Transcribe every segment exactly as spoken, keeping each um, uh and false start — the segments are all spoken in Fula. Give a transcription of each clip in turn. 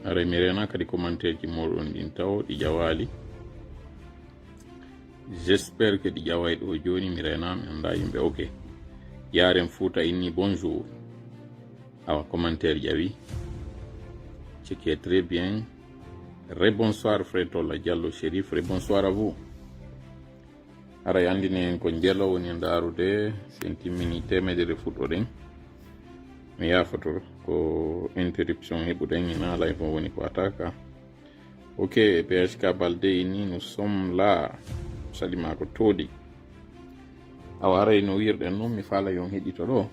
Aray mi rena kadi commentaire ji moɗon ɗin taw ɗi ƴawaali. J'espère que ɗi ƴaway ɗo joni, mi rena, mi anda yimɓe. Ok. Yaren Fouta inni bonjour. Awa commentaire ƴawi. Ce qui est très bien. Rebonsoir frère Tolla Diallo Chérif, rebonsoir à vous. Aray andini en ko njelo woni ndarude, sen timmini temedere fuɗɗoɗen. Mi yafoto ko interruption heɓuɗen, ina live on woni ko ataka. Ok, P H K Balde ini, nous sommes là. Salima ko toɗi. Awa aray no wirɗen non, mi fala yon heɗito ɗo.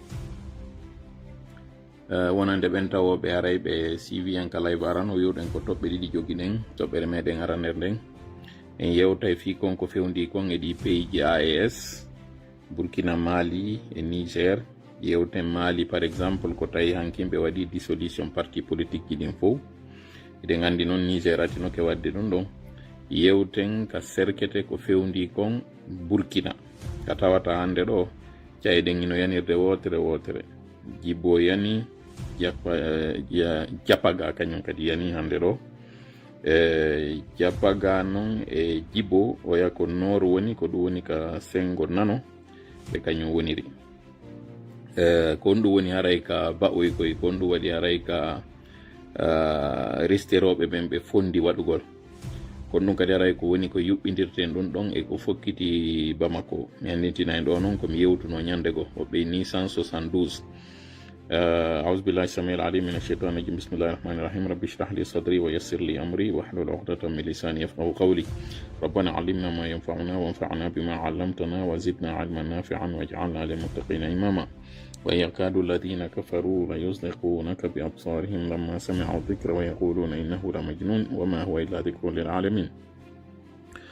Eh, wonande ɓen tawoɓe aray ɓe C V en ka live arano, wiwɗen ko toɓɓe ɗiɗi jogiɗen, toɓɓere meɗen aranere nden. En yewtay fii kon ko fewndi kon e ɗi pays ji A E S, Burkina, Mali e Niger. Yewten Mali, par exemple, ko tawi hankin ɓe waɗi dissolution parti politique ji ɗin fow. Eɗen andi non Niger atinoke wadde ɗum ɗon. Yewten ka serkete ko fewndi kon Burkina. Ka tawata hande ɗo, cayɗen ino yanirde wotere wotere. Jibo yani, Japa-, eh, Ja-, Japaga kañum kadi yani hande ɗo. E Japaga non e Jibo, oya ko nord woni, ko ɗum woni ka sengo nano, ɓe kañum woniri. E, ko honɗum woni haray ka baɓoy koy, ko honɗum waɗi haray ka, ah, resterooɓe ɓen ɓe fondi waɗugol? Kono ɗum kadi haray ko woni ko yuɓɓindirten ɗum ɗon e ko fokkiti Bamako. Mi anndintina en ɗo non ko mi yewtuno ñande goo, woɓɓe ni cent soixante-douze. Ah, أعوذ بالله السميع العليم من الشيطان الرجيم. بسم الله الرحمن الرحيم. رب اشرح لي صدري ويسر لي أمري واحلل عقدة من لساني يفقهوا قولي. ربنا علمنا ما ينفعنا وانفعنا بما علمتنا وزدنا علما نافعا واجعلنا للمتقين إماما. وإن يكاد الذين كفروا ليزلقونك بأبصارهم لما سمعوا الذكر ويقولون إنه لمجنون وما هو إلا ذكر للعالمين.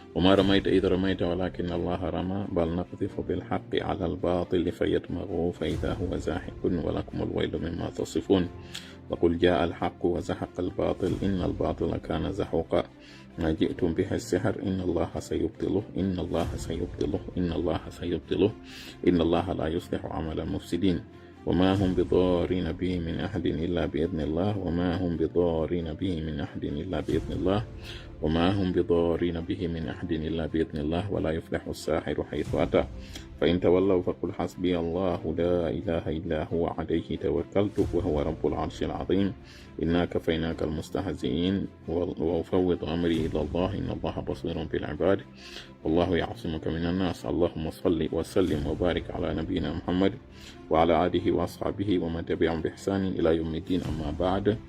وما رميت إذ رميت ولكن الله رمى بل نقذف بالحق على الباطل فيدمغه فإذا هو زاهق ولكم الويل مما تصفون. وقل جاء الحق وزهق الباطل إن الباطل كان زهوقا. ما جئتم به السحر إن الله سيبطله، إن الله سيبطله، إن الله سيبطله، إن الله لا يصلح عمل المفسدين. وما هم بضارين به من أحد إلا بإذن الله، وما هم بضارين به من أحد إلا بإذن الله، وما هم بضارين به من أحد إلا بإذن الله، ولا يفلح الساحر حيث أتى. فإن تولوا فقل حسبي الله لا إله إلا هو عليه توكلت وهو رب العرش العظيم. إنا كفيناك المستهزئين. وأفوض أمري إلى الله إن الله بصير بالعباد. والله يعصمك من الناس. اللهم صل وسلم وبارك على نبينا محمد وعلى آله وأصحابه ومن تبعهم بإحسان إلى يوم الدين. أما بعد.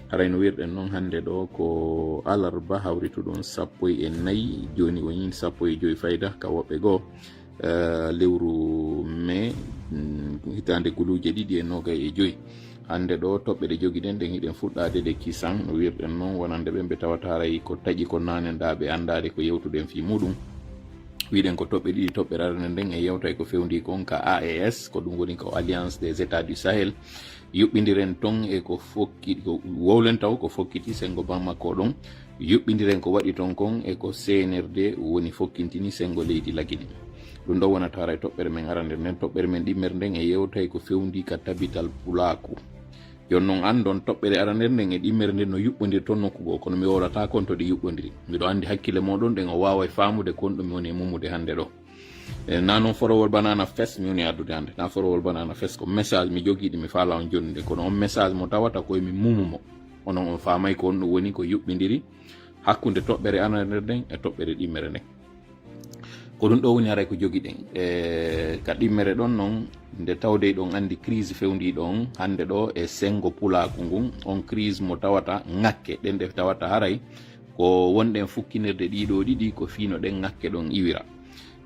Haray no wirɗen non hande ɗo ko alarba hawrituɗon sappo e nayi, joni o yin sappo e joyi fayda ka woɓɓe goo. Eh, lewru mai, mm, hitaande guluuje ɗiɗi e noogay e joyi. Hande ɗo toɓɓe ɗe jogiɗen ɗen hiɗen fuɗɗaade ɗe kisan, no wirɗen non, wonande ɓen ɓe tawata haray ko taƴi ko nanen ɗa ɓe andaade ko yewtuɗen fii muɗum. Wiɗen ko toɓɓe ɗiɗi, toɓɓere arande nden e yewtay ko fewndi kon ka A E S, ko ɗum woni ko Alliance des États du Sahel. Yuɓɓindiren ton e ko fokki-, ko wowlen taw ko fokkiti sengo Bamako ɗon. Yuɓɓindiren ko waɗi ton kon e ko C N R D woni fokkintini sengo leydi Lagine. Ɗum ɗo wonata haray toɓɓere men arande nden, toɓɓere men ɗimmere nden e yewtay ko fewndi ka tabital pulaaku. Jon non andon toɓɓere arande nden e ɗimmere nden no yuɓɓondir ton nokku goo, kono mi wowlata kon to ɗi yuɓɓondiri. Miɗo andi hakkille moɗon ɗen o waaway faamude kon ɗum woni e mumude hande ɗo. E, na non forowol banana fes mi woni addude hande. Na forowol banana fes ko message mi jogiiɗi mi faala on jonnude. Kono on message mo tawata ko emi mumu mo. Onon on faamay ko on ɗum woni ko yuɓɓindiri hakkunde toɓɓere ananere nden e toɓɓere ɗimmere nden. Ko ɗum ɗo woni haray ko jogiɗen. E, ka ɗimmere ɗon non, nde tawde ɗon andi crise fewndi ɗon hande ɗo e sengo pulaaku ngun, on crise mo tawata ŋakke, ɗen ɗe tawata haray ko wonɗen fukkinirde ɗiɗo ɗiɗi ko fii no ɗen ŋakke ɗon iwira.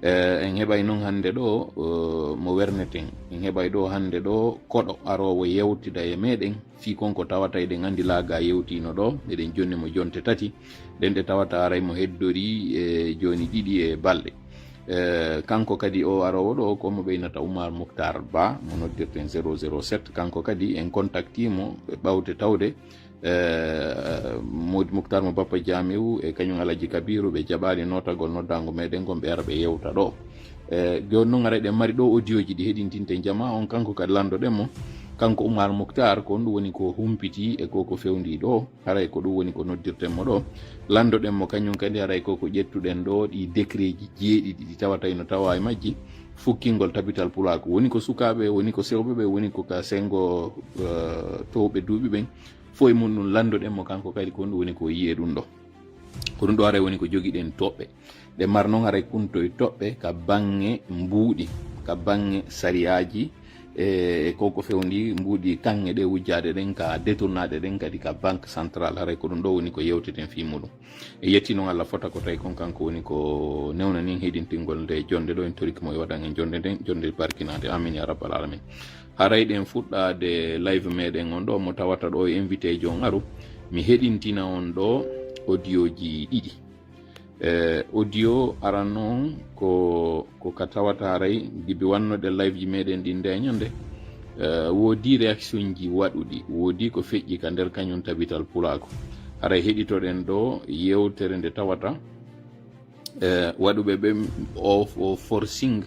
Eh, en heɓay non hande ɗo, eh, mo werneten. En heɓay ɗo hande ɗo koɗo aroowo yewtida e meɗen. Fii kon ko tawata eɗen andi laaga yewtino ɗo, eɗen jonni mo jonte tati. Ɗen ɗe tawata aray mo heddori e joni ɗiɗi e balɗe. Eh, kanko kadi o aroowo ɗo ko mo ɓeynata Oumar Mouctar Ba, mo noddirten zéro zéro sept. Kanko kadi en contacti mo ɓawte tawde Eh, Modi Muktar mo Bappa Jamiu e kañum Alaji Kabiru, ɓe jaɓaali nootagol noddaango meɗen ngon, ɓe ara ɓe yewta ɗo. Eh, jooni noon, ara eɗen mari ɗo audio ji ɗi heɗintinte jamaa on, kanko kadi lanndo ɗen mo. Kanko Oumar Moctar, ko honɗum woni ko humpiti e ko ko fewndi ɗo? Haray ko ɗum woni ko noddirten mo ɗo. Lanndoɗen mo kañum kadi, haray ko ko ƴettuɗen ɗo ɗi décret ji jeeɗiɗi ɗi tawata ino tawa e majji, fukkingol tabital pulaaku. Woni ko sukaaɓe, woni ko sewɓe ɓe, woni ko ka senngo, eh, towɓe duuɓi ɓen. Fof e mum ɗum lanndoɗen mo kanko kadi ko honɗum woni ko yi'e ɗum ɗo. Ko ɗum ɗo haray woni ko jogiɗen toɓɓe. Ɗe mar noon haray kuntoye toɓɓe ka baŋŋe mbuuɗi, ka baŋŋe sariyaaji, e, e ko ko fewndi mbuuɗi kaŋŋe ɗe wujjaade ɗen, ka détournaade ɗen kadi ka Banque Centrale. Haray ko ɗum ɗo woni ko yewteten fii muɗum. E yetti noon Allah fota ko tawi kon kanko woni ko newna nin heɗintingol nde jonde ɗo. En torike mo e waɗan en jonde nden, jonde barkinaande. Amin ya rabbal alamin. Haray ɗen fuɗɗaade live meɗen on ɗo, mo tawata ɗo e invité jo on aru, mi heɗintina on ɗo audioji ɗiɗi. Eh, audio aran on ko, ko ka tawata haray gibi wannoɗe live ji meɗen ɗin nde ñande. Eh, woodi réaction ji waɗuɗi, woodi ko feƴƴi ka nder kañum tabital pulaaku. Haray heɗitoɗen ɗo yewtere nde tawata, eh, waɗuɓe ɓe o, o forcing,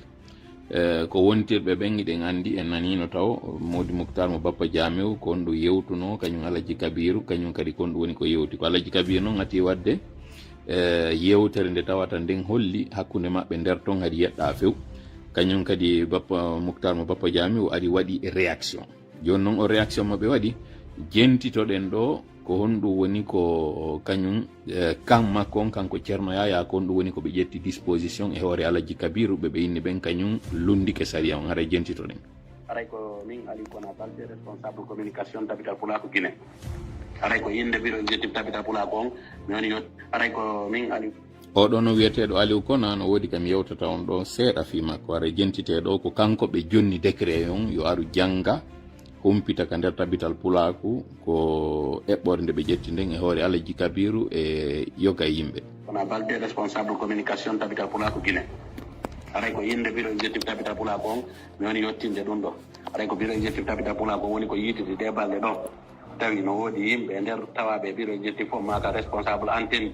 eh, ko wontirɓe ɓen, hiɗen anndi, en naniino taw, Modi Muktar mo Bappa Jamiu, ko honɗum yewtuno, kañum Alaji Kabiru, kañum kadi ko honɗum woni ko yewti. Ko Alaji Kabiru noon ati waɗde, eh, yewtere nde tawata nden holli hakkunde maɓɓe nder ton hari yeɗɗa few. Kañum kadi Bappa Muktar mo Bappa Jamiu ari waɗi réaction. Jooni noon o réaction mo ɓe waɗi, jentitoɗen ɗo ko honɗum woni ko kañum, eh, kan makko on, kanko Ceerno Yaya, ko honɗum woni ko ɓe ƴetti disposition e hoore Alaji Kabiru, ɓe ɓe inni ɓen kañum lunndike sariya on. Haray jentitoɗen. Haray ko min Aliou Kona Balde, responsable communication Tabital Pulaaku Guinée. Haray ko innde bureau exécutif Tabital Pulaaku on, mi woni yo, haray ko min Aliou. Oɗo no wiyeteeɗo Aliou Kona, no woodi kam yewtata on ɗo seeɗa fii makko. Haray jentitee ɗo ko kanko ɓe jonni décret on yo aru jannga, humpita ka nder Tabital Pulaaku, ko eɓɓore nde ɓe ƴetti nden e hoore Alaji Kabiru e yoga e yimɓe. Kona Balde, responsable communication Tabital Pulaaku Guinée. Haray ko innde bureau exécutif Tabital Pulaaku on, mi woni yettinde ɗum ɗo. Haray ko bureau exécutif Tabital Pulaaku on woni ko yiitidi ɗe balɗe ɗo. Tawi no woodi yimɓe e nder tawaaɓe e bureau exécutif fof, maa ka responsable antenne,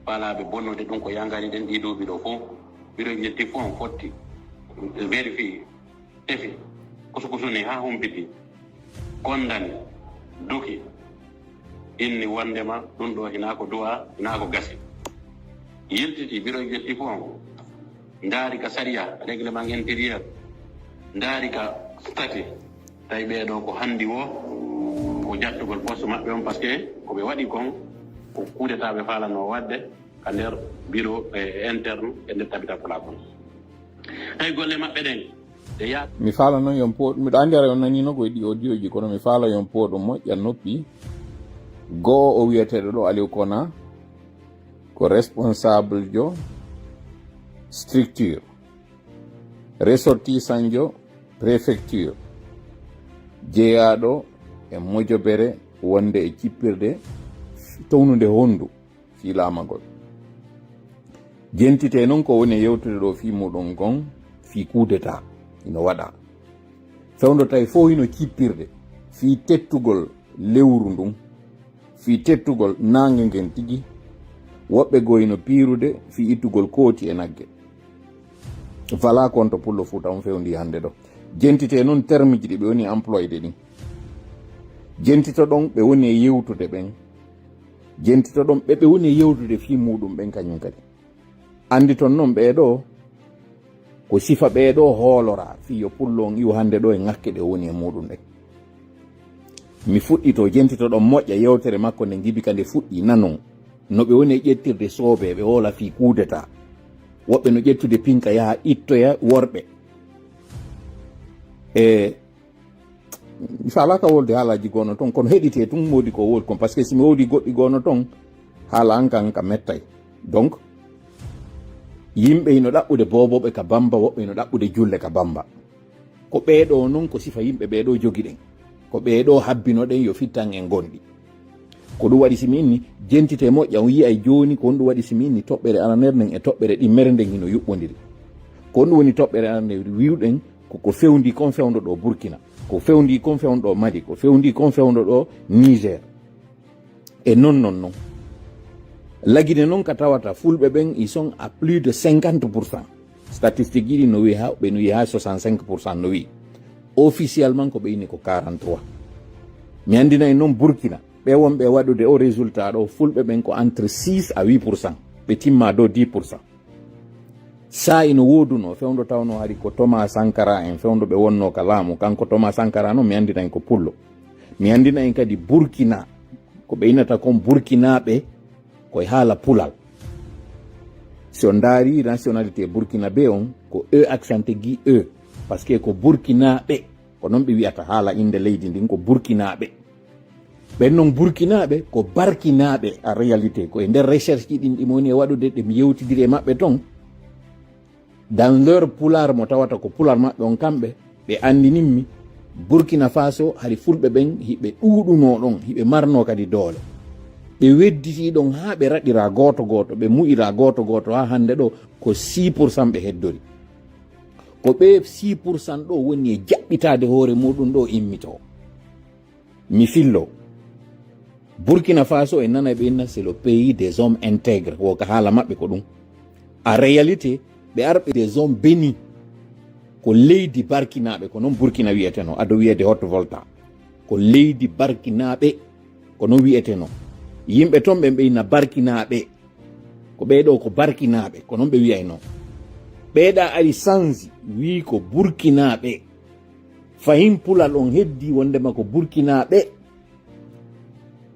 faalaaɓe bonnude ɗum ko yangani ɗen ɗii duuɓi ɗo fof. Bureau exécutif fof on fotti vérifier, tefi, kusukusuni haa humpiti, kondani, duki, inni wonndema ɗum ɗo hinaa ko du'a, hinaa ko gasi. Yiltiti bureau exécutif fof on, ndaari ka sariya, règlement intérieur, ndaari ka statut, tawi ɓee ɗo ko hanndi woo, ko jattugol poste maɓɓe on, parce que ko ɓe waɗi kon, ko coup d'état ɓe faalanoo waɗde ka nder bureau, eh, interne e nder Tabital Pulaaku on. Tawi golle maɓɓe ɗen, ɗe yaat. Mi faala noon yon pooɗ, miɗo anndi ara on naniino ko e ɗi audio ji, kono mi faala yon pooɗo moƴƴa noppi. Goo o wiyeteeɗo ɗo Aliou Kona, ko responsable jo structure, ressortissant jo préfecture, jeyaaɗo e mojobere wonde e cippirde townunde hondu fii laamagol. Jentitee noon ko woni e yewtude ɗo fii muɗum kon, fii coup d'état ino waɗa. Fewndo tawi fof hino cippirde fii tettugol lewru ndun, fii tettugol naange ngen tigi, woɓɓe goo hino piirude fii ittugol kooti e nagge. Voilà kon to Pullo Fuuta on fewndi hannde ɗo. Jentitee noon terme ji ɗi ɓe woni employde ɗin. Jentitoɗon ɓe woni e yewtude ɓen. Jentitoɗon ɓe ɓe woni e yewtude fii muɗum ɓen kañum kadi. Annditon noon ɓee ɗoo ko sifa ɓee ɗoo hoolora fii yo Pullo on iwu hannde ɗoo e ŋakke ɗe o woni e muɗum ɗen. Mi fuɗɗitoo, jentitoɗon moƴƴa yewtere makko nde ngibi ka nde fuɗɗi, nanon no ɓe woni e ƴettirde soobeeɓe, hoola fii coup d'état. Woɓɓe no ƴettude pinka yaha ittoya worɓe. E mi faalaaka wolde haalaaji goono ton, kono heɗitee tun woodi ko woodi kon, parce que si mi woodi goɗɗi goono ton, haala an kan ka mettay. Donc, yimɓe hino ɗaɓɓude boobooɓe ka Bamba, woɓɓe hino ɗaɓɓude julle ka Bamba. Ko ɓee ɗoo non ko sifa yimɓe ɓee ɗoo jogiɗen. Ko ɓee ɗoo habbinoɗen yo fittan en gonɗi. Ko ɗum waɗi si mi inni, jentitee moƴƴa, on yi'ay jooni ko honɗum waɗi si mi inni toɓɓere aranere nden e toɓɓere ɗimmere nden hino yuɓɓondiri. Ko honɗum woni toɓɓere aranere? Wi'uɗen ko ko fewndi kon fewndo ɗo Burkina, ko fewndi kon fewndo ɗo Mali, ko fewndi kon fewndo ɗo Niger. E non, non, non. Lagine non ka tawata fulɓe ɓen, ils sont à plus de cinquante pour cent. Statistique ji ɗi no wi'i ha, ɓe no wi'i ha soixante-cinq pour cent no wi'i. Officiellement ko ɓe inni ko quarante-trois. Mi anndina en noon Burkina, ɓe wonɓe waɗude o résultat ɗo, fulɓe ɓen ko entre six à huit pour cent, ɓe timma dow dix pour cent. Sa ino woodunoo fewndo tawnoo hari ko Thomas Sankara en fewndo ɓe wonnoo ka laamu, kanko Thomas Sankara noon mi anndina en ko pullo. Mi anndina en kadi Burkina, ko ɓe innata kon Burkinaaɓe, ko e haala pulal. Si on ndaari nationalité burkinabé on, ko E accent aigu E, parce que ko Burkinaaɓe, ko noon ɓe wi'ata haala innde leydi ndin, ko Burkinaaɓe. Ɓen noon Burkinaaɓe, ko Barkinaaɓe en réalité, ko e nder recherche ji ɗin ɗi mo woni e waɗude, ɗe mi yewtidiri e maɓɓe ton. Dans leur pulaar mo tawata ko pulaar maɓɓe on kamɓe, ɓe anndinimmi Burkina Faso hari fulɓe ɓen hiɓe ɗuuɗunoo ɗon, hiɓe marnoo kadi doole. Ɓe wedditii ɗon haa ɓe raɗiraa gooto gooto, ɓe mu'iraa gooto gooto haa hannde ɗo ko six pour cent ɓe heddori. Ko ɓee six pour cent ɗo woni e jaɓɓitaade hoore muuɗum ɗo immitoo. Mi fillo. Burkina Faso en nanay ɓe inna c'est le pays des hommes intègres, wo ka haala maɓɓe ko ɗum. En réalité, ɓe arɓe des hommes bénis. Ko leydi barkinaaɓe, ko noon Burkina wi'etenoo, ado wi'eede Haute Volta. Ko leydi barkinaaɓe, ko noon wi'etenoo. Yimɓe toon ɓen ɓe inna barkinaaɓe. Ko ɓee ɗoo ko barkinaaɓe, ko noon ɓe wi'aynoo. Ɓee ɗaa ari sanzi, wii ko burkinaaɓe. Fahin pulal on heddii wonndema ko burkinaaɓe.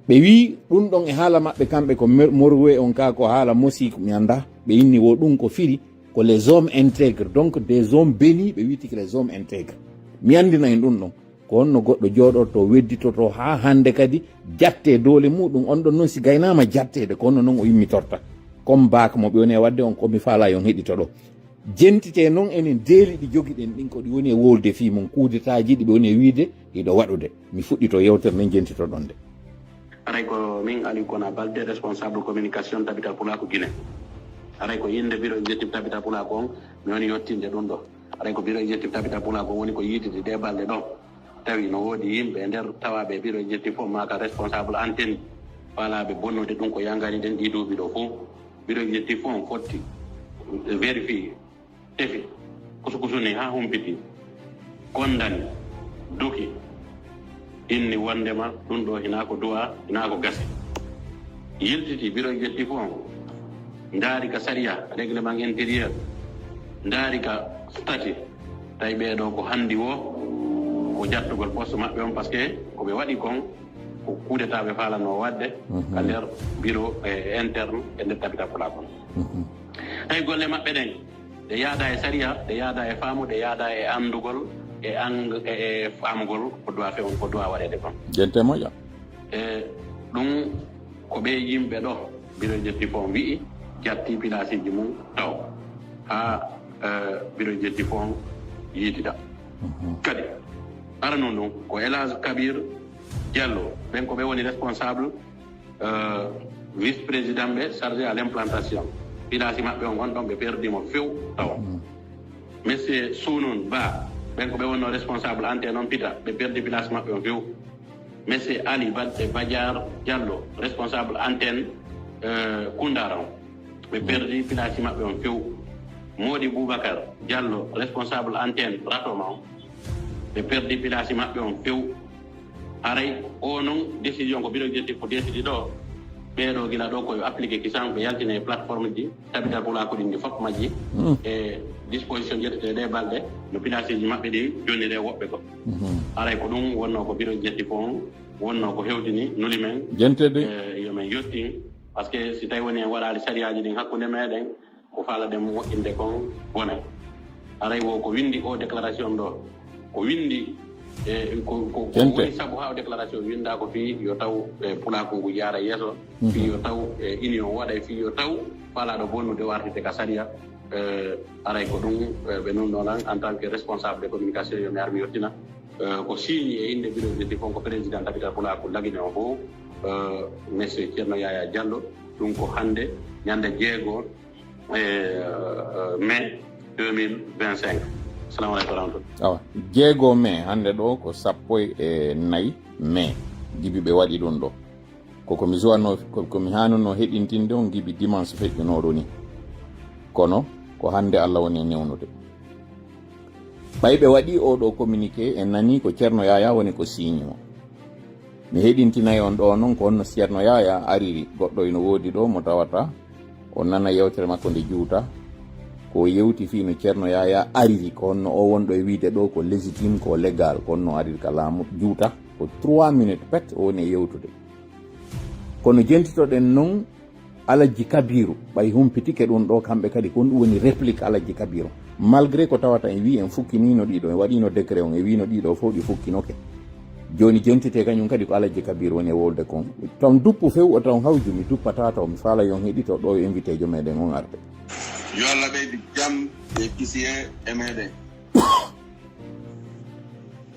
Ɓe wii ɗum ɗon e haala maɓɓe kamɓe ko mer-, morwe on kaa ko haala mosik mi anndaa. Ɓe inni wo ɗum ko firi ko les hommes intègres, donc des hommes bénis, ɓe wi'etike les hommes intègres. Mi anndina en ɗum ɗon. Ko honno goɗɗo jooɗortoo, wedditotoo haa hannde kadi jattee doole muuɗum, on ɗon noon si gaynaama jatteede, ko honno noon o immitorta? Comme baak mo ɓe woni e waɗde on, ko mi faalaa yo on heɗito ɗo. Jentitee noon enen deeli ɗi jogiɗen ɗin, ko ɗi woni e wowlude fii mum, kuudetaaji ɗi ɓe woni e wiide hiɗo waɗude. Mi fuɗɗitoo yewtere nden, jentitoɗon nde. Haray ko min Aliou Kona Balde, responsable communication Tabital Pulaaku Guinée. Haray ko innde bureau exécutif Tabital Pulaaku on, mi woni yettinde ɗum ɗo. Haray ko bureau exécutif Tabital Pulaaku on woni ko yiitidi ɗee balɗe ɗo. Tawi no woodi yimɓe e nder tawaaɓe e bureau exécutif on, maa ka responsable antenne, faalaaɓe bonnude ɗum ko yangani ɗen ɗii duuɓi ɗo fof. Bureau exécutif on fotti vérifier, tefi, kusukusuni haa humpiti, konndani, duki, inni wonndema ɗum ɗo hinaa ko du'a, hinaa ko gasi. Yiltiti bureau exécutif on, ndaari ka sariya, règlement intérieur, ndaari ka statut, tawi ɓee ɗoo ko hanndi woo, ko jattugol poste maɓɓe on, parce que ko ɓe waɗi kon, ko coup d'état ɓe faalanoo waɗde, mhm, ka nder bureau, eh, interne e nder Tabital Pulaaku on. Mhm. Tawi golle maɓɓe ɗen, ɗe yaada e sariya, ɗe yaada e faamu, ɗe yaada e anndugol, e ang-, e, e faamugol ko du'a fe-, ko du'a waɗeede kon. Jente moƴƴa. E ɗum ko ɓee yimɓe ɗo, bureau exécutif on wi'i, jatti pilaasiiji mum taw. Haa, eh, bureau exécutif on yiitida. Mhm. Kadi, arano ɗum ko El Hadj Kabir Diallo, ɓen ko ɓe woni responsable, euh, vice-président ɓe chargé à l'implantation. Pilaasi maɓɓe on, on ɗon ɓe perdi mo few taw. Mm. Monsieur Sunun Ba, ɓen ko ɓe wonno responsable antenne on pita, ɓe perdi pilaasi maɓɓe on few. Monsieur Ali Badde Badiar Diallo, responsable antenne, euh, Koundara on. Ɓe, mm, perdi pilaasi maɓɓe on few. Mody Boubacar Diallo, responsable antenne Ratoma on. Ɓe perdi pilaasi maɓɓe on few. Haray o non décision ko bureau exécutif ko décidi ɗo. Ɓee ɗoo gila ɗo ko yo appliqué kisan, ɓe yaltina e plateforme ji, Tabital Pulaaku ɗin ɗi fof majji. Mm. E disposition ƴettetee ɗee balɗe, no pilaasiiji maɓɓe ɗi jonniree woɓɓe ko. Mhm. Haray ko ɗum wonnoo ko bureau exécutif on, wonnoo ko hewtini nuli men. Jentede. E, yo men yottin, parce que si tawi woni en waɗaali sariyaaji ɗin hakkunde meɗen, ko faalaɗen moƴƴinde kon bonay. Haray wo ko winndi o déclaration ɗo, ko winndi, e, ko, ko, ko woni sabu haa o déclaration winndaa ko fii yo taw, e, pulaaku ngu yaara yeeso, mhm, fii yo taw, e, union waɗa, e fii yo taw faalaaɗo bonnude o artite ka sariya. E, haray ko ɗum, e, ɓe nunno lan en tant que responsable de communication yo mi ar mi yottina. E, ko siini e innde bureau exécutif on ko président Tabital Pulaaku Lagine on fof, e, monsieur Ceerno Yaya Diallo. Ɗum ko hannde ñannde jeego e, e, mai deux mille vingt-cinq. Salamu aleykum wa rahmatullah. Awa, jeego mai, hannde ɗo ko sappo e nayi mai, Gibi ɓe waɗi ɗum ɗo. Ko, ko mi suwatno, ko, ko mi haanunoo heɗintinde on Gibi dimanche feƴƴunooɗo ni. Kono ko hannde Allah woni e newnude. Ɓay ɓe waɗi oo ɗoo communiqué, en nanii ko Ceerno Yaayaa woni ko signe o. Mi heɗintinay on ɗoo noon ko honno Ceerno Yaayaa ariri. Goɗɗo ino woodi ɗoo mo tawata o nana yewtere makko nde juuta. Ko o yewti fii no Ceerno Yaayaa ariri, ko honno o wonɗo e wiide ɗoo ko légitime, ko légal, ko honno ariri ka laamu juuta. Ko trois minutes pet o woni e yewtude. Kono jentitoɗen noon Alajji Kabiiru, ɓay humpitike ɗum ɗoo, kamɓe kadi ko ɗum woni réplique Alajji Kabiiru. Malgré ko tawata en wii en fukkiniino ɗiɗo, en waɗiino décret on, en wiino ɗiɗo fof ɗi fukkinoke. Jooni jentite kañum kadi ko Alajji Kabiiru woni e wolde kon. Taw duppu few o taw hawju mi duppata taw mi faala yon heɗito ɗo e invité jo meɗen on arde. Yo Allah ɓeydu jam e kisiye e meɗen.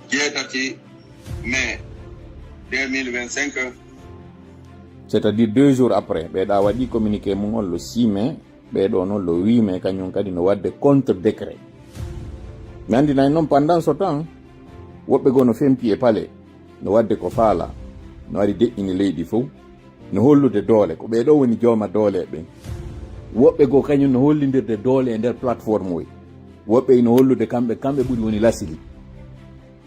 Jeetati mai deux mille vingt-cinq. C'est-à-dire deux jours après, ɓeeɗa waɗi communiqué mum on le six mai, ɓeeɗo noon le huit mai, kañum kadi no waɗde contre décret. Mi anndinay noon pendant ce temps, woɓɓe goo no fempi e palais, no waɗde ko faala, no ari deƴƴini leydi fof, no hollude doole, ko ɓeeɗo woni jooma doole ɓen. Woɓɓe goo kañum no hollindirde doole e nder plateforme oy. Woɓɓe ino hollude kamɓe, kamɓe ɓuri woni lasili.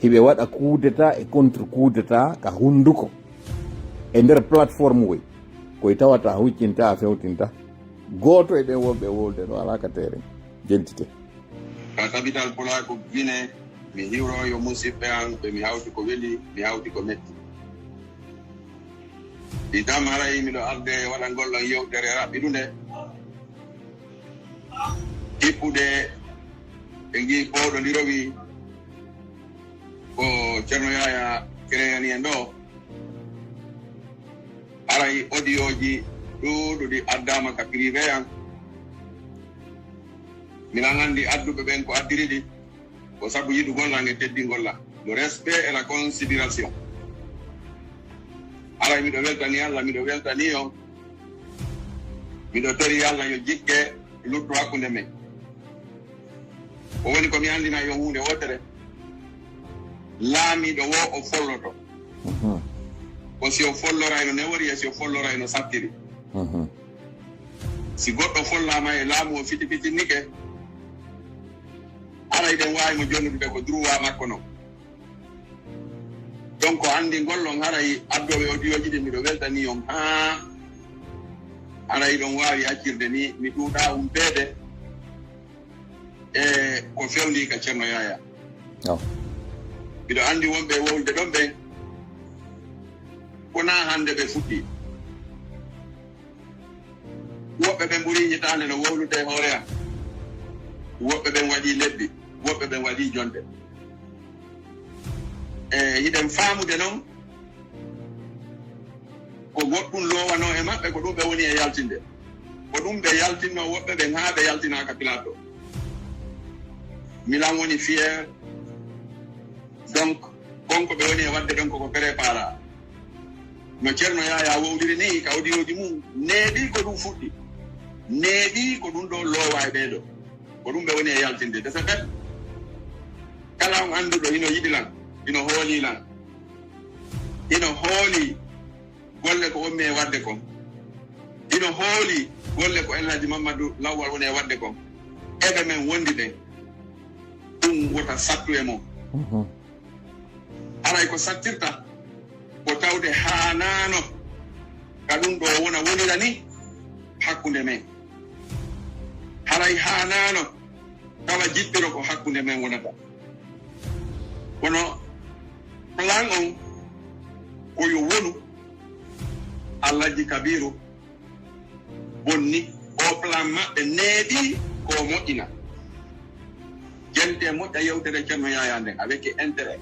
Hiɓe waɗa coup d'état e contre coup d'état ka hunnduko e nder plateforme woy. Koye tawata huccinta, a fewtinta. Gooto e ɓen wonɓe wolde ɗo alaa ka terrain. Jentite. Ka capital pulaaku Guinée, mi hiwro yo musidɓe an ɓe mi hawti ko weli, mi hawti ko metti. Itam haray miɗo arde waɗangol on yewtere raɓɓiɗunde. Hippude e ngii pooɗondiro wi ko Ceerno Yaya kereyani en ɗo. Haray odiyooji ɗuuɗuɗi addaama ka privé an. Miɗan anndi adduɓe ɓen ko addiri ɗi. Ko sabu yiɗugol lan e teddingol lan. Le respect et la considération. Haray miɗo weltani Allah, miɗo weltani on. Miɗo tori Allah yo jikke luttu hakkunde men. Ko woni ko mi anndina yo huunde wootere. Laamiiɗo wo o folloto. Ko si o follorayno newori e si o follorayno sattiri. Si goɗɗo follaama e laamu o fiti fitinnike, haray ɗen waawi mo jonnude ko droit makko non. Donc anndingol on haray addooɓe odiyooji ɗi miɗo weltani on haa haray ɗon waawi accirde ni mi ɗuuɗa umpeede e ko fewndi ka Ceerno Yaya. Miɗo anndi wonɓe e wowlude ɗon ɓen ko naa hannde ɓe fuɗɗi. Woɓɓe ɓen ɓuri hitaande no wowlude e hoore am. Woɓɓe ɓen waɗi lebbi, woɓɓe ɓen waɗi jonde. E hiɗen faamude non ko goɗɗum loowano e maɓɓe, ko ɗum ɓe woni e yaltinde. Ko ɗum ɓe yaltinno woɓɓe ɓen haa ɓe yaltinaaka plateau. Milan woni fier. Donc, kon ko ɓe woni e waɗde ɗon koko prépara. No Ceerno Yaya wowliri ni ka odiyooji mum, neeɓi ko ɗum fuɗɗi. Neeɓi ko ɗum ɗo loowa e ɓeeɗo. Ko ɗum ɓe woni e yaltinde. De ce fait, kala on annduɗo hino yiɗi lan, hino hooli lan, hino hooli golle ko wonmi e waɗde kon, hino hooli golle ko El Hadji Mamadou Lawal woni e waɗde kon, eɓe men wondi ɓen, ɗum wota sattu e mum. Haray ko sattirta ko tawde haanaano ka ɗum ɗo wona wonira ni hakkunde men. Haray haanaano tawa jippiro ko hakkunde men wonata. Kono plan on ko yo wonu Alhaji Kabiru bonni o plan maɓɓe neeɓi ko moƴƴina. Jente moƴƴa yewtere Ceerno Yaya nden avec intérêt.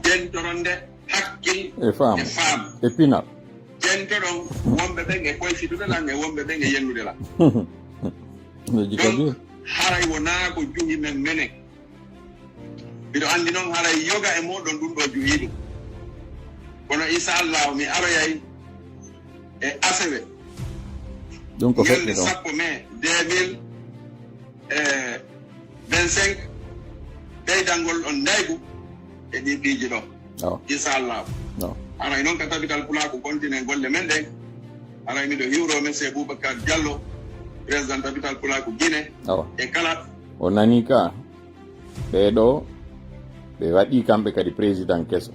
Jentoron nde hakkil e faamu e faamu. E pinal. Jentoɗon wonɓe ɓen e koyfitude lan e wonɓe ɓen e yennude lan. Alhaji Kabiru. Haray wonaa ko juhi men menen. Miɗo anndi noon haray yoga e mooɗon ɗum ɗo juhii ɗum. Kono inchallahu mi aroyay e asewe. Ɗum ko feɗɗi ɗon. Sappo mai deux mille vingt-cinq, ɓeydangol ɗon ndaygu e ɗi piiji ɗo. Inchallahu. Haray noon ka tabital pulaaku continue golle men ɗen. Haray miɗo hiwro monsieur Boubacar Diallo, président tabital pulaaku Guinée. E kala. O nani ka. Ɓee ɗoo, ɓe waɗii kamɓe kadi président keso.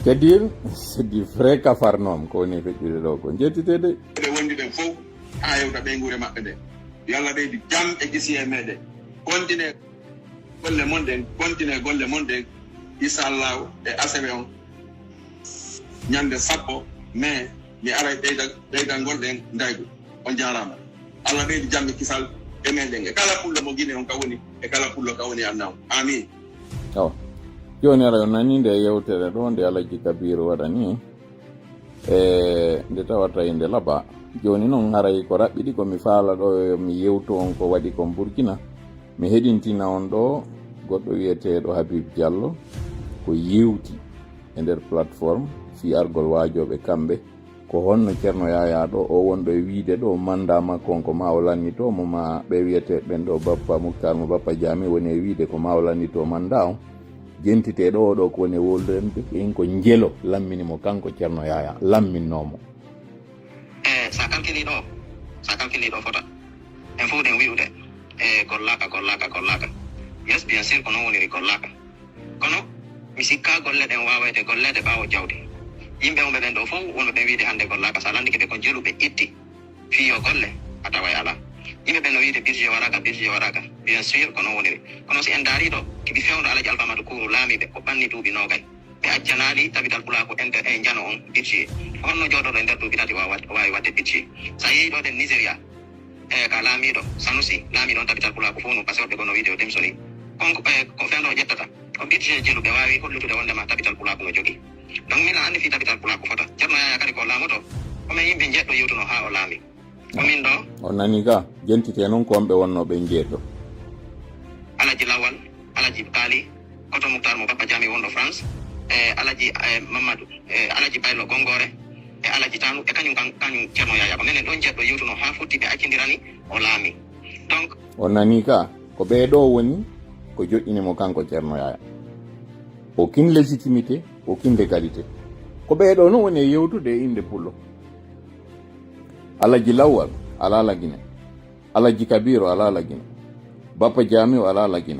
C'est-à-dire, c'est du vrai Capharnaüm ko woni e feƴƴude ɗoo ko. Njettitee de. Ɓe wondi ɓen fof, haa hewta ɓeynguure maɓɓe nde. Yo Allah ɓeydu jam e gisi e meɗen. Kontinee golle mon ɗen, kontinee golle mon ɗen. Inchallahu, e asewe on, ñande sappo mai, mi aray ɓeyda-, ɓeydangol ɗen ndaygu. On jaaraama. Allah ɓeydu jam e kisal e meɗen. E kala pullo mo Guinée on ka woni, e kala pullo ka woni annaw. Amin. Awa. Jooni ara on nanii nde yewtere ɗo, nde Alhaji Kabiru waɗani. E nde tawata e nde laaɓa. Jooni noon haray ko raɓɓiɗi ko mi faala ɗo yo mi yewtu on ko waɗi kon Burkina. Mi heɗintina on ɗo goɗɗo wiyeteeɗo Habib Diallo ko yewti e nder plateforme fii argol waajooɓe kamɓe. Ko honno Ceerno Yaayaa ɗo, o wonɗo e wiide ɗo mandat makko on ko ma o lannito mo ma ɓe wiyeteeɓe ɓen ɗo Bappa Muktar mo Bappa Jaami woni e wiide ko ma o lannito mandat on. Jentitee ɗo, o ɗo ko woni e wowlirde ɓen ko njelo lammini mo kanko Ceerno Yaayaa, lamminnoo mo. E sa kalkili ɗo, sa kalkili ɗo fota. En fof ɗen wi'ude, e gollaaka, gollaaka, gollaaka. Yes, bien sûr, ko noon woniri, gollaaka. Kono mi sikkaa golle ɗen waawayde golleede ɓaawo jawdi. Yimɓe wonɓe ɓen ɗo fof wonɓe ɓen wiide hannde gollaaka, sa lanndike ɓe kon jeluɓe itti. Fii yo golle, a taway alaa. Yimɓe ɓen no wiide budget waɗaaka, budget waɗaaka. Bien sûr, ko noon woniri. Kono si en ndaarii ɗo, kibi fewndo Alhaji Alfa Madu Kuuru laamiiɓe ko ɓanni duuɓi noogay. Ɓe accanaali Tabital Pulaaku enter e njano on budget. Honno jooɗoɗo e nder duuɓi tati waawa-, waawi waɗde budget? So a yehii ɗo ɗen Nigeria, e ka laamiiɗo Sanusi, laamii ɗon Tabital Pulaaku fof no, parce que woɓɓe goo no wiide o démissionné. Kon ko, e, ko fewndo o ƴettata. Ko budget jelu ɓe waawi hollutude wondema Tabital Pulaaku no jogii. Donc min a anndi fii Tabital Pulaaku fota. Ceerno Yaayaa kadi ko laamoto, ko men yimɓe njeeɗɗo yewtuno haa o laami. Ko min ɗo. On nanii ka, jentitee noon ko on ɓe wonnoo ɓe njeeɗɗo. Alhaji Lawal, Alhaji Kaali, Koto Muktar mo Bappa Jaami wonɗo France, e Alhaji, e Mamadou, e Alhaji Baylo Gongore, e Alhaji Tanu, e kañum kan-, kañum Ceerno Yaayaa. Ko menen ɗon jeeɗɗo yewtuno haa fotti ɓe accindirani o laami. Donc, on nanii ka, ko ɓee ɗoo woni ko joƴƴini mo kanko Ceerno Yaayaa. Aucune légitimité, aucune légalité. Ko ɓee ɗoo noon woni e yewtude e innde pullo. Alhaji Lawal alaa Lagine. Alhaji Kabiru alaa Lagine. Bappa Jaamiu alaa Lagine.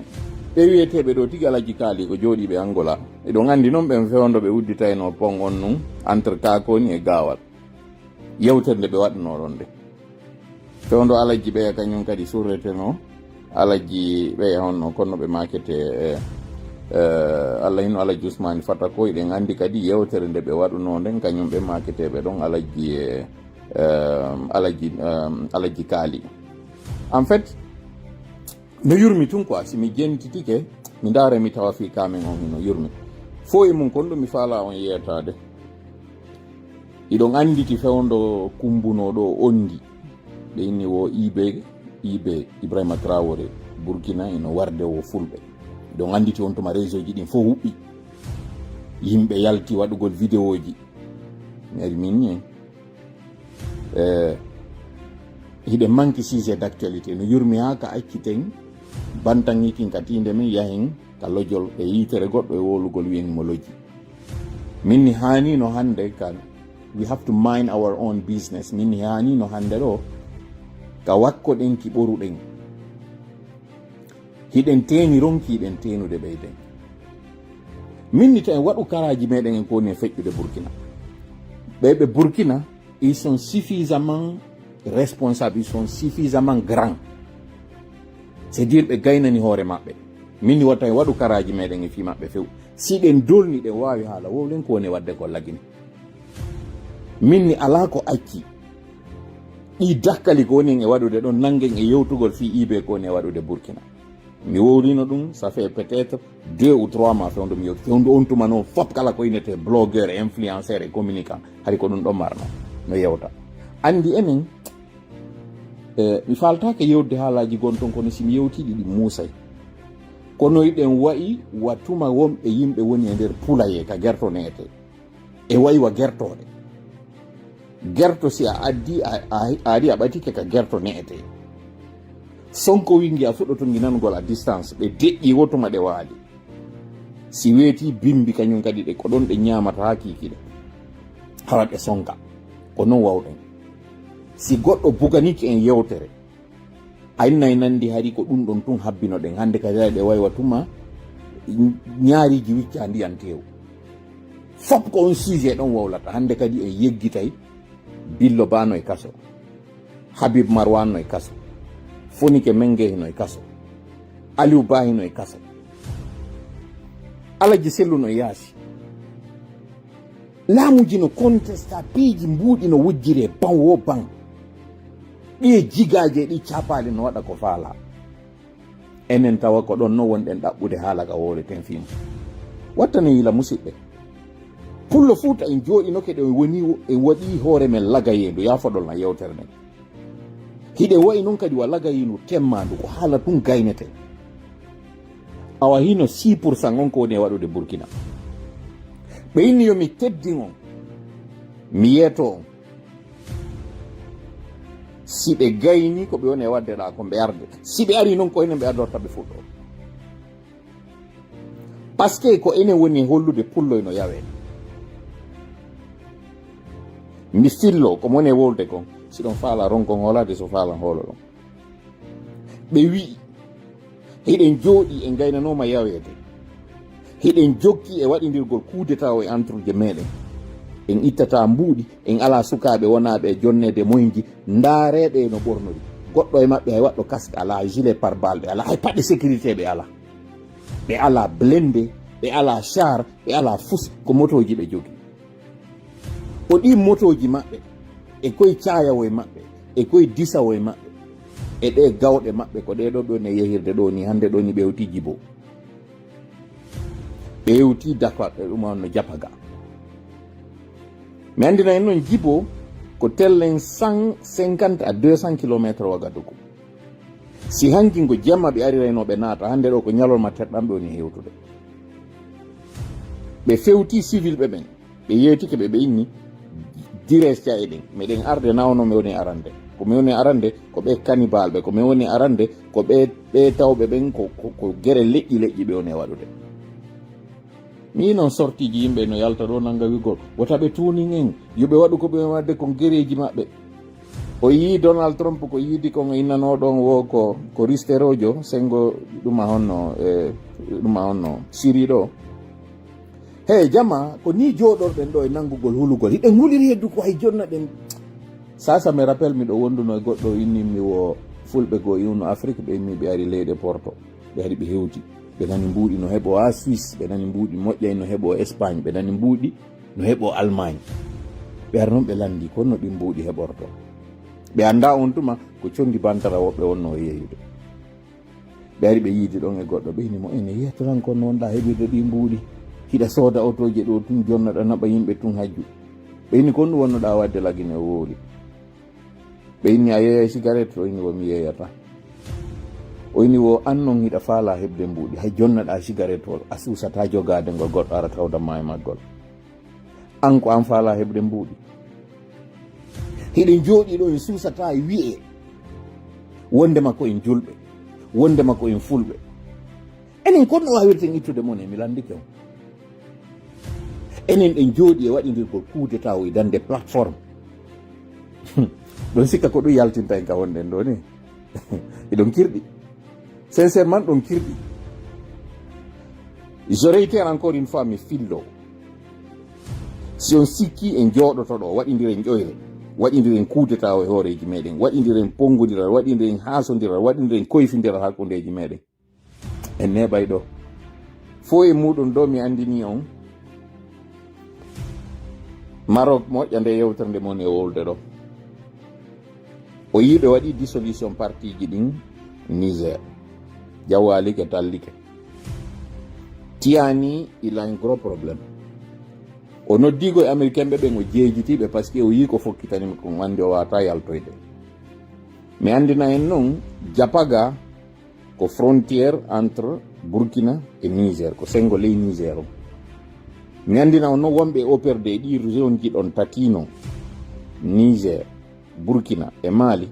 Ɓe wiyeteeɓe ɗo tigi Alhaji Kaali ko jooɗiiɓe Angola. Eɗon anndi noon ɓen fewndo ɓe udditaynoo pont on nun entre Kakoni e Gaawal. Yewtere nde ɓe waɗunoo ɗon nde. Fewndo Alhaji ɓeya kañum kadi surretenoo. Alhaji ɓeya honno kono ɓe maakete, e, e, Allah hino Alhaji Usmani Fata ko eɗen anndi kadi yewtere nde ɓe waɗunoo nden kañum ɓe maaketeeɓe ɗon Alhaji, e, e, Alhaji, e, Alhaji Kaali. En fait, no yurmi tun quoi, si mi jentitike, mi ndaara mi tawa fii kaamen on hino yurmi. Fof e mum kon ɗum mi faalaa on yeetaade. Hiɗon annditi fewndo kumbunoo ɗo ondi. Ɓe inni wo I B, I B, Ibrahima Traoré, Burkina, ino warde wo fulɓe. Hiɗon annditi on tuma réseau ji ɗin fof huɓɓi. Yimɓe yalti waɗugol vidéo ji. Mi ari min ni. E, hiɗen manki sujet d'actualité. No yurmi haa ka acciten bantangi kin ka tiinde men yahin ka lojol e yitere goɗɗo e wowlugol wiyen mo loji. Min ni haanino hannde ka, we have to mind our own business. Min ni haanino hannde ɗo ka wakkoɗen ki ɓoruɗen. Hiɗen teeni ronki, hiɗen teenude ɓeyden. Min ni to en waɗu karaaji meɗen en ko woni e feƴƴude Burkina. Ɓe ɓe Burkina, ils sont suffisamment responsables, ils sont suffisamment grands. C'est dire ɓe gaynani hoore maɓɓe. Min ni wata en waɗu karaaji meɗen e fii maɓɓe few. Si ɗen dolni ɗen waawi haala, wowlen ko woni e waɗde ko Lagine. Min ni alaa ko acci. Ɗi dakkali ko woni en e waɗude ɗon, nanngen e yewtugol fii I B ko woni e waɗude Burkina. Mi wowlino ɗum, ça fait peut-être deux ou trois mois fewndo mi yewti. Fewndo on tuma noon fop kala ko innete blogueur, influenceur e communicant, hari ko ɗum ɗon marno, no yewta. Anndi enen, e, mi faaltaake yewtude haalaaji gon ton, kono si mi yewtii ɗi, ɗi muusay. Kono hiɗen wa'i wa tuma wonɓe yimɓe woni e nder poulailler ka gerto ne'etee. E wayi wa gertooɗe. Gerto si a addi, a, a, a ari a ɓatike ka gerto ne'etee. Sonko wingi a fuɗɗoto ngi nanugol à distance. Ɗe deƴƴi wotuma ɗe waali. Si weetii bimbi kañum kadi ɗe ko ɗon ɗe ñaamata haa kiikiɗe. Hara ɗe sonka. Ko non wawɗen. Si goɗɗo buganike en yewtere, Aynay nandi hari ko ɗum ɗon tun habbino ɗen. Hannde kadi ɗe waywa tuma ñaariji wicca ndiyan tew. Fop ko on sujet ɗon wowlata. Hannde kadi en yeggitay Billo Ba no e kaso. Habib Marwan no e kaso. Fonike Menge hino e kaso. Aliou Ba hino e kaso. Alaji Sellu no e yaasi. Laamuji no contesta piiji mbuuɗi no wujjire ban wo ban. Ɗi e jigaaje ɗi capaali no waɗa ko faala. Enen tawa ko ɗon no wonɗen ɗaɓɓude haala ka wowleten fii mum. Wattane yila musiɓɓe. Pullo Fuuta en jooɗinoke ɗo en woni en waɗi hoore men lagayeendu yaafoɗol na yewtere nden. Hiɗe wayi non kadi wa lagayeendu temmaandu ko haala tun gaynete. Awa hino six pour cent on ko woni e waɗude Burkina. Ɓe inni yo mi teddin on, mi yeeto on. Si ɓe gayni ko ɓe woni e waɗde ɗa ko ɓe arde. Si ɓe ari non ko enen ɓe ardorta ɓe fuɗɗo. Parce que ko enen woni e hollude pulloy no yawe. Mi fillo ko mone wolde kon. Si ɗon faala ronkon hoolade so faalan hoolo ɗon. Ɓe wi'i, hiɗen jooɗi en gaynanooma yaweede. Hiɗen jokki e waɗindirgol kuudeta o e entrude meɗen. En ittata mbuuɗi, en alaa sukaaɓe wonaaɓe e jonneede moyji, ndaareeɓe no ɓornori. Goɗɗo e maɓɓe hay waɗɗo casque alaa, gilet pare-balles ɓe alaa, hay paɗe sécurité ɓe alaa. Ɓe alaa blende, ɓe alaa char, ɓe alaa fus, ko motooji ɓe jogii. O ɗi motooji maɓɓe, e koye caayawo e maɓɓe, e koye disawo e maɓɓe, e ɗe gawɗe maɓɓe, ko ɗe ɗo ɓe woni e yehirde ɗo ni, hannde ɗo ni ɓe hewti Jibo. Ɓe hewti Dakar, e ɗum on no Japaga. Mi anndina en noon Jibo ko tellen cent cinquante à deux cents kilomètres Wagadugu. Si hanki ngo jemma ɓe arirayno ɓe naata, hannde ɗo ko ñalorma terɗam ɓe woni hewtude. Ɓe fewti civil ɓe ɓen, ɓe yeetike ɓe, ɓe inni, "Dires ca e ɗen, meɗen arde nawno mi woni arande. Ko mi woni arande, ko ɓe kanibal ɓe, ko mi woni arande, ko ɓe, ɓe tawɓe ɓen, ko, ko, ko gere leƴƴi leƴƴi ɓe woni e waɗude." Mi noon sortiji yimɓe no yalta ɗo nanga wigol, wota ɓe tuunin en, yo ɓe waɗu ko ɓe waɗde kon gereji maɓɓe. O yii Donald Trump ko yiidi kon innanoo ɗon wo ko, ko risterojo, sengo ɗuma honno, e, ɗuma honno Siri ɗo. He jama, ko ni jooɗorɗen ɗo e nanngugol hulugol. Hiɗen huliri heddu ko hay jonna ɗen. Ça, ça me rappelle, miɗo wonduno e goɗɗo inni mi wo fulɓe goo iwno Afrique, ɓe immi ɓe ari leyɗe Porto. Ɓe ari ɓe hewti. Ɓe nani mbuuɗi no heɓo ha Suisse, ɓe nani mbuuɗi moƴƴay no heɓo Espagne, ɓe nani mbuuɗi no heɓo Allemagne. Ɓe ari noon ɓe lanndi, kono no ɗin mbuuɗi heɓorto. Ɓe annda on tuma ko condi bantara woɓɓe wonno e yeeyude. Ɓe ari ɓe yiidi ɗon e goɗɗo, ɓe ini mo, "Ene yiya tan ko noon ɗa heɓirde ɗi mbuuɗi. Hiɗa sooda otooje ɗo tun, jonnoɗa naɓa yimɓe tun hajju." Ɓe ini, "Kon ɗum wonnoɗa waɗde Lagine?" O wowli. Ɓe inni, "A yeeyay sigaret?" O ini, "Wo mi yeeyata." O ini, "Wo an non hiɗa faala heɓde mbuuɗi, hay jonnoɗa sigaret o, a suusata jogaade ngol, goɗɗo ara tawda ma e maggol. An ko an faala heɓde mbuuɗi." Hiɗen jooɗi ɗo en suusata e wi'e wondema ko en julɓe, wondema ko en fulɓe. Enen kon no wawirten ittude mon e mi lanndike on. Enen ɗen jooɗi e waɗindirgol coup d'état o e dande plateforme. Ɗon sikka ko ɗum yaltinta en ka wonɗen ɗo ni. Eɗon kirɗi. Sincèrement, ɗon kirɗi. Je réitère encore une fois, mi fillo. Si on sikki en jooɗoto ɗo, waɗindiren ƴoyre, waɗindiren coup d'état o e hooreeji meɗen, waɗindiren ponngondiral, waɗindiren haasondiral, waɗindiren koyfindiral hakkundeeji meɗen. En neeɓay ɗo. Fof e muɗum ɗo mi anndini on. Maroc moƴƴa nde yewtere nde mon e wolde ɗo. O yii ɓe waɗi dissolution parti ji ɗin Niger. Jawwalike tallike. Tiani, il a un gros problème. O noddi ko e américain ɓe ɓen, o jeejiti ɓe, parce que o yii ko fokkitani mi kon, anndi o wata yaltoyde. Mi anndina en noon, Japaga ko frontière entre Burkina e Niger, ko senngo ley Niger on. Mi anndina on noon, wonɓe operde e ɗi zone ji ɗon tati noon, Niger, Burkina e Mali,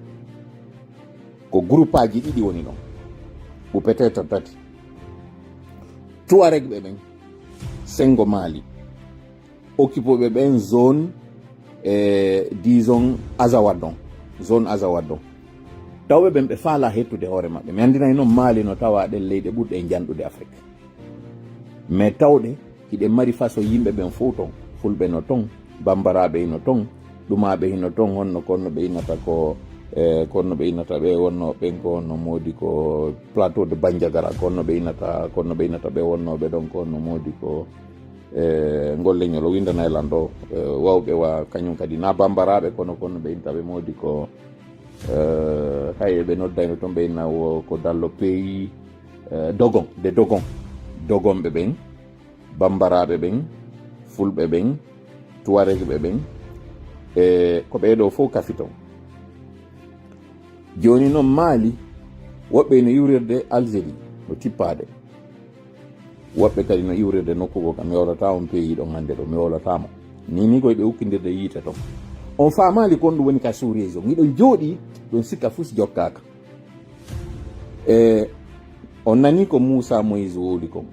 ko groupe aji ɗiɗi woni ɗon, ou peut-être tati. Touareg ɓe ɓen, senngo Mali, occupé ɓe ɓen zone, e, disons, Azawad on, zone Azawad on. Tawɓe ɓen ɓe faalaa hettude hoore maɓɓe. Mi anndinay non Maali no tawaa ɗen leyɗe ɓurɗe e njanɗude Afrik. Mais tawɗe hiɗen mari façon yimɓe ɓen fow ton. Fulɓe no ton, Bambaraaɓe hino ton, Ɗumaaɓe hino ton, honno, ko honno ɓe innata ko, e, ko honno ɓe innata ɓe wonno ɓen, ko honno moodi ko Plateau de Bandiagara, ko honno ɓe innata, ko honno ɓe innata ɓe wonnooɓe ɗon, ko honno moodi ko, e, ngol leñol o winndana e lan ɗo, e, wawɓe wa kañum kadi na Bambaraaɓe, kono ko honno ɓe innata ɓe moodi ko, e, hay eɓe noddayno ton ɓe inna wo ko Dallo Peyi, e, Dogon, de Dogon, Dogonɓe ɓen, Bambaraaɓe ɓen, Fulɓe ɓen, Tuwaregɓe ɓen, e ko ɓee ɗoo fow kafi ton. Jooni non Maali, woɓɓe ino iwrirde Algérie, no tippaade. Woɓɓe kadi no iwrirde nokku goo, kam mi wowlataa on pays ɗon hannde ɗo, mi wowlataa mo. Ni ni koy ɓe ukkindirde yiite ton. On faamaali ko honɗum woni ka sous-région. Hiɗon jooɗii, ɗon sikka fus jokkaaka. E on nanii ko Muusaa Moyiis wowli kon.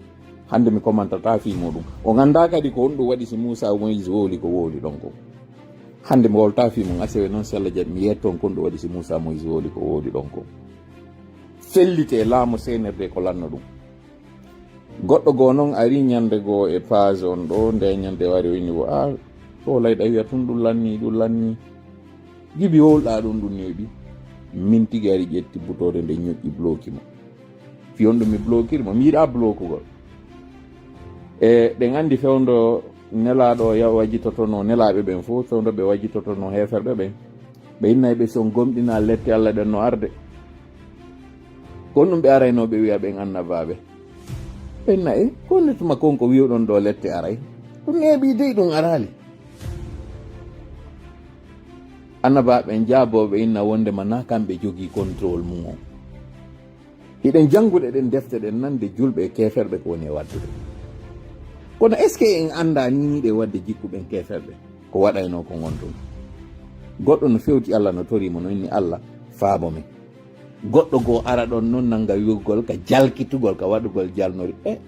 Hannde mi komantataa fii muuɗum. On anndaa kadi ko honɗum waɗi si Muusaa Moyiis wowli ko wowli ɗon kon. Hannde mi wowlataa fii mum, asewe non si Alla jaɓi mi yetto on ko honɗum waɗi si Muusaa Moyiis wowli ko wowli ɗon kon. Fellitee laamu C N R D ko lanno ɗum. Goɗɗo goo non ari ñannde goo e page on ɗoo, nde ñannde o ari o inni wo, "Ah, ko lay ɗa wiya tun ɗum lanni, ɗum lanni." Jibi wowlɗaa ɗum, ɗum neeɓi. Min tigi ari ƴetti butoore nde ñoƴƴi bloki mo. Fii honɗum mi blokiri mo? Mi yiɗaa blokugol. E ɗen anndi fewndo Nelaaɗo o ya-, wajjitotonoo nelaaɓe ɓen fow, fewndo ɓe wajjitotonoo heeferɓe ɓen. Ɓe innay ɓe si on gomɗinaa lette Alla ɗen no arde. Ko honɗum ɓe araynoo ɓe wi'a ɓen annabaaɓe? Ɓe inna, e, ko honɗum tuma kon ko wi'uɗon ɗoo lette aray? Ɗum neeɓii dey, ɗum araali. Annabaaɓe ɓen jaaboo ɓe inna wonndema na kamɓe jogii contrôle mum on. Hiɗen janngude ɗen defte ɗen nan nde julɓe e keeferɓe ko woni e waɗdude. Kono est-ce que en anndaa ni ni ɗe waɗde jikku ɓen keeferɓe? Ko waɗaynoo ko ngon tun. Goɗɗo no fewti Alla, no torii mo, no inni, "Alla, faabo mi." Goɗɗo goo ara ɗon non nannga wi'ugol ka jalkitugol, ka waɗugol jalnori. E,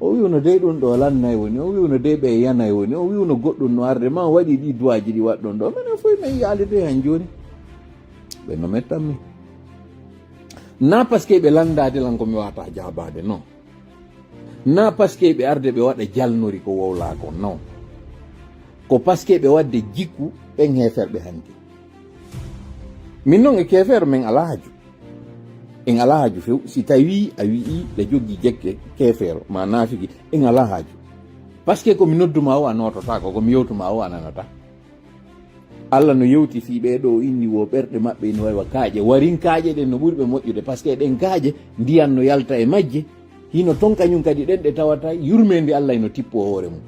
o wi'uno dey ɗum ɗoo lannay woni, o wi'uno dey ɓe yanay woni, o wi'uno goɗɗum no arde, ma o waɗi ɗi duwaaji ɗi waɗɗon ɗoo. Minen foy men yi'aali dey han jooni. Ɓe no mettan mi. Na parce que ɓe lanndaade lan ko mi waawataa jaabaade, non. Na parce que ɓe arde ɓe waɗa jalnori ko wowlaa kon, non. Ko parce que ɓe waɗde jikku ɓen heeferɓe hanki. Min non e keefeero men alaa haaju. En alaa haaju few. Si tawii a wi'ii ɗa jogii jekke keefeero maa naafiki, en alaa haaju. Parce que ko mi noddu maa o a noototaako, ko mi yewtu maa o a nanataa. Alla no yewti fii ɓee ɗoo inni wo ɓerɗe maɓɓe ina wayi wa kaaƴe. Warin kaaƴe ɗen no ɓuri ɓe moƴƴude, parce que ɗen kaaƴe ndiyan no yalta e majje. Hino ton kañum kadi ɗen ɗe tawata yurmeende Alla ino tippoo hoore mum.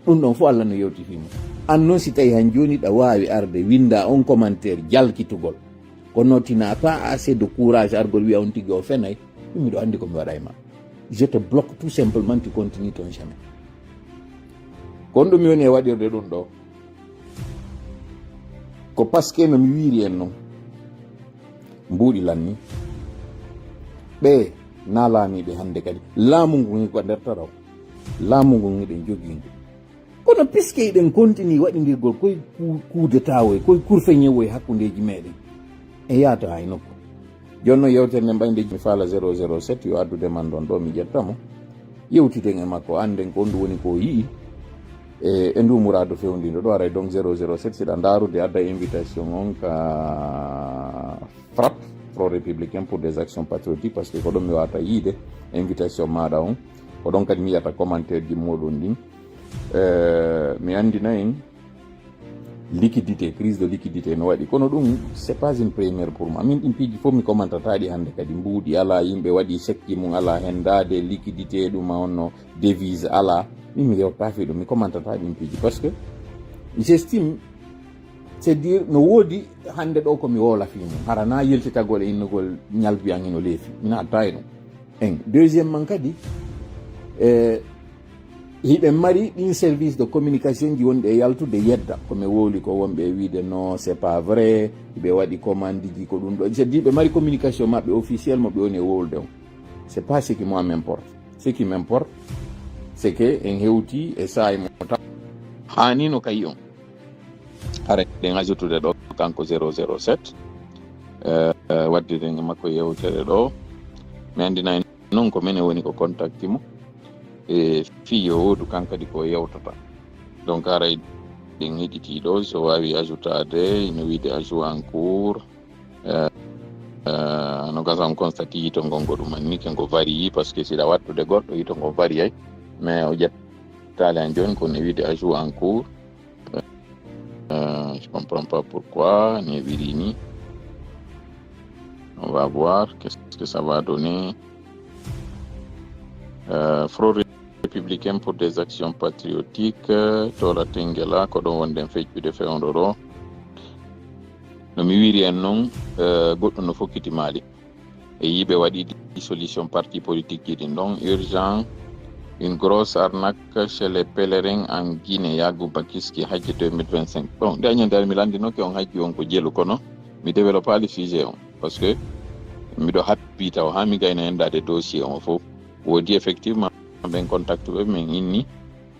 Ɗum ɗon fof Alla no yewti fii mum. An non si tawi han jooni ɗa waawi arde winnda on commentaire jalkitugol. Kono tu n'as pas assez de courage argol wi'a on tigi o fenay, ɗum miɗo anndi ko mi waɗa e ma. Je te bloque tout simplement, tu continues ton chemin. Kono ɗum mi woni e waɗirde ɗum ɗo. Ko parce que no mi wiiri en non. Mbuuɗi lanni. Ɓe na laamiiɓe hannde kadi. Laamu ngu ngi ko nder taraw. Laamu ngu ngi ɗen jogii ngu. Kono puisque eɗen continue waɗindirgol koye coup, coup d'État o e koye kurfeñe o e hakkundeeji meɗen, en yaata hay nokku. Jooni noon yewtere nden ɓayde mi faala zéro zéro sept yo addude man ɗon ɗo mi ƴetta mo. Yewtiden e makko, annden ko honɗum woni ko o yi'i e, e ndu muraadu fewndiindo ɗo aray. Donc zéro zéro sept siɗa ndaarude adda invitation on ka FRAPP, Front Républicain pour des Actions Patriotiques, parce que ko ɗon mi wawata yiide invitation maɗa on. Ko ɗon kadi mi yiyata commentaire ji muɗum ɗin. Eh, mi anndina en liquidité, crise de liquidité no waɗi. Kono ɗum, c'est pas une première pour moi. Min ɗin piiji fof mi commentata ɗi hannde kadi. Mbuuɗi alaa, yimɓe waɗi sekki mum alaa, henndaade, liquidité ɗum a honno, devise alaa. Min mi yewta fii ɗum, mi commentata ɗin piiji. Parce que j'estime, c'est dire, no woodi hannde ɗo ko mi wowla fii mum. Hara na yiltitagol e innugol ñalbi an hino leefi. Mi naata e ɗum. En. Deuxièmement kadi, eh, hiɓe mari ɗin service de communication ji wonɗi e yaltude yedda. Ko mi wowli ko wonɓe e wiide non, c'est pas vrai. Hiɓe waɗi commande ji ko ɗum ɗo. C'est dire ɓe mari communication maɓɓe officiel mo ɓe woni e wowlude on. C'est pas ce qui moi m'importe. Ce qui m'importe, c'est que en hewti e saa'i mo taw. Haani no kayi on. Hara ɗen ajoutude ɗo kanko zéro zéro sept. eh, eh, waɗde ɗen e makko yewtere ɗo. Mi anndinay noon ko menen woni ko contacti mo. E fii yo woodu kan kadi ko yewtata. Donc haray ɗen heɗitii ɗo, so waawi ajoutaade, ino wiide ajout en cours. Eh, eh, no gasa on constati yito ngol ngo ɗum anni ke ngo varie, parce que si ɗa wattude goɗɗo yito ngo variyay. Mais o ƴettaali an jooni ko ne wiide ajout en cours. Euh, je comprends pas pourquoi ne wirini. On va voir qu'est-ce que ça va donner. Euh, Front républicain pour des actions patriotiques, euh, Tola Tengela, ko ɗon wonɗen feccude fewndo ɗo. No mi wiiri en noon, euh, goɗɗo no fokkiti Mali. E yiɓe waɗi dissolution parti politique ji ɗin ɗon. Urgent, une grosse arnaque chez les pèlerins en Guinée, Yagouba Kiski, hajji deux mille vingt-cinq. Bon, nde añande mi lanndinoke on hajji on ko jelu, kono mi développaali sujet on, parce que miɗo happi taw haa mi gayna endaade dossier on fof. Woodi effectivement ɓen contact ɓe min inni,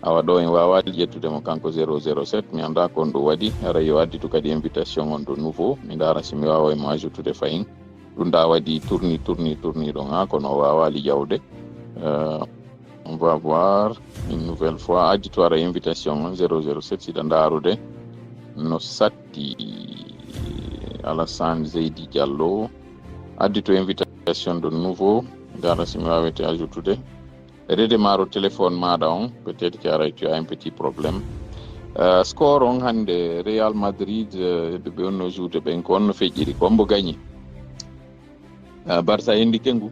awa ɗo en waawaali ƴettude mo kanko zéro zéro sept, mi anndaa ko on ɗum waɗi, hara yo additu kadi invitation on de nouveau, mi ndaara si mi waawa mo ajoutude fayin. Ɗum ɗa waɗi tourni, tourni, tourni ɗon, haa kono o waawaali ƴawde. Euh, on va voir une nouvelle fois. Additu ara invitation on zéro zéro sept, siɗa ndaarude no satti. Alassane Zeydi Diallo. Additu invitation de nouveau. Ndaara si mi waawete ajoutude. Redemaaro téléphone maaɗa on, peut-être que aray tu as un petit problème. Euh, score on hannde, Real Madrid, euh, ɓe, ɓe wonno joude ɓen, ko on no feƴƴiri, ko on mbo gagné. Euh, Barça hendi kengu,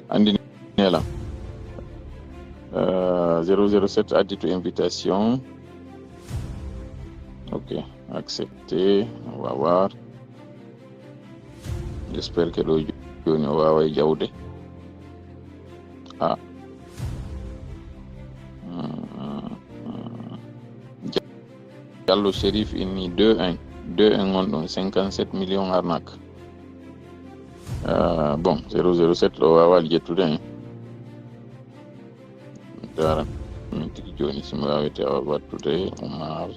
anndi nela. Euh, zéro zéro sept additu invitation. Ok, accepté, on va voir. J'espère que ɗo jooni o waaway ƴawde. Ah. Mm, mm, mm. Diallo Chérif inni deux un. Deux un on ɗum cinquante-sept millions arnaque. Euh, bon, zéro zéro sept ɗo waawaali ƴettude, hein. Dara, min tigi jooni si mi waawete wattude Oumar.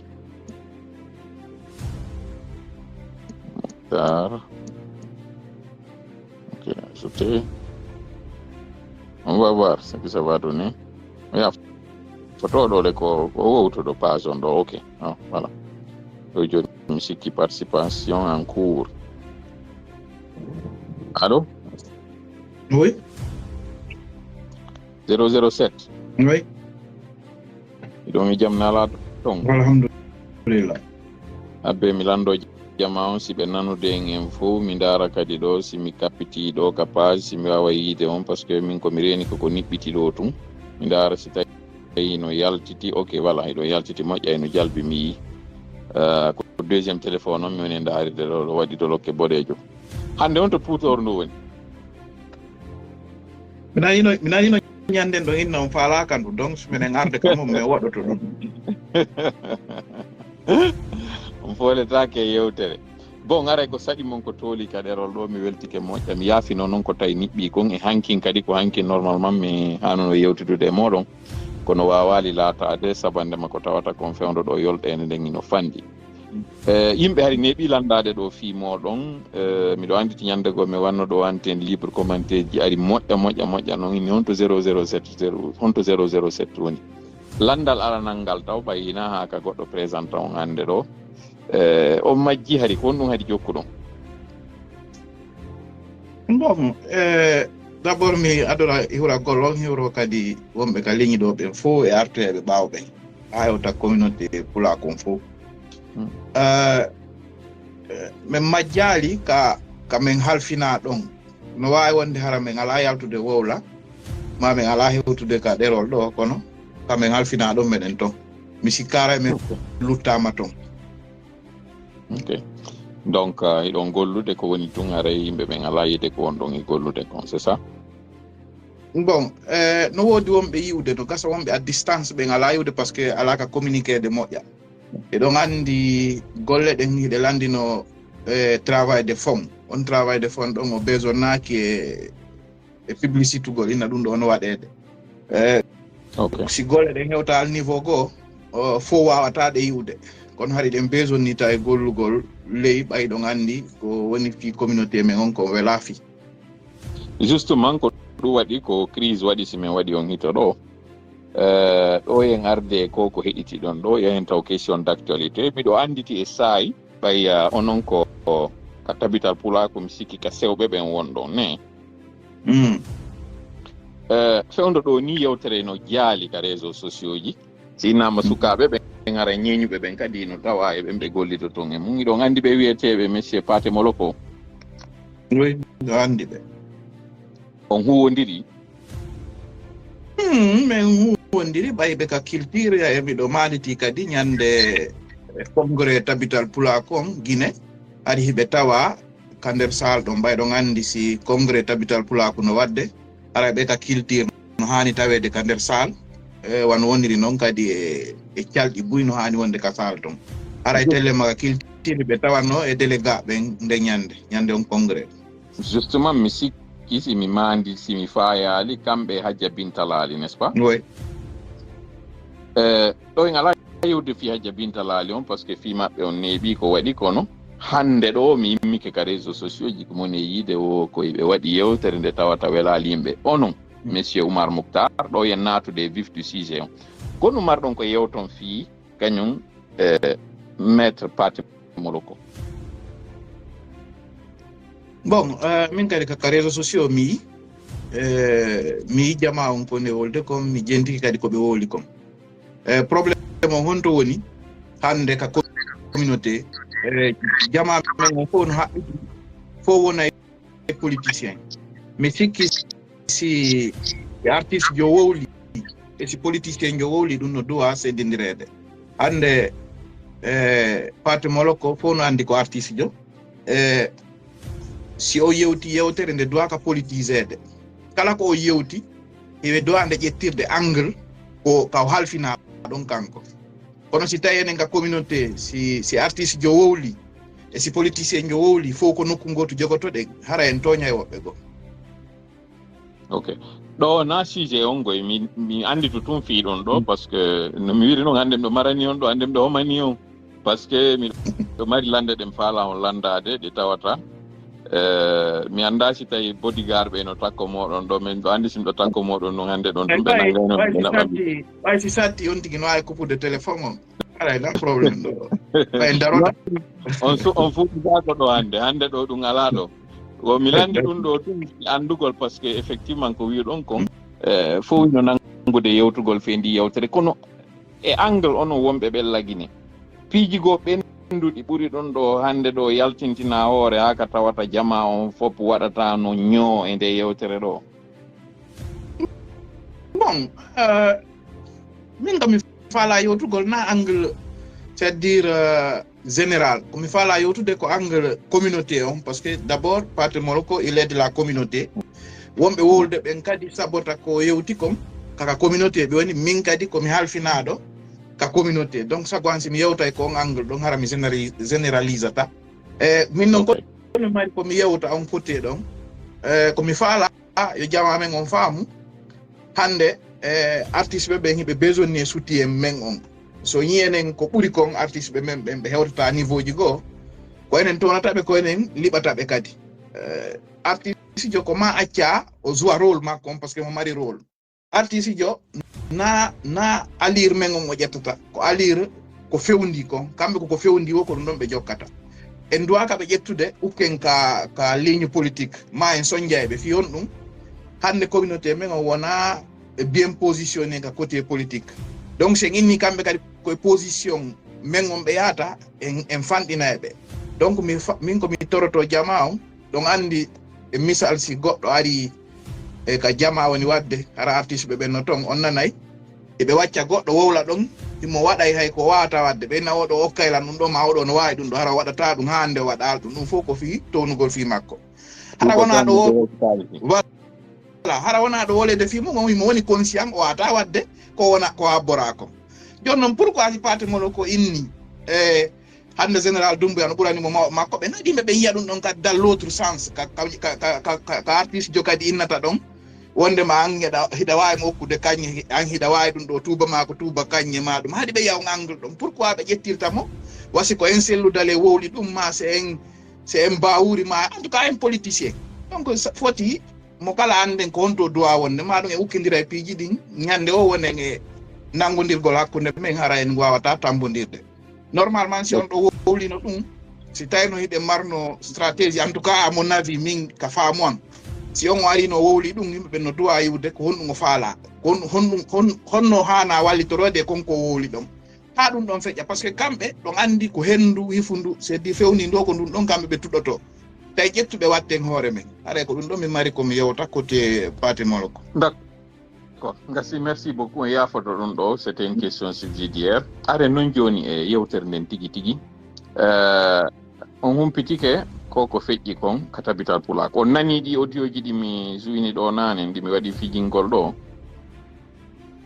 Dar. Ok, ajouté. On va voir ce que ça va donner. Ya, photo ɗo le ko, ko wowto ɗo page on ɗo. Ok. Ah, voilà. Ɗo jooni mi sikki participation en cours. Allô? Oui. Zéro zéro sept. Oui. Miɗo mi jam nala ton. Alhamdulillah. Abbe mi lando jama on si ɓe nanude en en fof mi ndaara kadi ɗo si mi kappiti ɗo ka page si mi wawa yiide on parce que min ko mi reeni koko niɓɓiti ɗo tun. Mi ndaara si tawi no yaltiti. Ok, voilà, hiɗo yaltiti moƴƴa eno jalbi mi yi. Euh, ko deuxième téléphone on mi woni ndaaride ɗo, ɗo waɗi dolokke boɗejo. Hannde on to puutor ndu woni? Mi nanino, mi nanino ñanden ɗo inna on faalaaka ndu, donc so minen arde kam on, min waɗoto ɗum. On fooletaake e yewtere. Bon, aray ko saɗi mon ko tooli ka ɗerol ɗo, mi weltike moƴƴa. Mi yaafino noon ko tawi niɓɓi kon e hankin kadi ko hankin normalement mi hanuno yewtidude e moɗon. Kono waawaali laataade sabande ma ko tawata kon fewndo ɗo yolɗeende nden ino fanɗi. Eh, yimɓe hari neeɓi landaade ɗo fii mooɗon. Eh, miɗo anndi ti ñande goo mi wanno ɗo antenne libre commentaire ji ari moƴƴa, moƴƴa, moƴƴa noon. Inni honto zéro zéro sept, zéro, honto zéro zéro sept woni? Landal aranal ngal taw ɓay hinaa haa ka goɗɗo présenta on hannde ɗo. Eh, on majji hari, ko honɗum hari jokkuɗon? Bon, eh, d'abord mi adora hiwragol on, hiwro kadi wonɓe ka ligne ɗo ɓen fof e artoyeeɓe ɓaawo ɓen. Haa hewta communauté pulakun fof. Hmm. Eh, eh, min majjaali ka, ka min halfinaa ɗon. No waawi wonde hara min alaa yaltude wowla, ma min alaa hewtude ka ɗerol ɗo, kono ka min halfinaa ɗon meɗen ton. Mi sikkaara min luttaama ton. Ok. Donc, euh, hiɗon gollude ko woni tun, aray yimɓe ɓen alaa yiide ko wonɗon e gollude kon, c'est ça? Bon, eh, no woodi wonɓe yi'ude, no gasa wonɓe à distance ɓen alaa yi'ude parce que alaa ka communiqué de moƴƴa. Eɗon anndi golle ɗen hiɗe lanndino, eh, travail de fond. On travail de fond ɗon o besonaaki e, e publicitugol, ina ɗum ɗo no waɗeede. Eh, ok. Si golle ɗen hewtaali niveau goo, o, fof waawata ɗe yi'ude. Kono hari ɗen besonnita e gollugol ley, ɓay ɗon anndi ko woni fii communauté men on, ko welaa fii. Justement, ko ɗum waɗi, ko crise waɗi si min waɗi on hito ɗo. Eh, ɗo yen arde ko ko heɗiti ɗon ɗo, yen taw question d'actualité. Miɗo annditi e saayi, ɓay, ah, onon ko, ko ka tabital pulaaku, mi sikki ka sewɓe ɓen won ɗon, ne? Mm. Eh, fewndo ɗo ni yewtere no jaali ka réseaux sociaux ji. Si innama sukaaɓe ɓen, ara ñeeñuɓe ɓen kadi no tawa e ɓen ɓe gollito ton e mum. Hiɗon anndi ɓe wi'eteeɓe Monsieur Paate Moloko? Oui, miɗo anndi ɓe. On huwondiri? Hmm, min huwondiri ɓay ɓe ka culture, e miɗo maaliti kadi ñande congrès tabital pulaaku on Gine, ari hiɓe tawa ka nder saal ɗon. Ɓay ɗon anndi si congrès tabital pulaaku no waɗde, ara ɓe ka culture no haani taweede ka nder saal, e wano woniri non kadi e, e calɗi buy no haani wonde ka saal ton. Haray telle ma ka culture ɓe tawanno e délégué ɓen nde ñande, ñande on congrès. Justement, mi sikki si mi maandi, si mi faayaali, kamɓe e Hajja Binta Laali, n'est-ce pas? Oui. Eh, ɗo en alaa yewde fii Hajja Binta Laali on, parce que fii maɓɓe on neeɓi ko waɗi, kono hannde ɗo mi immike ka réseaux sociaux ji, ko moni e yiide wo ko ɓe waɗi yewtere nde tawata welaali yimɓe. Onon, Monsieur Oumar Mouhtar, ɗo yen naatude e vif du sujet on. Ko ɗum marɗon ko yewton fii kañum, eh, Maître Paate Moloko? Bon, eh, min kadi ka, ka réseaux sociaux mi, eh, mi jamaa on ko ne wolde kon, mi jentiki kadi ko ɓe wowli kon. Eh, problème on honto woni hannde ka communauté, eh, jamaa men on fof no haɓɓiti, fof wona e politicien. Mi sikki si artiste jo wowli, e si politicien jo wowli, ɗum no duwa seddindireede. Hannde, eh, Paate Moloko fof no anndi ko artiste jo. Eh, si o yewti yewtere nde duwaka politiseede, kala ko o yewti, ewe duwa nde ƴettirde angle ko ka o halfinaa ɗon kanko. Kono si tawi enen ka communauté, si, si artiste jo wowli, e si politicien jo wowli, fof ko nokku ngootu jogotoɗen, hara en tooñay woɓɓe goo. Ok. Ɗo na sujet on goy, mi, mi anndito tun fii ɗon ɗo, parce que no mi wiri non, hannde miɗo marani on ɗo, hannde miɗo homani on. Parce que miɗo mari lande ɗen faala on landaade, ɗe tawata. Eh, mi anndaa si tawi bodyguard ɓe no takko mooɗon ɗo, min ɗo anndi si miɗo takko mooɗon non hannde ɗon, ɗum ɓe nanngayno ɓe naɓa mi. Ɓay si satti on tigi no waawi kupude téléphone on. Alay na problème ɗo. Ɓay darota. On su-, on fuɗɗidaako ɗo hannde, hannde ɗo ɗum alaa ɗo. Wo mi lanndi ɗum ɗo ɗum anndugol, parce que effectivement ko wi'uɗon kon, eh, fof no nanngude yewtugol fii ndi yewtere. Kono e angle onon wonɓe ɓella Gine, piiji goo ɓennduɗi ɓuri ɗon ɗo hannde ɗo yaltintina hoore haa ka tawata jamaa on fof waɗata no ñoo e nde yewtere ɗo? Bon, eh, min kam mi faala yewtugol na angle, c'est-à-dire, eh, général. Ko mi faala yewtude ko angle communauté on, parce que d'abord, Paate Moloko, il est de la communauté. Wonɓe wowlude ɓen kadi sabota ko yewti kon, kaka communauté ɓe woni, min kadi ko mi halfinaaɗo ka communauté. Donc, sago an si mi yewtay ko on angle ɗon, hara mi générali-, généralisata. Eh, min non ko mi mari ko mi yewta on côté ɗon. Eh, ko mi faala yo jamaa men on faamu. Hannde, eh, artiste ɓe ɓen hiɓe besoin soutien men on. So ñi enen ko ɓuri kon artiste ɓe men ɓen ɓe hewtata niveau ji goo, ko enen townata ɓe, ko enen liɓata ɓe kadi. Eh, artiste jo ko ma acca o joua rôle makko on, parce que mo mari rôle. Artiste jo na, na allure men on o ƴettata, ko allure ko fewndi kon, kamɓe ko, ko fewndi wo ko ɗum ɗon ɓe jokkata. En duwaka ɓe ƴettude ukken ka, ka ligne politique, ma en sonja e ɓe fii on ɗum. Hannde communauté men on wona bien positionné ka côté politique. Donc, si en inni kamɓe kadi koye position men on ɓe yahata, en, en fanɗina e ɓe. Donc, mi fa-, min ko mi toroto jamaa on, ɗon anndi e misal si goɗɗo ari e ka jamaa woni waɗde, hara artiste ɓe ɓen no ton, on nanay, eɓe wacca goɗɗo wowla ɗon, himo waɗay hay ko wawata waɗde, ɓe na oɗo okkay lan ɗum ɗo, ma oɗo no waawi ɗum ɗo, hara o waɗata ɗum, haa hannde o waɗa ɗum, ɗum fof ko fii townugol fii makko. Hara wona ɗo wo-, voilà, hara wona ɗo wolede fii mum, on himo woni conscient, o wawata waɗde ko wona, ko abbora kon. Jooni non, pourquoi si Paate Moloko inni, e hannde général Doumbouya no ɓurani mo ma-, makko, ɓe naɗi ɓe, ɓe yiya ɗum ɗon kadi dans l'autre sens, ka, ka, ka artiste jo kadi innata ɗon, Wonde ma an hiɗa waawi mo okkude kañe, an hiɗa waawi ɗum ɗo tuuba ma ko tuuba kañe ma ɗum. Haɗi ɓe yaw angle ɗon. Pourquoi ɓe ƴettirta mo? Wasi ko en sellu dale wowli ɗum ma se en, se en mbaawuri ma. En tout cas, en politicien. Donc, foti mo kala annden ko honto duwa wonde ma ɗum e ukkindira e piiji ɗin. Ñande o wonen e nanngondirgol hakkunde men hara en waawata tambondirde. Normalement, si on ɗo wowlino ɗum, si tawino hiɗen marno stratégie, en tout cas, à mon avis, min ka faamu an, si on o arino wowli ɗum, yimɓe ɓen no duwa yiwde ko honɗum o faala, ko honɗum, honno haana wallitoroyde kon ko wowli ɗon. Haa ɗum ɗon feƴƴa, parce que kamɓe ɗon anndi ko henndu hifundu, c'est-à-dire fewni ndo ko ɗum ɗon kamɓe ɓe tuɗoto. Tawi ƴettuɓe watten hoore men. Haray ko ɗum ɗon mi mari ko mi yewta côté Paate Moloko. D'accord. Merci, merci beaucoup. Yaafoto ɗum ɗo, c'était une question subsidiaire. Are non jooni e yewtere nden tigi tigi. Eh, on humpitike ko ko feƴƴi kon ka Tabital Pulaaku. On nani ɗi audio ji ɗi mi suwini ɗo naane, ndi mi waɗi fijingol ɗo.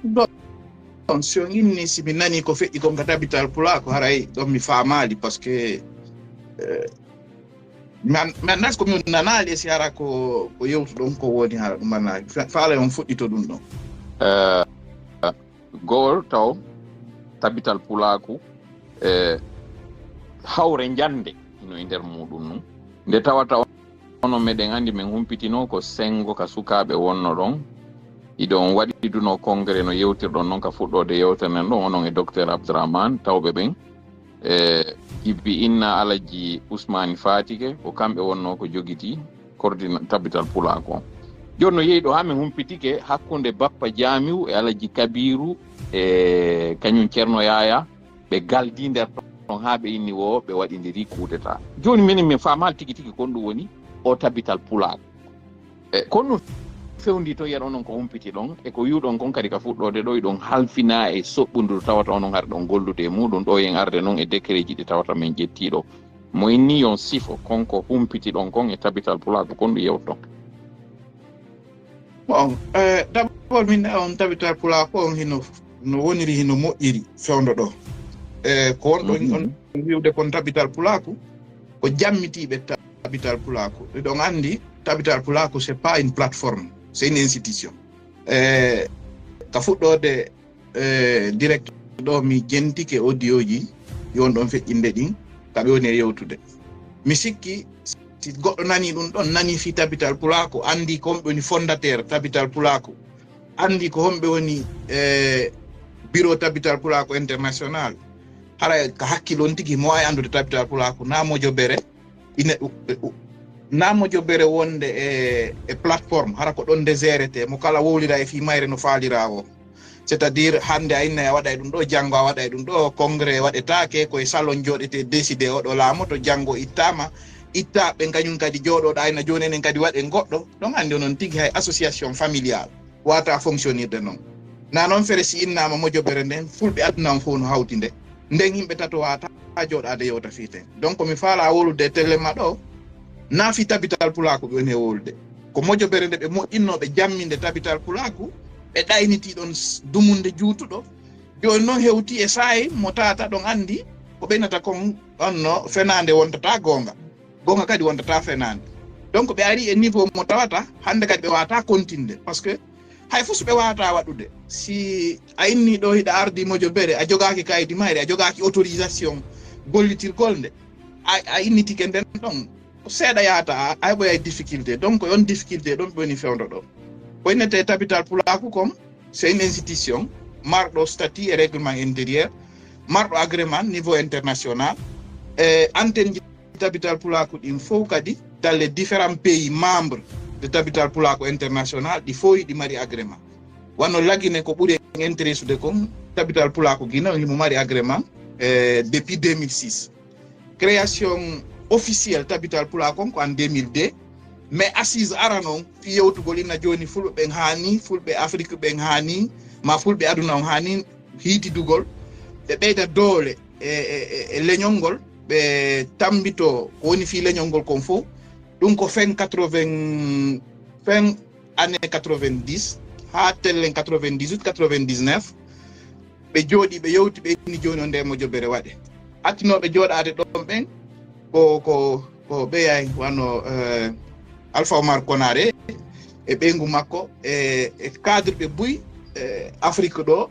Bon, si on inni si mi nani ko feƴƴi kon ka Tabital Pulaaku, haray ɗon mi faamaali, parce que, eh, mi anndas ko mi nanaali e si hara ko, ko yewtuɗon ko woni hara ɗum annaali. Fa-, faala on fuɗɗito ɗum ɗon. Eh, gol taw Tabital Pulaaku, eh, hawre njande hino e nder muɗum nun. Nde tawata onon meɗen anndi men humpitino ko senngo ka sukaaɓe wonno ɗon. Hiɗon waɗiduno congrès no yewtirɗon non ka fuɗɗoode yewtere nden ɗon, onon e Docteur Abdourahmane, tawɓe ɓen. E Jibbi Inna Alaji Usmani Fatike, ko kamɓe wonno ko jogiti coordina-, Tabital Pulaaku on. Jooni no yehi ɗo haa min humpitike hakkunde Bappa Jaamiw e Alaji Kabiru e kañum Ceerno Yaaya, ɓe galdii nder ton haa ɓe inni wo ɓe waɗindiri coup d'État. Jooni minen min faamaali tigi tigi kon ɗum woni o Tabital Pulaaku. E, kono ɗum fewndi to yen onon ko humpiti ɗon, e ko wi'uɗon kon kadi ka fuɗɗoode ɗo, iɗon halfina e soɓɓundu tawata onon hari ɗon gollude e muɗum ɗo, yen arde non e décret ji ɗi tawata men ƴettii ɗo. Mo inni yon sifo, kon ko humpiti ɗon kon e Tabital Pulaaku kon ɗum yewton. Bon, eh, d'abord min on Tabital Pulaaku on hino, no woniri hino moƴƴiri fewndo ɗo. Eh, ko wonɗon on wi'ude kon Tabital Pulaaku, ko jammitiiɓe Tabital Pulaaku. Eɗon anndi Tabital Pulaaku, c'est pas une plateforme, c'est une institution. Eh, ka fuɗɗoode, eh, direct ɗo mi jentike audio ji, yon ɗon feƴƴinde ɗin, ka ɓe woni e yewtude. Mi sikki, si goɗɗo nani ɗum ɗon, nani fii Tabital Pulaaku, anndi ko homɓe woni fondateur Tabital Pulaaku, anndi ko homɓe woni, eh, bureau Tabital Pulaaku International. Hara ka hakkil on tigi mo waawi anndude Tabital Pulaaku, na mojobere, ine, u-, u-, na mojobere wonde e, e plateforme, hara ko ɗon nde gérete, mo kala wowlira e fii mayre no faalira o. C'est-à-dire, hannde a innay a waɗay ɗum ɗo, janngo a waɗay ɗum ɗo, congrès waɗetaake, ko e salon jooɗete décidé oɗo laamoto, janngo ittaama, itta ɓen kañum kadi jooɗoɗo ayna jooni enen kadi waɗen goɗɗo, ɗon anndi onon tigi hay association familiale wata fonctionnirde noon. Na noon fere si innaama mojobere nden, fulɓe aduna on fof no hawti nde. Nden yimɓe tato wata jooɗaade yewta fii ten. Donc mi faala wowlude e télé ma ɗo, na fii Tabital Pulaaku ɓe woni e wowlude. Ko mojobere nde ɓe moƴƴinno ɓe jamminde Tabital Pulaaku, ɓe ɗayniti ɗon s-, dumunde juutuɗo. Jooni noon hewti e saayi mo tawata ɗon anndi ko ɓeynata kon on no fenaande wontata goonga. Goonga kadi wontata fenaande. Donc ɓe ari e niveau mo tawata hannde kadi ɓe wata continde. Parce que hay fof so ɓe wata waɗude. Si a inni ɗo hiɗa ardi mojobere, a jogaaki kaydi mayre, a jogaaki autorisation gollitirgol nde. A, a innitike nden ɗon. Ko seeɗa yahata, a, a heɓoyay difficulté. Donc, ko yon difficulté ɗon ɓe woni fewndo ɗo. Ko innete Tabital Pulaaku kon, c'est une institution, marɗo statut e règlement intérieur, marɗo agrément niveau international. E antenne ji Tabital Pulaaku ɗin fof kadi, dans les différents pays membres de Tabital Pulaaku International, ɗi fof hiɗi mari agrément. Wano Lagine ko ɓuri en intéressude kon, Tabital Pulaaku Guinée, himo mari agrément, eh, depuis deux mille six. Création officielle Tabital Pulaaku on ko en deux mille deux, mais assise arano on, fii yewtugol ina jooni fulɓe ɓen haani, fulɓe Afrik ɓen haani, ma fulɓe aduna on haani hiitidugol, ɓe ɓeyda doole e, e, e, e leñol ngol, ɓe tammbito ko woni fii leñol ngol kon fof. Ɗum ko fin quatre-vingts, fin année quatre-vingt-dix, haa tellen quatre-vingt-dix-huit, quatre-vingt-dix-neuf, ɓe jooɗi, ɓe yewti, ɓe inni jooni o nde mojobere waɗe. Attinooɓe jooɗaade ɗon ɓen ko, ko, ko ɓeyay wano, eh, Alpha Omar Konaré, e ɓeyngu makko e e cadre ɓe buy e Afrique ɗo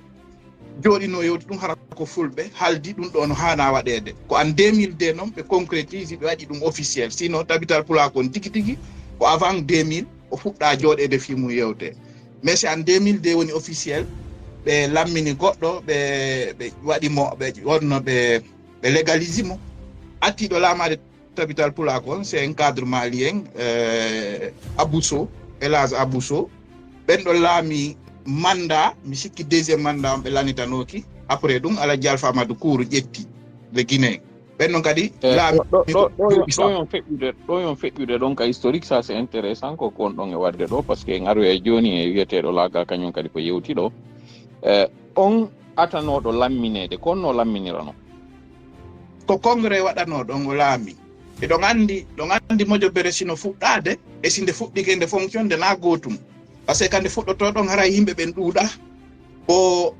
jooɗino yewti ɗum hara ko fulɓe haldi ɗum ɗo no haana waɗeede. Ko en deux mille deux noon ɓe concrétise ɓe waɗi ɗum officiel, sinon Tabital Pulaaku on tigi tigi ko avant deux mille o fuɗɗa jooɗeede fii mum yewte. Mais c'est en deux mille deux woni officiel ɓe lammini goɗɗo ɓe ɓe waɗi mo ɓe wonno ɓe ɓe légalisi mo. Attiiɗo laamaade Tabital Pulaaku on c'est un cadre malien, euh, Abousso, Elage Abousso. Ɓen ɗo laami mandat, mi sikki deuxième mandat on ɓe lanitanooki. Après ɗum Alhaji Alpha Amadou Kourou ƴetti le Guinéen. Ɓen ɗon kadi laami ɗo yon feƴƴude ɗo yon feƴƴude ɗon ka historique, ça c'est intéressant ko kon ɗon e waɗde ɗo, parce que en aroya jooni e wiyeteeɗo laaga kañum kadi ko yewti ɗo. Eh, on atanooɗo lammineede ko honno lamminirano? Ko congrès waɗanoo ɗon o laami. Eɗon anndi ɗon anndi mojobere sino fuɗɗaade e si nde fuɗɗike nde fonctionde na gootum. Parce que kande fuɗɗotoo ɗon haray yimɓe ɓen ɗuuɗa. Ko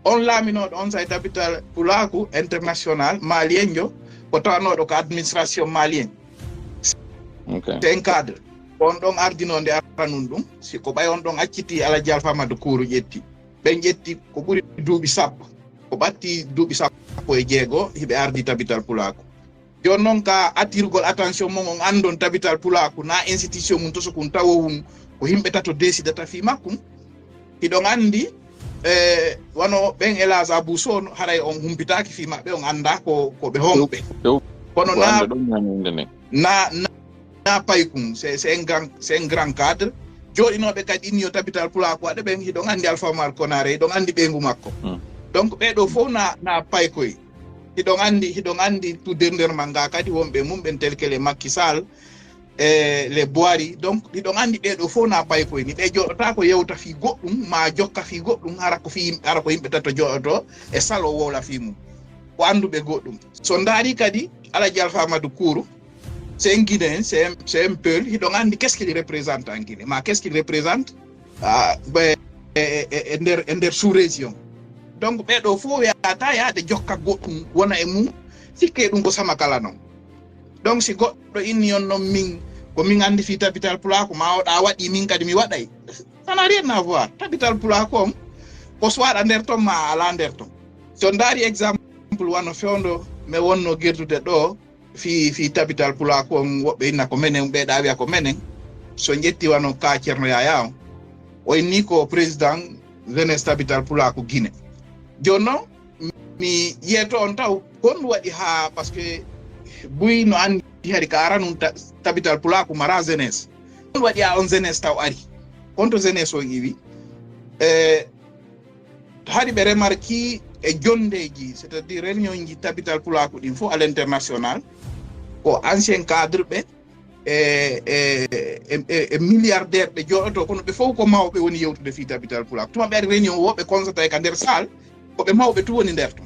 on laaminooɗo on say Tabital Pulaaku international malienjo ko tawanooɗo ko administration malien. Okay. C'est un cadre. On ɗon ardinoo nde aranun ɗum si ko ɓay on ɗon acciti Alhaji Alpha Amadou Kourou ƴetti. Ɓen ƴetti ko ɓuri duuɓi sappo. Ko ɓatti duuɓi sappo e jeego hiɓe ardi Tabital Pulaaku. Jooni noon ka attirgol attention mon on anndon Tabital Pulaaku na institution mum to so kun tawo hun ko yimɓe tato desidata fii makkun. Hiɗon anndi e wano ɓen Elage Abousso haray on humpitaaki fii maɓɓe on annda ko ko ɓe honɓe. Kono na na na paykun c'est c'est un grand c'est un grand cadre. Jooɗinooɓe kadi ɗin yo Tabital Pulaaku waɗe ɓen hiɗon anndi Alpha Oumar Konaré hiɗon anndi ɓeyngu makko. Donc ɓee ɗoo fof na na paykoy. Hiɗon anndi hiɗon anndi tudde nder mannga kadi wonɓe mum ɓen tel que les Macky Sall e les Boiry. Donc hiɗon anndi ɓee ɗoo fof na paykoy ni ɓe jooɗotaako yewta fii goɗɗum ma jokka fii goɗɗum hara ko fii hara ko yimɓe tato jooɗoto e salo wowla fii mum. Ko annduɓe goɗɗum. So ndaari kadi Alhaji Alpha Amadou Kourou c'est un Guinéen, c'est un, c'est un Peul. Hiɗon anndi qu'est-ce qu'il représente en Guinée ma qu'est-ce qu'il représente e nder e nder sous-région. Donc ɓee ɗoo fof wiyata yaade jokka goɗɗum wona e mum sikke ɗum ko sama kala noon. Donc si goɗɗo inni on noon min ko min anndi fii Tabital Pulaaku ma o ɗa waɗi min kadi mi waɗay. Ça n'a rien à voir. Tabital Pulaaku on ko so waɗa nder ton ma a alaa nder ton. So ndaari exemple wano fewndo mi wonno gerdude ɗo fii fii Tabital Pulaaku on woɓɓe inna ko menen ɓe ɗa wiya ko menen. So ƴetti wano ka Ceerno Yaya on o inni ko président jeunesse Tabital Pulaaku Guinée. Jooni noon mi yeeto on taw honɗum waɗi haa parce que buy no anndi hari ka aranun Tabital Pulaaku mara jeunesse. Honɗum waɗi haa on jeunesse taw ari? Honto jeunesse on iwi? E hari ɓe remarki e jonndeeji c'est-à-dire réunion ji Tabital Pulaaku ɗin fof à l'international ko ancien cadre ɓe e e e milliardaire ɓe jooɗoto kono ɓe fof ko mawɓe woni yewtude fii Tabital Pulaaku. Tuma ɓe ari réunion o ɓe constaté ka nder salle ko ɓe mawɓe tun woni nder ton.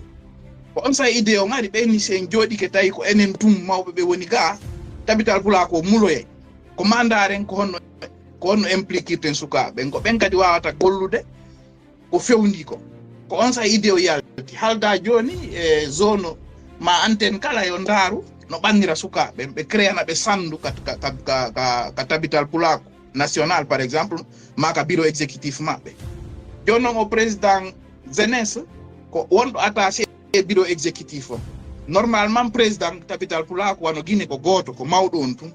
Ko on sa idée on ari ɓe ni sen jooɗike tawi ko enen tun mawɓe ɓe woni ga Tabital Pulaaku o muloye ko mandaren ko honno ko honno impliquirten sukaaɓe ɓen ko ɓen kadi wawata gollude ko fewndi ko. Ko on sa idée o yalti halda jooni e zone ma antenne kala yo ndaaru no ɓannira sukaaɓe ɓe créana ɓe sanndu ka ka ka ka Tabital Pulaaku national par exemple ma ka bureau exécutif maɓɓe. Jooni noon o président jeunesse ko wonɗo attaché e bureau exécutif o. Normalement président Tabital Pulaaku wano Guinée ko gooto ko mawɗo on tun.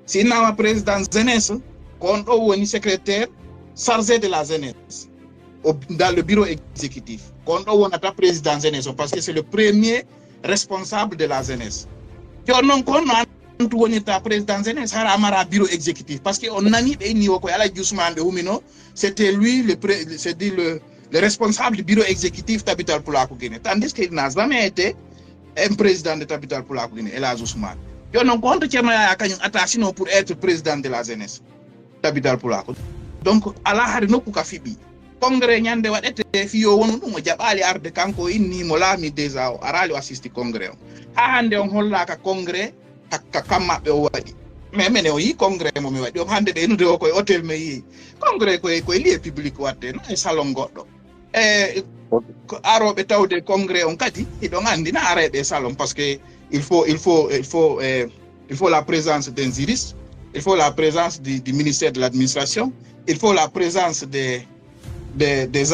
Si innama président jeunesse ko on ɗo woni secrétaire chargé de la jeunesse au dans le bureau exécutif. Ko on ɗo wonata président jeunesse on parce que c'est le premier responsable de la jeunesse. Jooni noon ko honno antu wonirta président jeunesse hara mara bureau exécutif parce que on nani ɓe inni o koye Alhaji Ousmane ɓe humino. C'était lui le pré- c'est dit le le responsable du bureau exécutif Tabital Pulaaku Guinée tandis qu'il n'a jamais été un président de Tabital Pulaaku Guinée Elage Ousmane. Jooni noon ko honto Ceerno Yaya kañum atta sino pour être président de la jeunesse Tabital Pulaaku? Donc alaa hari nokku ka fiɓi. Congrès ñande waɗete fii yo wonu ɗum o jaɓaali arde kanko o inni mo laami déjà o araali o assisti congrès on. Haa hannde on hollaaka congrès ka kam maɓɓe o waɗi. Mais mene o yii congrès mo mi waɗi on hannde ɓeynude o koye hôtel mi yii congrès koye koye lieu public waɗde no e salon goɗɗo. E ko arooɓe tawde congrès on kadi hiɗon anndi na arayɓe e salon parce que il faut il faut il faut eh, il faut la présence d'un juriste il faut la présence du, du ministère de l'administration, il faut la présence des, des, des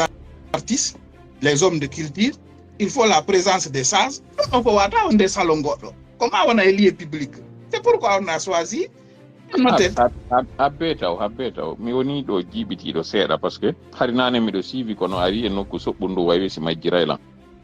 artistes, les hommes de culture, il faut la présence des sages. On peut avoir des salons goɗɗo. Comment on a lieu public? C'est pourquoi on a choisi. Habbe taw, habbe taw. Mi woni ɗo jiɓitiiɗo seeɗa parce que hari nane miɗo siivi kono ari e nokku soɓɓundu wawi si majjiray lan.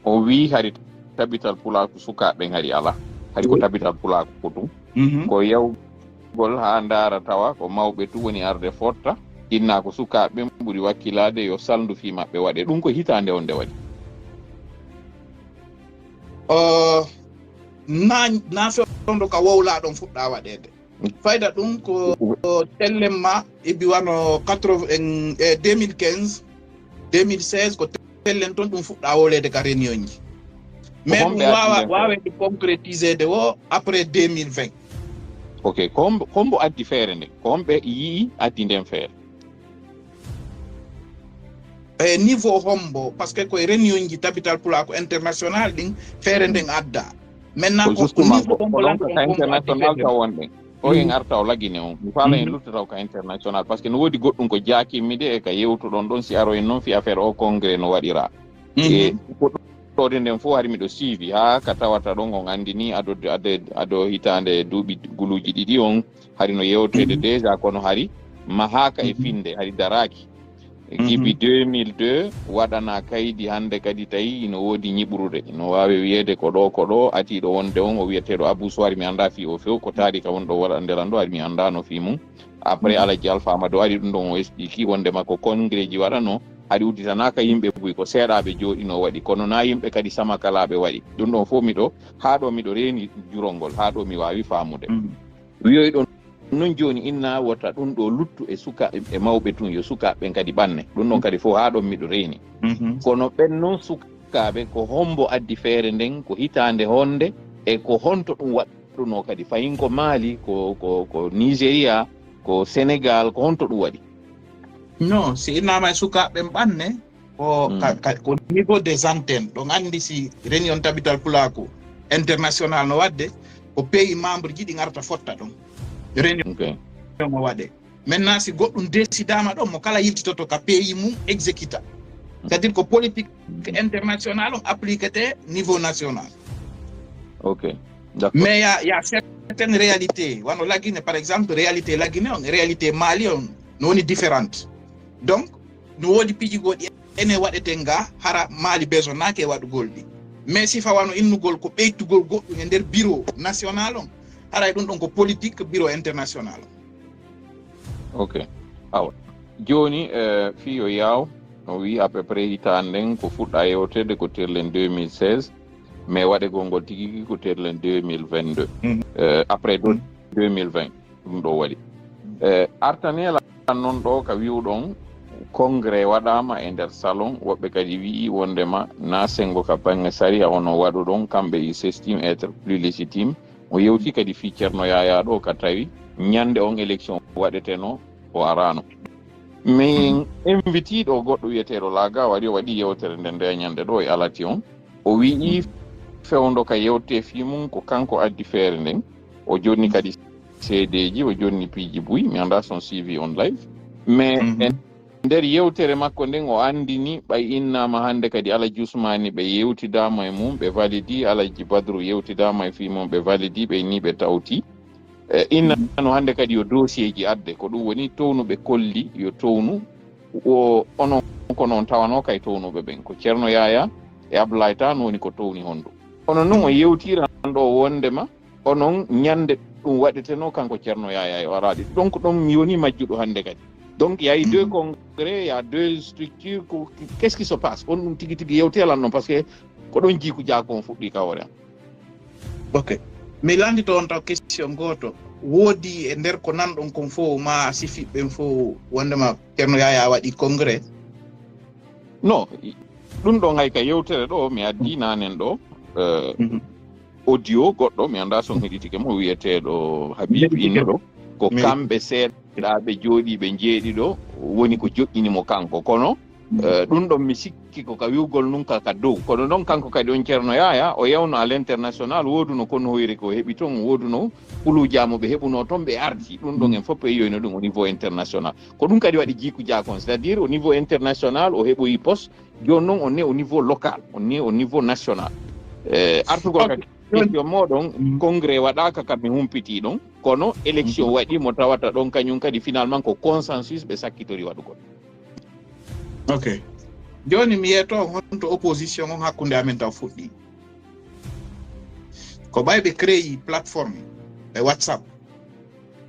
O wii hari tabital pulaaku sukaaɓe hari alaa. Hari ko tabital pulaaku ko ɗum. Ko yawgol haa ndaara tawa ko mawɓe tun woni arde fotta. Inna ko sukaaɓe ɓen ɓuri wakkilaade yo salndu fii maɓɓe waɗe. Ɗum ko hitaande on nde waɗi. Na na fewndo ka wowlaa ɗon fuɗɗaa waɗeede. Fayda ɗum ko tellen ma ibi wano quatre-vingts e deux mille quinze, deux mille seize ko tellen ton ɗum fuɗɗa woleede ka réunion ji. Mais ɗum wawa waweede concrétiseede o après deux mille vingt. Ok, ko hombo hombo addi feere nde? Ko homɓe yi'i addi nden feere? E niveau hombo, parce que koye réunion ji tabital pulaaku international ɗin feere nden adda. Maintenant ko niveau hombo lanɗo on hombo addi feere nden. O en arta o lagine on mi faala en luttata o ka international parce que no woodi goɗɗum ko jaakimmi de e ka yewtuɗon ɗon si aro en noon fi affaire o congrès no waɗira. E fuɗɗoode nden fof hari miɗo siivi haa ka tawata ɗon on anndi ni ado ado hitaande duuɓi guluuji ɗiɗi on hari no yewteede déjà kono hari mahaaka e finde hari daraaki. Gibi deux mille deux waɗana kaydi hannde kadi tawi ino woodi ñiɓrude ino waawi wiyeede ko ɗo ko ɗo atiiɗo wonde on o wiyeteeɗo Abou Sow hari mi annda fii o few ko taarika woni ɗo waɗande lan ɗo hari mi annda no fii mum. Après Alhaji Alpha Amadou ari ɗum ɗon o explique wondema ko congrès ji waɗano hari udditanaaka yimɓe buy ko seeɗaaɓe jooɗino waɗi kono na yimɓe kadi samakalaaɓe waɗi ɗum ɗon fof miɗo haa ɗo miɗo reeni jurol ngol haa ɗo mi waawi faamude. Wiyoyɗon non jooni inna wota ɗum ɗo luttu e suka e mawɓe tun yo sukaaɓe ɓen kadi ɓanne ɗum ɗon kadi fof haa ɗon miɗo reeni. Kono ɓen non sukaaɓe ko hombo addi feere nden ko hitaande honde e ko honto ɗum waɗɗuno kadi fayin ko Mali ko ko ko Nigeria ko Senegal ko honto ɗum waɗi? Non si innama e sukaaɓe ɓen ɓanne ko ka, ka, ko niveau des antennes ɗon anndi si réunion tabital pulaaku international no waɗde ko pays membre ji ɗi ngarta fotta ɗon réunion no waɗe. Maintenant si goɗɗum décidama ɗon mo kala yiltitoto ka pays mum exécuta. C'est à dire ko politique international on appliquete niveau national. Ok. Mais il y a, il y a certaines réalités wano Lagine par exemple réalité Lagine on réalité Mali on no woni différente. Donc no woodi piiji goɗi ene waɗete nga hara Mali besonaake e waɗugol ɗi. Mais sifa wano innugol ko ɓeytugol goɗɗum e nder bureau national on haray ɗum ɗon ko politique bureau international on. Ok. Awa jooni fii yo yaaw o wii à peu près hitaande nden ko fuɗɗa yewteede ko terlen deux mille seize mais waɗegol ngol tigi tigi ko terlen deux mille vingt-deux. Après deux mille vingt ɗum ɗo waɗi. Artaneela noon ɗo ka wi'uɗon congrès waɗaama e nder salon woɓɓe kadi wi'i wondema na senngo ka baŋŋe sariya ono waɗuɗon kamɓe ils s'estiment être plus légitimes. O yewti kadi fii Ceerno Yaayaa ɗo ka tawi ñannde on élection waɗeteno o araano. Min invitiiɗo goɗɗo wiyeteeɗo Laaga wari o waɗi yewtere nde nde ñannde ɗo e alati on o wi'i fewndo ka yewte fii mum ko kanko addi feere nden o jonni kadi seedeeji o jonni piiji buy mi annda son suivi on live mais e nder yewtere makko nden o anndini ɓay innama hannde kadi Alhaji Usmani ɓe yewtidama e mum ɓe validi Alhaji Badru yewtidama e fii mum ɓe validi ɓe ni ɓe tawti. Innano hannde kadi yo dossier ji adde ko ɗum woni townuɓe kolli yo townu o onon kono on tawano kay townuɓe ɓen ko Ceerno Yaya e Abdoulaye Tall woni ko towni hondu. Kono non o yewtiran ɗo wondema onon ñande ɗum waɗeteno kanko Ceerno Yaya o araɗi donc ɗon mi woni majjuɗo hannde kadi. Donc y a eu deux congrès y a deux structures ko qu'est-ce qui se passe on ɗum tigi tigi yewtelan non parce que ko ɗon jiiku jaako on fuɗɗi ka hoore am. Ok. Mi lanndito on taw question gooto woodi e nder ko nanɗon kon fof ma sifiɓɓen fof wondema Ceerno Yaya waɗi congrès? Non ɗum ɗon hay ka yewtere ɗo mi addi nanen ɗo audio goɗɗo mi annda son heɗitike mo wiyeteeɗo Habib innuɗo ko kamɓe seeɗaaɓe jooɗiiɓe njeeɗiɗo woni ko joƴƴini mo kanko kono Eh, ɗum ɗon mi sikki ko ka wi'ugol nun ka, ka dow. Kono noon kanko kadi on Ceerno Yaya, o yawno à l'international, wooduno kono hoyre ko heɓi toon, wooduno puluuji mo ɓe heɓunoo toon, ɓe arti. Ɗum ɗon en fof ɓe yiyoyno ɗum au niveau international. Ko ɗum kadi waɗi Jiiku Jah kon, c'est-à-dire au niveau international, o heɓoyi poste, jooni noon on est au niveau local, on est au niveau national. Eh, artugol ka question mooɗon, congrès waɗaaka ka mi humpitii ɗon, kono élection waɗi mo tawata ɗon kañum kadi finalement ko consensus ɓe sakkitori waɗugol. Ok. Jooni mi yeeto on honto opposition on hakkunde amen taw fuɗɗi. Ko ɓay ɓe créé plateforme e WhatsApp.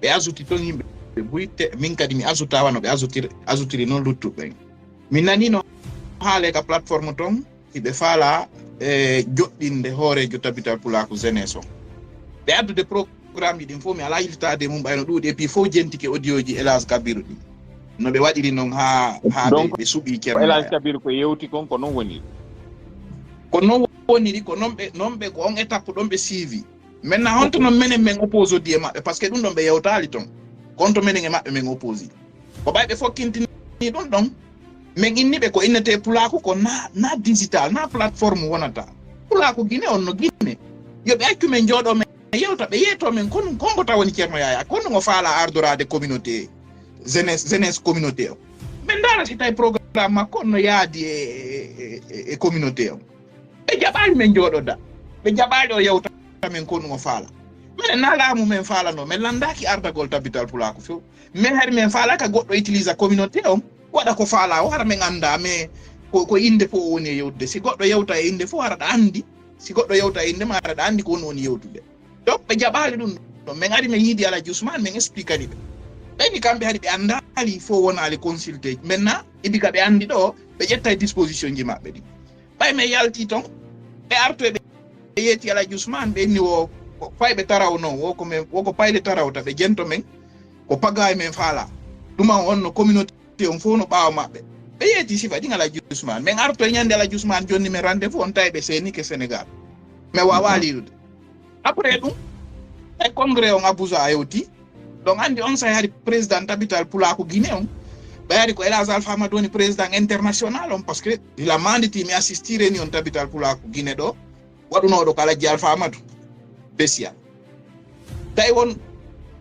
Ɓe azuti ton yimɓe ɓe buyte, min kadi mi azuta wano ɓe azutir-, azutiri noon luttuɓe ɓen. Mi nanino haale ka plateforme ton, hiɓe faala e joɗɗinde hooreejo Tabital Pulaaku Jeunesse on. Ɓe addude programme ji ɗin fof, mi alaa yiltaade mum ɓayno ɗuuɗi, et puis fof jentike audio ji Elage Kabiru ɗin. No ɓe waɗiri noon haa, haa ɓe, ɓe suɓii Ceerno Elage Kabiru ko yewti kon, ko noon woniri. Ko noon woniri, ko noon ɓe, noon ɓe, ko on étape ɗon ɓe siivi. Maintenant, honto noon menen men opposodi e maɓɓe, parce que ɗum ɗon ɓe yewtaali ton. Ko honto menen e maɓɓe men opposi. Ko ɓay ɓe fokkintini ɗum ɗon, men inni ɓe ko innetee Pulaaku ko na, na digital, na plateforme wonata. Pulaaku Gine on no Gine. Yo ɓe accu men jooɗo men yewta, ɓe yeeto men kon, kon ko taw woni Ceerno Yaya, kon ngo faala ardoraade communauté, jeunesse, jeunesse communauté o. Men ndaara si tawi programme makko on no yaadi e, e, e, e communauté o. Ɓe jaɓaali men jooɗoda. Ɓe jaɓaali o yewta men ko ɗum o faala. Minen na laamu men faalano, men landaaki ardagol Tabital Pulaaku few. Men hari men faalaaka goɗɗo utilisa communauté on, waɗa ko faala o, hara men anndaa, mais ko, ko innde fof o woni e yewtude. Si goɗɗo yewta e innde fof, hara ɗa anndi. Si goɗɗo yewta e innde ma, hara ɗa anndi ko woni woni yewtude. Donc, ɓe jaɓaali ɗum ɗon. Men ari men yiidi Alhaji Ousmane, men expliquani ɓe. Ɓe ni kamɓe hari ɓe anndaali fof wonaali consulté. Maintenant, ibi ka ɓe anndi ɗo, ɓe ƴettay disposition ji maɓɓe ɗi. Ɓay men yalti ton, ɓe arto e ɓe yeeti Alhaji Ousmane, ɓe inni wo, ko fay ɓe taraw non, wo ko men, wo ko payle tarawta, ɓe jento men, ko pagaay men faala. Ɗuma on no communauté on fof no ɓaawo maɓɓe. Ɓe yeeti sifa ɗin Alhaji Ousmane. Men arto e ñande Alhaji Ousmane jonni men rendez-vous, on tawi ɓe seeni ke Sénégal. Men waawaa liirude. Après ɗum, e congrès on Abuja a yewti, donc anndi on say hari président Tabital Pulaaku Guinée on, ɓe hari ko Elage Alpha Amadou woni président international on, parce que ila manditi mi assisti réunion Tabital Pulaaku Guinée ɗo, waɗunooɗo ko Alhaji Alpha Amadou Bessiya. Tawi won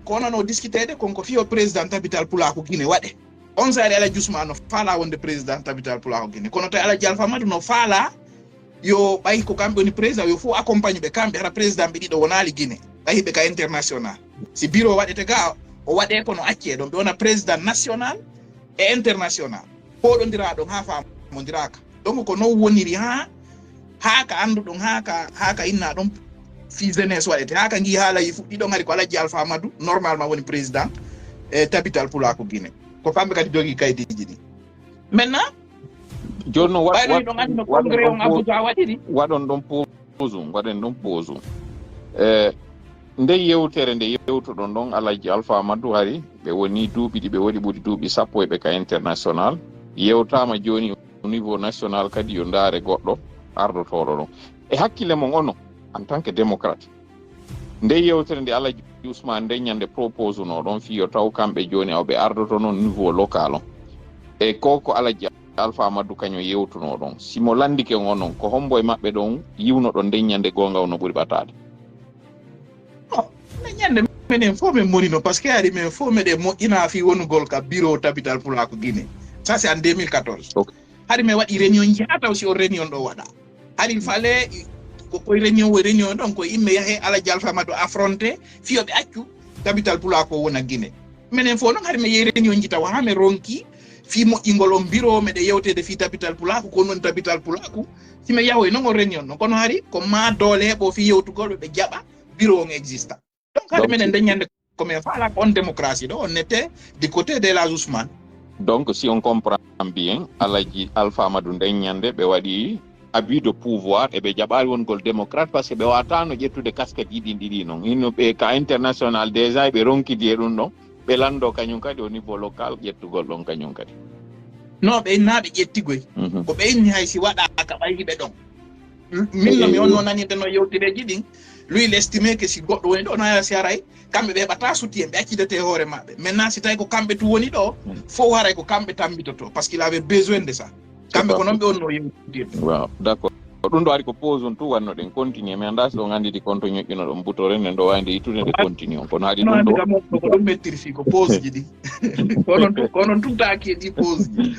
ko onano discuteede kon ko fiyo président Tabital Pulaaku Guinée waɗe. On say hari Alhaji Ousmane no faala wonde président Tabital Pulaaku Guinée. Kono tawi Alhaji Alpha Amadou no faala yo ɓay ko kamɓe woni président, yo fof accompagne ɓe kamɓe, hara président ɓe ɗiɗo wonaali Guinée, ɓay hiɓe ka international. Si bureau waɗete ga, o waɗe kono accee ɗon, ɓe wona président national e international. Pooɗondira ɗon haa faamondiraaka. Donc ko non woniri haa, haa ka annduɗon, haa ka, haa ka inna ɗon fii jeunesse waɗete, haa ka ngi haala yi fuɗɗi ɗon hari ko Alhaji Alpha Amadou, normalement woni président e Tabital Pulaaku Guinée. Ko kamɓe kadi jogii kaydiiji ɗi. Maintenant, Jooni noon, wa-, ɓayno wa-, hiɗon anndi no waɗon congrès ɗon on pause, Abuja waɗiri. Waɗon ɗon pause, waɗen ɗon pause. E nde yewtere nde yewtuɗon ɗon, Alhaji Alpha Amadou, hari ɓe woni duuɓi ɗi ɓe waɗi ɓuri duuɓi sappo e ɓe ka international. Yewtaama jooni au niveau national kadi yo ndaare goɗɗo ardotooɗo ɗon. E hakkille mon onon, en tant que démocrate, nde yewtere nde Alhaji Ousmane nde ñande propose no ɗon fii yo taw kamɓe jooni aw ɓe ardoto noon niveau local on. E ko ko Alhaji Alpha Amadou kañum yewtuno ɗon. Si mo lanndike on onon, ko hombo e maɓɓe ɗon yiwnoɗon nde ñande goonga on no ɓuri ɓataade? Non, mais ñande menen fof men monino, parce que hari men fof meɗen moƴƴina fii wonugol ka bureau Tabital Pulaaku Guinée. Ça, c'est en deux mille quatorze. Ok. Hari men waɗi réunion ji haa taw si on réunion ɗo waɗa. Hari fale ko koye réunion, wo réunion ɗon ko imme yahe Alhaji Alpha Amadou affronté fii yo ɓe accu Tabital Pulaaku o wona Guinée. Menen fof noon hari men yehi réunion ji taw haa men ronki fii moƴƴingol on bureau, meɗen yewteede fii Tabital Pulaaku, ko on woni Tabital Pulaaku. Si men yahoy noon on réunion ɗon, kono hari ko maa doole heɓo fii yewtugol ɓe, ɓe jaɓa bureau on exista. Donc hari Donc, menen nde ñande ko men faala ko on démocratie ɗo, on était du côté de Elhadj Ousmane. Donc, si on comprend bien, Alhaji Alpha Amadou nden ñande ɓe waɗi abus de pouvoir e ɓe jaɓaali wongol démocrate parce que ɓe waataano ƴettude casquette ji ɗin ɗiɗi noon. Hino ɓe ka international déjà ɓe ronkidi e ɗum ɗon, ɓe lanndo kañum kadi au niveau local ƴettugol ɗon kañum kadi. Non, ɓe innaaɓe ƴettigoy. Mhm. Ko ɓe inni hay si waɗaaka ɓay hiɓe ɗon. Min no mi on no nanirde no yewtireeji ɗin. Lui, il estimait que si goɗɗo woni ɗo, no si haray, kamɓe ɓe heɓata soutien, ɓe accidete hoore maɓɓe. Maintenant, si tawi ko kamɓe tu woni ɗo, Mm. fof haray ko kamɓe tambitoto, parce qu'il avait besoin de ça. Kamɓe ko noon ɓe wonno yewtirde. Waaw, d'accord. Ko ɗum ɗo ari ko pause on tun wanno ɗen continuer, mais anndaa si ɗon anndi ɗi konto ñoƴƴuno ɗon butore nden ɗo wawi nde yittude nde continuer on. Kono haɗi ɗum ɗo. Kam ko ɗum mettiri fii ko pause ji ɗi. Kono tun, kono tun taaki e ɗi pause ji.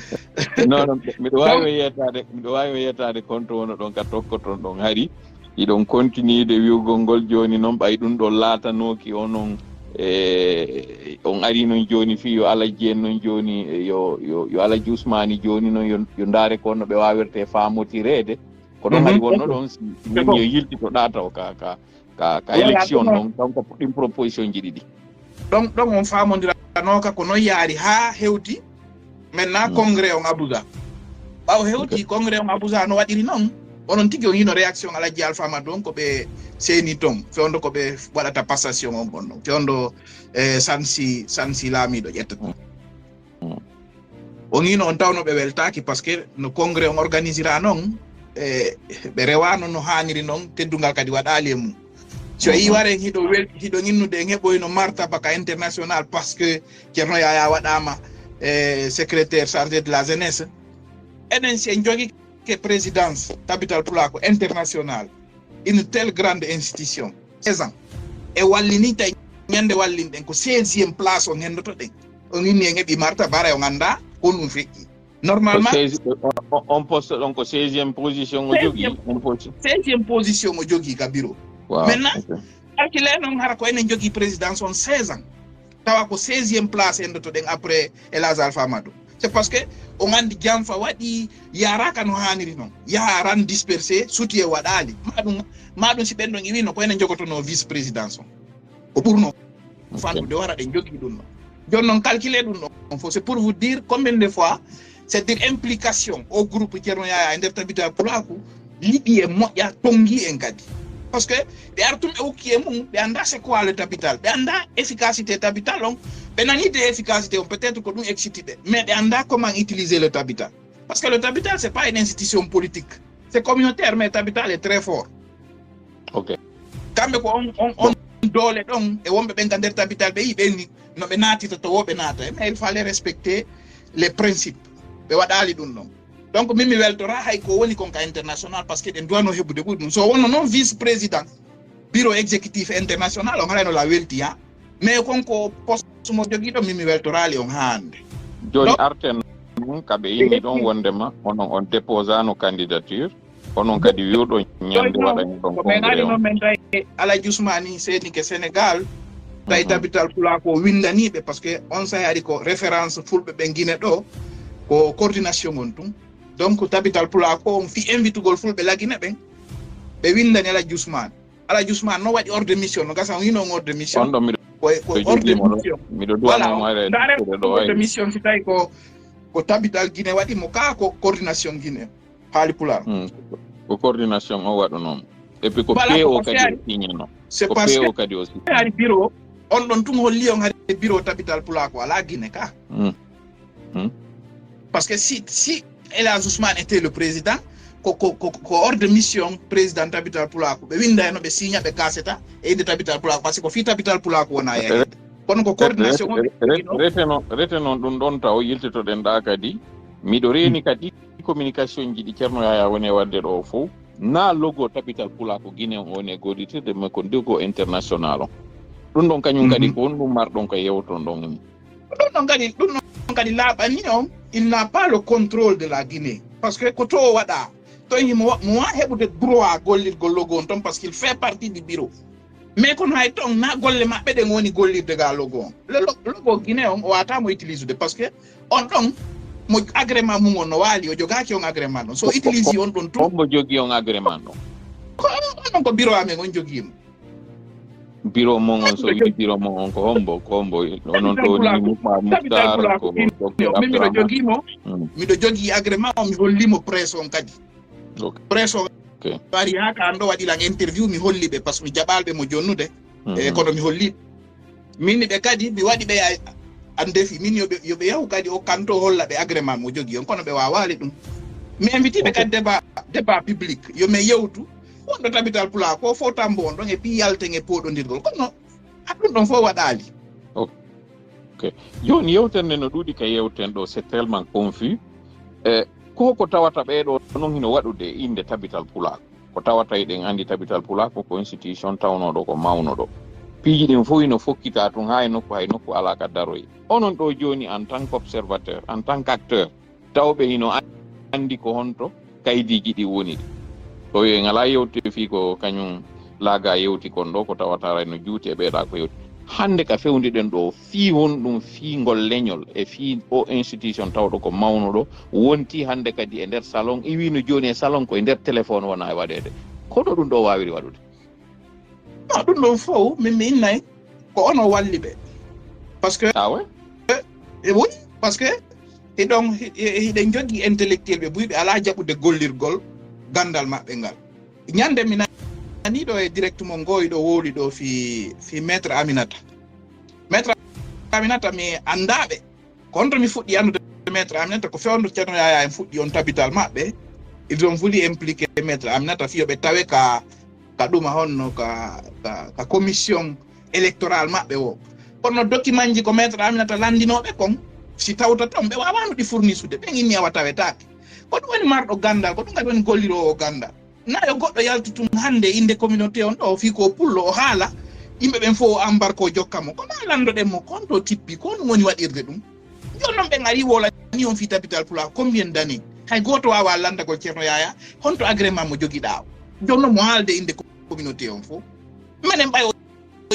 Non, non, miɗo wawi yetaade, miɗo wawi yetaade konto wono ɗon ka tokkoton ɗon hari. Hiɗon continue de wi'ugol ngol jooni noon, ɓay ɗum ɗo laatanooki onon, e, on ari noon jooni fii yo Alhaji en noon jooni, e, yo, yo, yo Alhaji Usmaani jooni noon, yo, yo ndaare ko no ɓe waawirte faamotireede. Ko ɗon hari wonno ɗon, si, si min yo yiltitoɗaa taw ka, ka, ka, ka élection ɗon, donc ɗin proposition ji ɗiɗi. Ɗon, ɗon on faamondiranooka ko noon yaari haa hewti. Maintenant, congrès on Abuja. Ɓaawo hewti congrès on Abuja no waɗiri noon, onon tigi on hino réaction Alhaji Alpha Amadou on ko ɓe seeni toon, fewndo ko ɓe waɗata passation on ɗon ɗon. Fewndo, eh, sansi, sansi laamiiɗo ƴettata. On hino on tawno ɓe weltaaki parce que no congrès on organisira noon, eh, ɓe rewaano no haaniri noon, teddungal kadi waɗaali e mum. Si o yii waren hiɗo wel-, hiɗo innude en heɓoyno martaba ka international parce que Ceerno Yaya waɗaama, eh, secrétaire chargé de la jeunesse. Enen si en jogike présidence Tabital Pulaaku international, une telle grande institution, seize ans, e wallini tawi ñande wallinɗen ko seizième place on henndotoɗen. On inni en heɓi martaba, bara on anndaa ko ɗum feƴƴi. Normalement, on, on poste ɗon ko seizième position o jogii. Seizième position o jogii ka bureau. Maintenant, calculer noon hara ko enen jogii présidence on seize ans. Tawa ko seizième place henndotoɗen après El Hadj Alpha Amadou. C'est parce que on anndi janfa waɗi, yaaraaka no haaniri noon. Yaha ran dispersé, soutien waɗaali. Maɗum, maɗum si ɓen ɗon iwino ko enen jogotonoo vice présidence on. Ko ɓurno fanɗude wara ɗen jogii ɗum ɗon. Jooni noon calculer ɗum ɗon fof, c'est pour vous dire combien de fois, c'est-à-dire implication au groupe Ceerno Yaya e nder Tabital Pulaaku, liɓi e moƴƴa, tonngi en kadi. Parce que ɓe artum ɓe ukki e mum, ɓe anndaa c'est quoi le Tabital, ɓe anndaa efficacité Tabital on, ɓe nanii de efficacité on, peut-être ko ɗum exciti ɓe, mais ɓe anndaa comment utiliser le Tabital. Parce que le Tabital, c'est pas une institution politique, c'est communautaire, mais Tabital est très fort. Ok. Kamɓe ko on, on, on doole ɗon e wonɓe ɓen ka nder Tabital, ɓe yii ɓen ni no ɓe naatita to wo ɓe naata. Mais il fallait respecter les principes. Ɓe waɗaali ɗum ɗon. Donc, min mi weltora hay ko woni kon ka international, parce que ɗen duwano heɓude ɓuri ɗum. So wonno noon vice président bureau exécutif international, on haray no la welti, ha. Mais kon ko poste mo jogii ɗon, min mi weltoraali on haa hannde. Jooni arten noon ka ɓe inni ɗon wondema onon on déposano candidature, onon kadi wi'uɗon ñande waɗani ɗon congrès on. Min tawi Alhaji Usmani seenike Sénégal, tawi Tabital Pulaaku o winndanii ɓe, parce que on saa'i ari ko référence fulɓe ɓen Guinée ɗo, ko coordination on tun. Donc Tabital Pulaaku on fii invitugol fulɓe la Guinée ɓen, ɓe winndani Alhaji Usmani. Alhaji Usmani no waɗi ordre de mission, no gasa on hino on ordre de mission. On ɗon miɗo, ko, ko miɗo ordre de jogiimo ɗo, mission. Miɗo duwano mo. Voilà, ndaare ɗo ordre de mission si tawi ko, ko Tabital Guinée waɗi mo ka, ko coordination Guinée. Haali Pulaar. Hmm. Ko coordination o waɗuno mo. Et puis ko P O kadi o signano. C'est parce que P O kadi o signano. Hari bureau, on ɗon tun holli on hari bureau Tabital Pulaaku alaa Guinée ka. Hmm. Hmm. Parce que si, si El Hadj Ousmane était le président, ko, ko, ko, ko ordre de mission président Tabital Pulaaku. Ɓe winda e no ɓe signa, ɓe kaseta e inde Tabital Pulaaku, parce que ko fii Tabital Pulaaku wona yaade. Kono ko coordination on. Rete, rete, rete noon, rete noon ɗum ɗon taw yiltitoɗen ɗa kadi. Miɗo reeni kadi communication ji ɗi Ceerno Yaya woni e waɗde ɗo fof. Na logo Tabital Pulaaku Guinée on woni e gollirde, mais ko logo international on. Ɗum ɗon kañum kadi ko honɗum marɗon ko yewton ɗon e mum? Ɗum ɗon kadi, ɗum ɗon kadi laaɓani on, il n'a pas le contrôle de la Guinée. Parce que ko to o waɗa, to himo wa-, mo wa heɓude droit gollirgol logo on ton, parce qu'il fait partie du bureau. Mais kono hay ton na golle maɓɓe ɗen woni gollirde ga logo on. Le lo-, logo Guinée on o wata mo utiliser de, parce que on ɗon mo agrément mum on no waali, o jogaaki on agrément ɗon. So o utilise on ɗon tun. Hombo jogi on agrément ɗon? Ko on, on ɗon ko bureau amen on jogii mo. Bureau mon on, so wi'i bureau mon on ko hombo, ko hombo? Onon ɗo ni Moussa Mokhtar, ko docteur Abdourahmane. Min miɗo jogii mo, miɗo jogii agrément on, mi holli mo presse on kadi. Ok. Presse on ari haa ka an ɗo waɗi lan interview, mi holli ɓe, parce que mi jaɓaali ɓe mo jonnude. E kono mi holli ɓe. Min ɓe kadi, mi waɗi ɓe a-, an defi. Min yo ɓe, yo ɓe yahu kadi o kanto holla ɓe agrément mo jogii on, kono ɓe waawaali ɗum. Mi inviti ɓe kadi débat, débat public. Yo mi yewtu. Wonɗo Tabital Pulaaku o fof tambo on ɗon e ɓi yalten e pooɗondirgol. Kono ɗum ɗon fof waɗaali. Ok. Jooni yewtere nde no ɗuuɗi ka yewten ɗo, c'est tellement confus. E Ko ko tawata ɓee ɗoo noon hino waɗude innde Tabital Pulaaku. Ko tawata eɗen anndi Tabital Pulaaku ko institution tawnooɗo ko mawnuɗo. Piiji ɗin fof hino fokkita tun haa e nokku, hay nokku alaa ka daroyi. Onon ɗoo jooni en tant qu'observateur, en tant qu'acteur, tawɓe hino anndi ko honto kaydiiji ɗi woniri. Ko yo en alaa yewtude fii ko kañum laaga yewti kon ɗoo, ko tawata aray no juuti e ɓeeɗa ko yewti. Hannde ka fewndiɗen ɗoo, fii honɗum, fii ngol leñol e fii o institution tawɗo ko mawnuɗo, wonti hannde kadi e nder salon, iwino jooni e salon ko e nder téléphone wona e waɗeede. Kono ɗum ɗo waawiri waɗude? No, ɗum ɗon fof, min mi innay ko ono walli ɓe. Parce que, Ah ouais? E oui, parce que hiɗon, hi-, hi-, hiɗen jogii intellectuel ɓe buy ɓe alaa jaɓude gollirgol ganndal maɓɓe ngal. Ñande mi nanii ɗo e direct mo ngoowi ɗo wowli ɗo fi, fi maître Aminata. Maître Aminata mi anndaa ɓe. Kono to mi fuɗɗi anndude maître Aminata ko fewndo Ceerno Yaya en fuɗɗi on tabital maɓɓe. Ils ont voulu impliquer maître Aminata fiyo ɓe tawe ka, ka ɗuma honno ka, ka, ka commission électorale maɓɓe o. Kono document ji ko maître Aminata lanndinooɓe kon, si tawta ton ɓe waawaano ɗi fournisude, ɓen inni awa tawetaake. Ko ɗum woni marɗo ganndal, ko ɗum kadi woni golliroowo ganndal. Na yo goɗɗo yaltu tun hannde innde communauté on ɗo, fii ko pullo o haala, yimɓe ɓen fof o ambar ko jokka mo. Ko maa lanndoɗen mo, ko honto tippi, ko honɗum woni waɗirde ɗum? Jooni non ɓen ari wolani on fii tabital pulaar, combien d'années? Hay gooto waawaa lanndagol Ceerno Yaya, honto agrément mo jogiɗaa o? Jooni non mo haalde innde communauté on fof. Minen ɓay o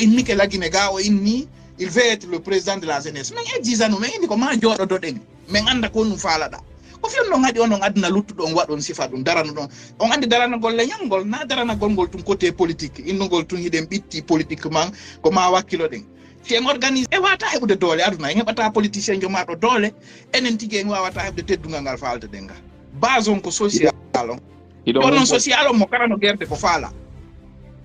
immike Lagine ga, o inni, il veut être le président de la jeunesse. Min exiganu, min inni ko maa jooɗodoɗen. Min annda ko honɗum faalaɗaa. Ko fii on non haɗi onon aduna luttuɗo on waɗon sifa ɗum, daranoɗon. On anndi daranagol leñol ngol, na daranagol ngol tun côté politique. Innugol tun hiɗen ɓitti politiquement, ko maa wakkiloɗen. Si en organise, en waawataa heɓude doole aduna, en heɓataa politicien jomaaɗo doole, enen tigi en waawataa heɓude teddungal ngal faalteɗen ngal. Base on ko social on. Hiɗon Jooni non humpo- social on mo kala no gerde ko faala.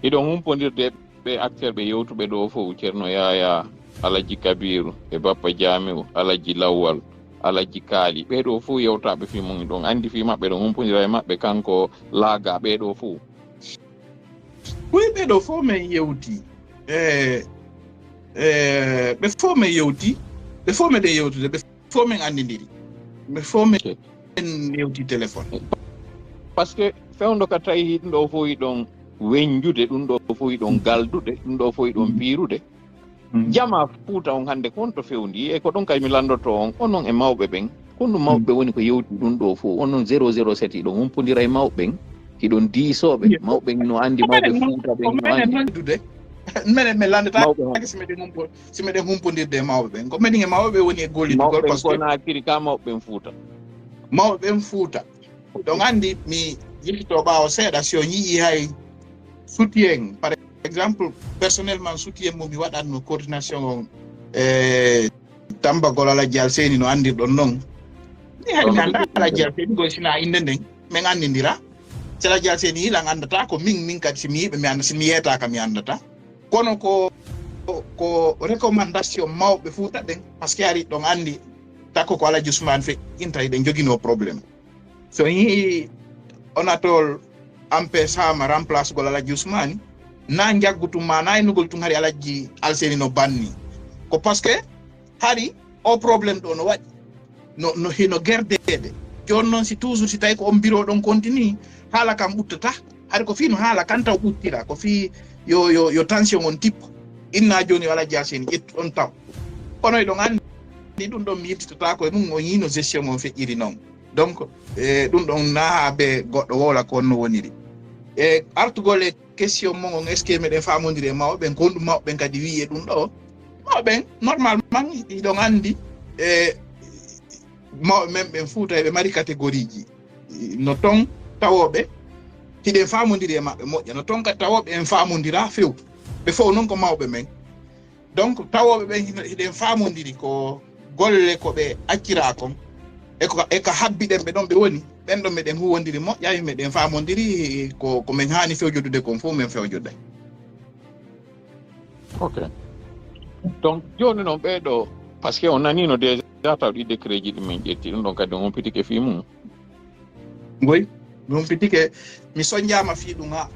Hiɗon humpondirde ɓe acteur ɓe yewtuɓe ɗo fof, Ceerno Yaya, Alaji Kabiru, e Bappa Jamiu, Alaji Lawwal, Alaji Kaali. Ɓee ɗo fof yewtaɓe fii mum, hiɗon anndi fii maɓɓe, ɗon humpondira e maɓɓe, kanko Laaga, ɓee ɗo fof. Oui, ɓee ɗo fof min yewti. E, e, ɓe fof min yewti. Ɓe fof miɗen yewtude. Ɓe fof min anndindiri. Ɓe fof min Ok. yewti téléphone. Parce que fewndo ka tawi ɗum ɗo fof hiɗon weñjude, ɗum ɗo fof hiɗon galdude, ɗum ɗo fof hiɗon piirude. Jamaa Fuuta on hannde ko honto fewndi? E ko ɗon kay mi lanndoto on, onon e mawɓe ɓen. Ko honɗum mawɓe ɓe woni ko yewti ɗum ɗo fof? Onon zéro zéro sept hiɗon humpondira e mawɓe ɓen, hiɗon diisooɓe. Mawɓe ɓen no anndi mawɓe Fuuta ɓen no anndi. Dude. Minen mi lanndata Mawɓe hon? Si miɗen humpo-, si miɗen humpondirde e mawɓe ɓen. Ko minen e mawɓe ɓe woni e gollitugol, Mawɓe ɓen parce que Konaakiri ka, mawɓe ɓen Fuuta. Mawɓe ɓen Fuuta. Ɗon anndi mi yiltito ɓaawo seeɗa, si on yi'i hay soutien, par exemple, personnellement, soutien mo mi waɗatno coordination on, e tambagol Alaji Alseyni no anndirɗon non. Mi hay mi annda Alaji Alseyni, gol sina innde nden, min anndindira. Si Alaji Alseyni yiilan, anndata ko min, min kadi si mi yiiɓe, mi annda, si mi yeetaaka, mi anndata. Kono ko, ko recommandation mawɓe Fuuta ɓen, parce que ari ɗon anndi, takko ko Alaji Usmaan feƴƴinta, hiɗen joginoo problème. So on yi'i Onatol empêchama remplacegol Alaji Usmaani, na njaggu tun ma, na innugol tun hari Alaji Alseyni no banni. Ko parce que hari o problème ɗo no waɗi. No, no hino gerdeede. Jooni non si toujours si tawi ko on biro ɗon continue, haala kan ɓuttata. Hari ko fii no haala kan taw ɓuttira, ko fii yo, yo, yo tension on tippo. Inna jooni yo Alaji Alseyni ƴettu ɗon taw. Kono eɗon anndi ɗum ɗon mi yiltitata ko e mum, on yiino gestion on feƴƴiri non. Donc, e ɗum ɗon na haa be goɗɗo wowla ko honno woniri. E artugol e question mon on, est-ce que meɗen faamondiri e mawɓe ɓen, ko honɗum mawɓe ɓen kadi wi'i e ɗum ɗo? Mawɓe ɓen, normalement, hiɗon anndi, e mawɓe men ɓen Fuuta, eɓe mari catégorie ji. No ton tawooɓe, hiɗen faamondiri e maɓɓe moƴƴa. No ton kadi tawooɓe en faamondira few. Ɓe fow non ko mawɓe men. Donc, tawooɓe ɓen hino, hiɗen faamondiri ko golle ko ɓe accira kon. E ko, e ka habbi ɗen ɓe ɗon ɓe woni. Ɓen ɗon meɗen huwondiri moƴƴa, meɗen faamondiri ko, ko men haani fewjodude kon fow men fewjoday. Ok. Donc, jooni non ɓee ɗo, parce que on naniino déjà taw ɗi décret ji ɗi min ƴetti, ɗum ɗon kadi on humpitike fii mum. Ngoy, mi humpitike, mi sonjaama fii ɗum haa.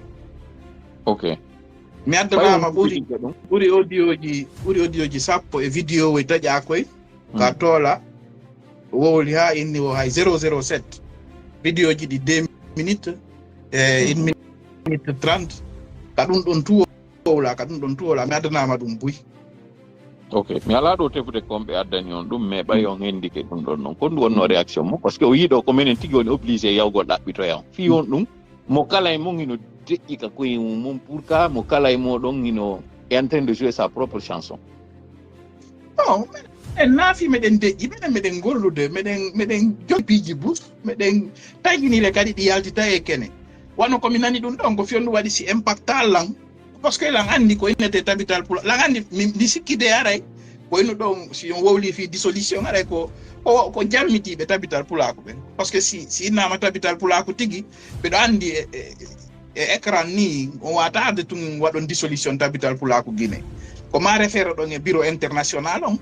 Ok. Mi addanaama ɓuri, ɓuri audio ji, ɓuri audio ji sappo e vidéo woy taƴaa koy, ka toola, wowli haa inni wo hay zéro zéro sept. vidéo ji ɗi deux minutes e une minute trente, ka ɗum ɗon tuwo wowla ka ɗum ɗon tuwo wowla mi addanama ɗum buy. Ok, mi alaa ɗo tefude kon ɓe addani on ɗum, mais ɓay on hendike ɗum ɗon noon, kon ɗum wonno réaction mo? Parce que o yiɗo ko menen tigi woni obligé yawgol ɗaɓɓitoya on fii on ɗum. Mo kala e mon hino deƴƴi ka koye mum pour ka mo kala e moɗon hino est en train de jouer sa propre chanson. Bon, en naafi meɗen deƴƴi meɗen meɗen gollude meɗen meɗen jogi piiji bus meɗen taginire kadi ɗi yaltita e kene. Wano komi nani ɗum ɗon ko fiyondu waɗi si impacta lan, parce que lan anndi ko innete tabital pula lan anndi mi sikki de aray ko inu ɗon si on wowli fii dissolution aray ko ko ko jammitiiɓe tabital pulaaku ɓen. Parce que si si innama tabital pulaaku tigi ɓeɗo anndi e e écran ni on wataade tun waɗon dissolution tabital pulaaku Guinée. Ko ma refere ɗon e bureau international on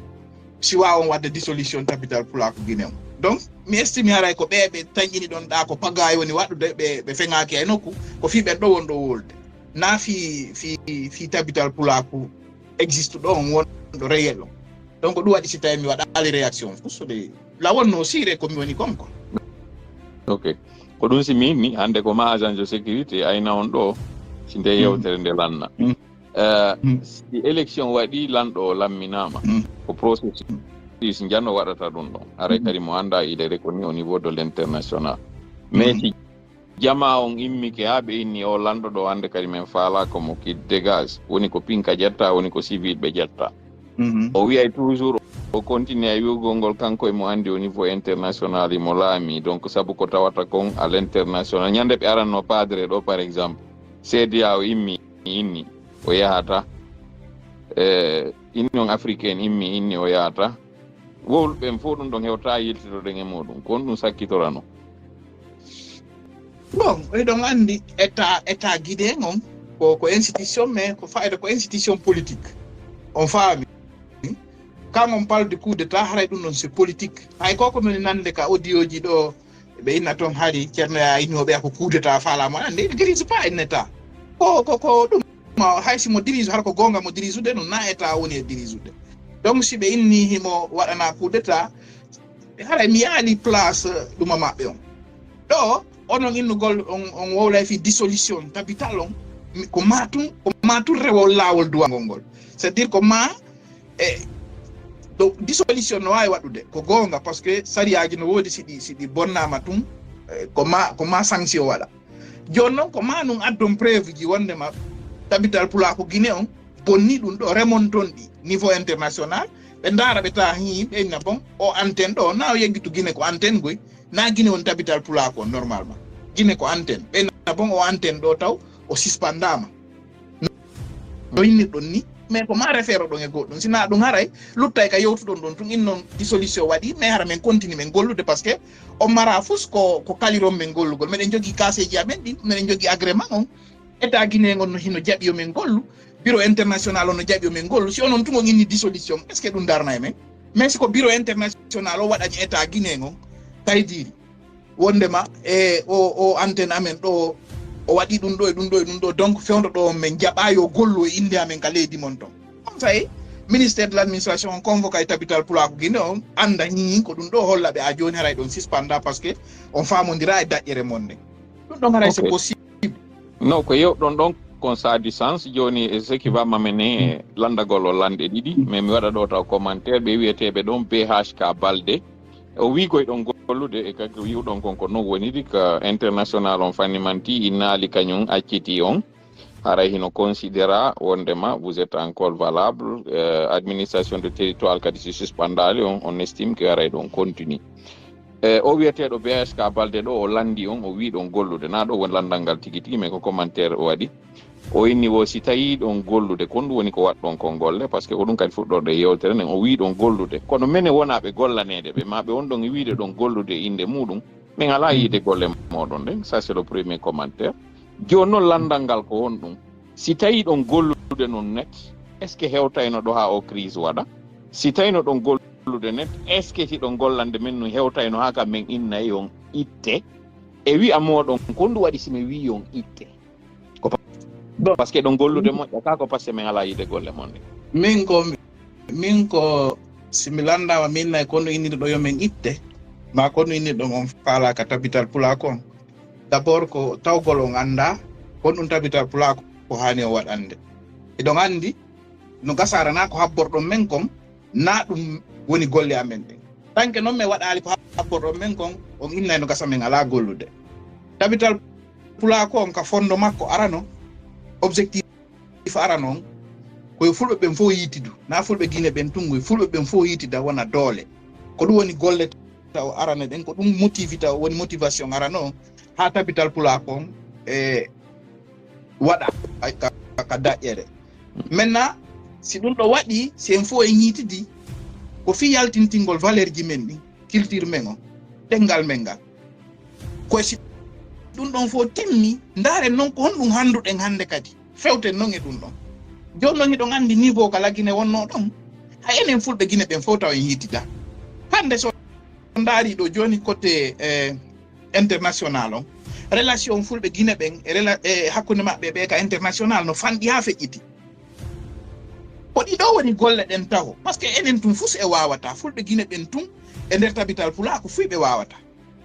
si waawon waɗde dissolution tabital pulaaku Guinée on. Donc mi estimi haray ko ɓee ɓe tañƴini ɗon ɗa ko pagaye woni waɗude ɓe ɓe feŋaaki e nokku ko fii ɓen ɗo won ɗo wolde na fii fii fii tabital pulaaku existe ɗo on wonɗo réel on. Donc ɗum waɗi si tawi mi waɗaali réaction fus so ɗe la wonno siire ko mi woni kon ko. Ok, ko ɗum si min ni hannde ko ma agent de sécurité ayna on ɗo si nde yewtere nde lanna. Eh, si élection waɗi lanɗo o lamminama ko processus njano waɗata ɗum ɗon haray kadi mo annda il est reconnu au niveau de l'international. Mais si jama on immike haa ɓe inni o lanɗo ɗo hannde kadi min faalaa ko mo ki dégage woni ko pinka ƴetta woni ko civil ɓe ƴetta. O wiyay toujours o continue ay wi'ugol ngol kanko emo anndi au niveau international imo laami donc sabu ko tawata kon à l'international ñande ɓe aranno padre ɗo par exemple, cda o immi inni o yahata. E union africaine immi inni o yahata. Wowluɓe ɓen fof ɗum ɗon hewta yiltitoɗen e muɗum ko on ɗum sakkitorano? Bon, eɗon anndi état état guinéen on ko ko institution mais ko fayda ko institution politique. On faami? Kan on parle de coup d'état haray ɗum ɗon c'est politique. Hay ko ko min nande ka audio ji ɗo ɓe inna toon hari ceerno ya innoɓe ko coup d'état faalama ande il grise pas inneta ko ko ko ɗum. Hay si mo dirige hara ko gonga mo dirige ude noon na état woni e dirige ude. Donc si ɓe inni himo waɗana coup d'état haray mi yaali place ɗuma maɓɓe on. Ɗo onon innugol on on wowlay fi dissolution tabital on ko ma tun ko ma tun rewo lawol duwangol ngol. C'est à dire ko ma e ɗo dissolution no wawi waɗude ko gonga parce que sariyaji no wodi siɗi siɗi bonnama tun. Ko ma ko ma sanction waɗa. Joni noon ko ma nun addon preuve ji wondema tabital pulaaku Guinée on bonni ɗum ɗo remonton ɗi niveau international. Ɓe ndaara ɓe tawa hi ɓe inna bon o antenne ɗo na o yeggitu Guinée ko antenne goy na Guinée woni tabital pulaaku on normalement Guinée ko antenne ɓe inna bon o antenne ɗo taw o suspendama. No innirɗon ni mais ko ma refero ɗon e goɗɗum sina ɗum haray luttay ka yewtuɗon ɗon tun innon dissolution waɗi mais hara men continue men gollude parce que on mara fus ko ko kaliron men gollugol meɗen jogii kaseeji amen ɗin meɗen jogii agrément on. État guinéen on no hino jaɓi yo men gollu. Bureau international on no jaɓi yo men gollu si onon tun on inni dissolution est ce que ɗum darna e men? Mais si ko bureau international o waɗani état guinéen on kaydiri wondema e o o antenne amen ɗo o waɗi ɗum ɗo e ɗum ɗo e ɗum ɗo donc fewndo ɗo on min jaɓa yo gollu e innde amen ka leydi mon ton. On say ministère de l' administration on convoque ay tabital pulaaku guinée on annda hi ko ɗum ɗo holla ɓe a jooni haray ɗon suspenda par ce que on faamondira e daƴƴere mon nde. Ɗum ɗon haray c'est possible. Non ko yewɗon ɗon kon ça du sens jooni e ce qui va m'amener landagol o lande ɗiɗi mais mi waɗa ɗo taw commentaire ɓe wiyeteɓe ɗon bhk balde. O wi koye ɗon gollude e kadi wi'uɗon kon ko non woniri ka international on fannimanti innaali kañum acciti on. Haray hino considéra wondema vous êtes encore valable. Administration de territoire kadi si suspendali on on estime que haray ɗon continue. E o wiyeteɗo bhk balde ɗo o landi on o wi ɗon gollude na ɗo woni landal ngal tigi tigi mais ko commentaire o waɗi. O inni wo si tawi ɗon gollude kon ɗum woni ko waɗɗon kon golle par ce que ko ɗum kadi fuɗɗorde yewtere nden o wi ɗon gollude kono mene wona ɓe gollaneede ɓe ma ɓe on ɗon e wiide ɗon gollude e innde muɗum. Min alaa yiide golle moɗon nden ça c'est le premier commentaire. Jooni noon lanndal ngal ko honɗum? Si tawii ɗon gollude noon net, est ce que hewtayno ɗo haa o crise waɗa? Si tawii no ɗon gollude net, est ce que hiɗon gollande min no hewtayno haa ka min innay on itte? E wi'a mooɗon ko ndu waɗi si mi wi'i on itte? Ko parce que ɗon gollude moƴƴa kaa ko parce que min alaa yiide golle mon ɗe? Min ko min ko si mi lanndaama mi innay ko ndu inniri ɗo yo min itte. Ma ko ɗum innirɗon on faalaa ka tabital pulaaku on. D'abord ko tawgol on anndaa ko ɗum tabital pulaaku ko haani on waɗande. Hiɗon anndi no gasa aranaa ko habborɗon men kon, naa ɗum woni golle amen ɗen. Tanke non men waɗaali ko habborɗon men kon, on innay no gasa men alaa gollude. Tabital pulaaku on ka fondo makko arano, objectif arano on, ko yo fulɓe ɓen fof yiitidu. Naa fulɓe Gine ɓen tun, ko yo fulɓe ɓen fof yiitida wona doole. Ko ɗum woni golle taw arane ɗen, ko ɗum motivi taw woni motivation arano on, haa tabital pulaaku on e waɗa ka, ka, ka daƴƴere. Maintenant, si ɗum ɗo waɗi, si en fof en yiitidi, ko fii yaltintingol valeur ji men ɗin, culture men on, ɗenngal men ngal. Ko si ɗum ɗon fof timmi, ndaaren non ko honɗum hannduɗen hannde kadi. Fewten non e ɗum ɗon. Jooni non hiɗon anndi niveau ka Lagine wonnoo ɗon. Hay enen fulɓe Gine ɓen fof taw en yiitida. Hannde so ndaari ɗo jooni côté, eh, international on, relation fulɓe Gine ɓen e rela-, e hakkunde maɓɓe ɓe ka international no fanɗi haa feƴƴiti. Ko ɗiɗo woni golle ɗen taho. Parce que enen tun fus e waawata. Fulɓe Gine ɓen tun e nder tabital pulaaku fuy ɓe waawata.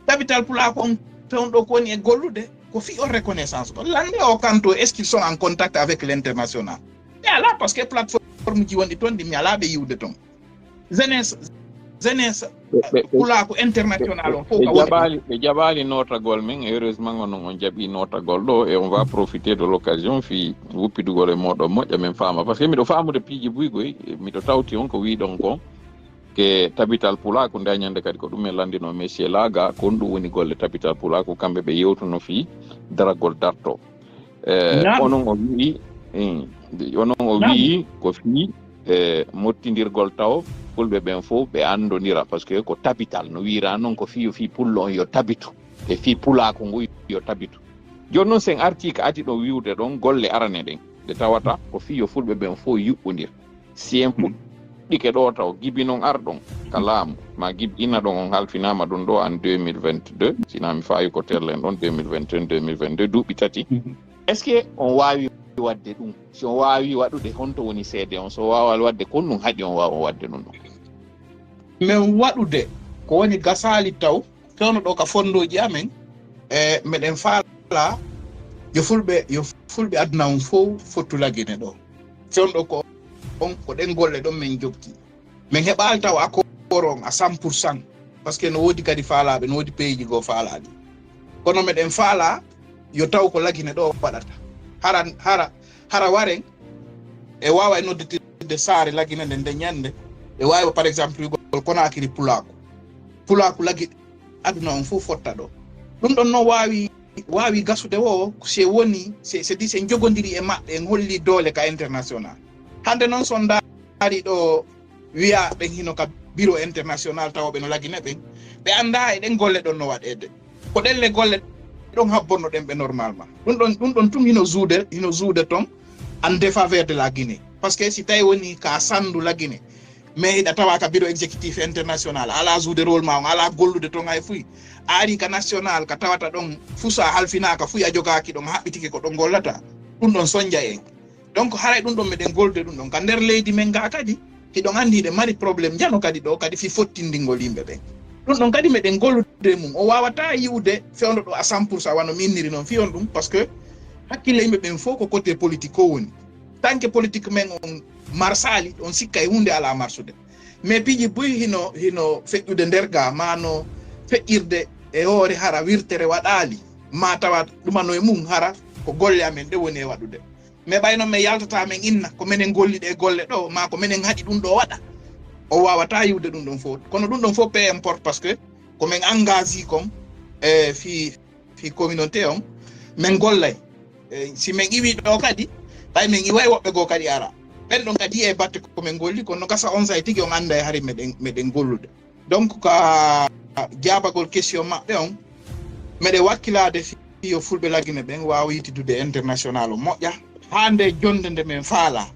Tabital pulaaku on fewndo ko woni e gollude ko fii on reconnaissance ɗo. Lannde o kanto, est-ce qu'ils sont en contact avec l'international? Mi alaa, parce que plateforme ji wonɗi ton ɗi mi alaa ɓe yiwde ton. Jeunesse, jeunesse, ɓe, ɓe, ɓe, pulaaku international on fof ɓe ka woni ɗon. Jaɓaali, ɓe jaɓaali nootagol men. Heureusement, onon on jaɓi nootagol ɗo, et on va profiter de l'occasion fii wuppidugol e mooɗon moƴƴa men faama. Parce que miɗo faamude piiji buy goy, miɗo tawti on ko wiiɗon kon, ke tabital pulaaku. Nde ñande kadi ko ɗum en lanndino Monsieur Laga, ko honɗum woni golle tabital pulaaku, kamɓe ɓe yewtuno fii daragol darto. Eh, naam. Onon o wi'i, mm, onon o naam. Wi'i ko fii, eh, mottindirgol taw fulɓe ɓen fof ɓe anndondira, parce que ko tabital, no wiira non ko fii yo fii pullo on yo tabitu, e fii pulaaku ngu yo tabitu. Jooni non sen artii ka adi ɗo wi'ude ɗon golle arane ɗen, ɗe tawata ko fii yo fulɓe ɓen fof yuɓɓondir. Si en puɗɗike ɗo taw, gibi non arɗon ka laamu, ma gibi ina ɗon, on halfinaama ɗum ɗo en deux mille vingt-deux, sinaa mi faayi ko terlen ɗon, deux mille vingt et un, deux mille vingt-deux, duuɓi tati. Est-ce que on waawi waɗde ɗum? Si on waawi waɗude, honto woni seede on? So waawaa waɗde, ko honɗum haɗi on waawa waɗde ɗum ɗon? Men waɗude ko woni gasaali taw, fewndo ɗo ka fondooji amen, e meɗen faala yo fulɓe, yo fulɓe aduna on fof fottu Lagine ɗo. Fewndo ko on, ko ɗen golle ɗon men jokki. Men heɓaali taw accord on à cent pour cent, parce que no woodi kadi faalaaɓe, no woodi pays ji goo faalaaɗi. Kono meɗen faala yo taw ko Lagine ɗo waɗata. Hara, hara, hara waren, e waawa e nodditirde saare Lagine nde, nde ñande, e waawi, par exemple, wi'ugol Conakry pulaaku. Pulaaku Lagine aduna on fof fotta ɗo. Ɗum ɗon non waawi, waawi gasude wo, se woni, se, se di, se jogondiri e maɓɓe, en holli doole ka international. Hannde noon, so ndaari ɗo, wiya ɓen hino ka bureau international, tawa ɓe no Lagine ɓen, ɓe anndaa e ɗen golle ɗon no waɗeede. Ko ɗen le golle ɗon habborno ɗen ɓe normalement. Ɗum ɗon, ɗum ɗon tun hino jouer, hino jouer ton en défaveur de la Guinée. Parce que si tawi woni ka sanndu Lagine, mais hiɗa tawa ka bureau exécutif international, alaa jouer rôle ma on, alaa gollude ton hay fuy. A ari ka national, ka tawata ɗon fusa halfinaaka fuy, a jogaaki ɗon, a haɓɓitike ko ɗon gollata. Ɗum ɗon sonja en. Donc, haray ɗum ɗon meɗen gollude ɗum ɗon. Ka nder leydi men nga kadi, hiɗon anndi hiɗen mari problème njano kadi ɗo, kadi fii fottindingol yimɓe ɓen. Ɗum ɗon kadi meɗen gollude mum. O waawataa yi'ude fewndo ɗo à cent pour cent wano mi inniri noon fii on ɗum, parce que hakkille yimɓe ɓen fof ko côté politique ko woni. Tant que politique men on marsaali, on sikka e huunde alaa marsude. Mais piiji buy hino, hino feƴƴude nder ga, ma no feƴƴirde e hoore hara wirtere waɗaali, ma tawa ɗumano e mum hara ko golle amen ɗe woni e waɗude. Mais ɓay noon men yaltata men inna, ko menen golli ɗe golle ɗo, ma ko menen haɗi ɗum ɗo waɗa. O waawataa yi'ude ɗum ɗon fof. Kono ɗum ɗon fof peu importe, parce que ko men engagé kon, e fii, fii communauté on, men gollay. E si men iwi ɗo kadi, ɓay men iway woɓɓe goo kadi ara. Ɓen ɗon kadi e batte ko men golli, kono gasa on say tigi on annday hari meɗen, meɗen gollude. Donc, ka jaabagol question maɓɓe on, meɗe wakkilaade fii yo fulɓe Lagine ɓen waawa yitidude international o moƴƴa. Haa nde jonde nde men faala,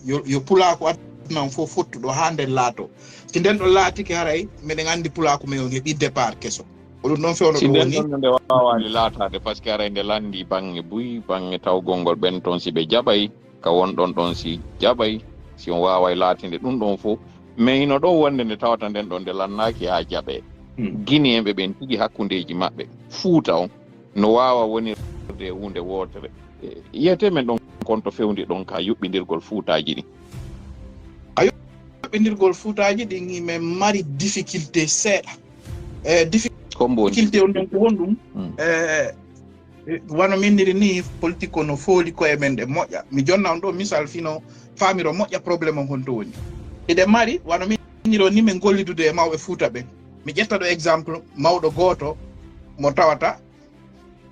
yo, yo pulaaku aduna on fof fottuɗo haa nde laato. Si nden ɗon laatike haray, meɗen anndi pulaaku men on heɓi départ keso. Ko ɗum ɗon fewndo si ɗum nden woni. Ɗon nde waawaali laataade, parce que haray nde lanndi baŋŋe buy, baŋŋe tawgol ngol ɓen toon si ɓe jaɓay, ka won ɗon ɗon si jaɓay, si on waaway laatinde ɗum ɗon fof. Mais hino ɗon wonde nde tawata nden ɗon nde lannaaki haa jaɓee. Guinéen ɓe ɓen tigi hakkundeeji maɓɓe, Fuuta on no waawa wonirde e huunde wootere. Yiyete men ɗon kon to fewndi ɗon ka yuɓɓindirgol Fuutaaji ɗin. A yuɓɓindirgol Fuutaaji ɗin, himen mari difficulté seeɗa. E difficulté on ɗon ko honɗum? E wano minniri ni, politique o no fooli koye men ɗe moƴƴa. Mi jonna on ɗo misal fino faamiro moƴƴa problème on honto woni. Hiɗen mari, wano minniri on ni, men gollidude e mawɓe Fuuta ɓen. Mi ƴetta ɗo exemple mawɗo gooto mo tawata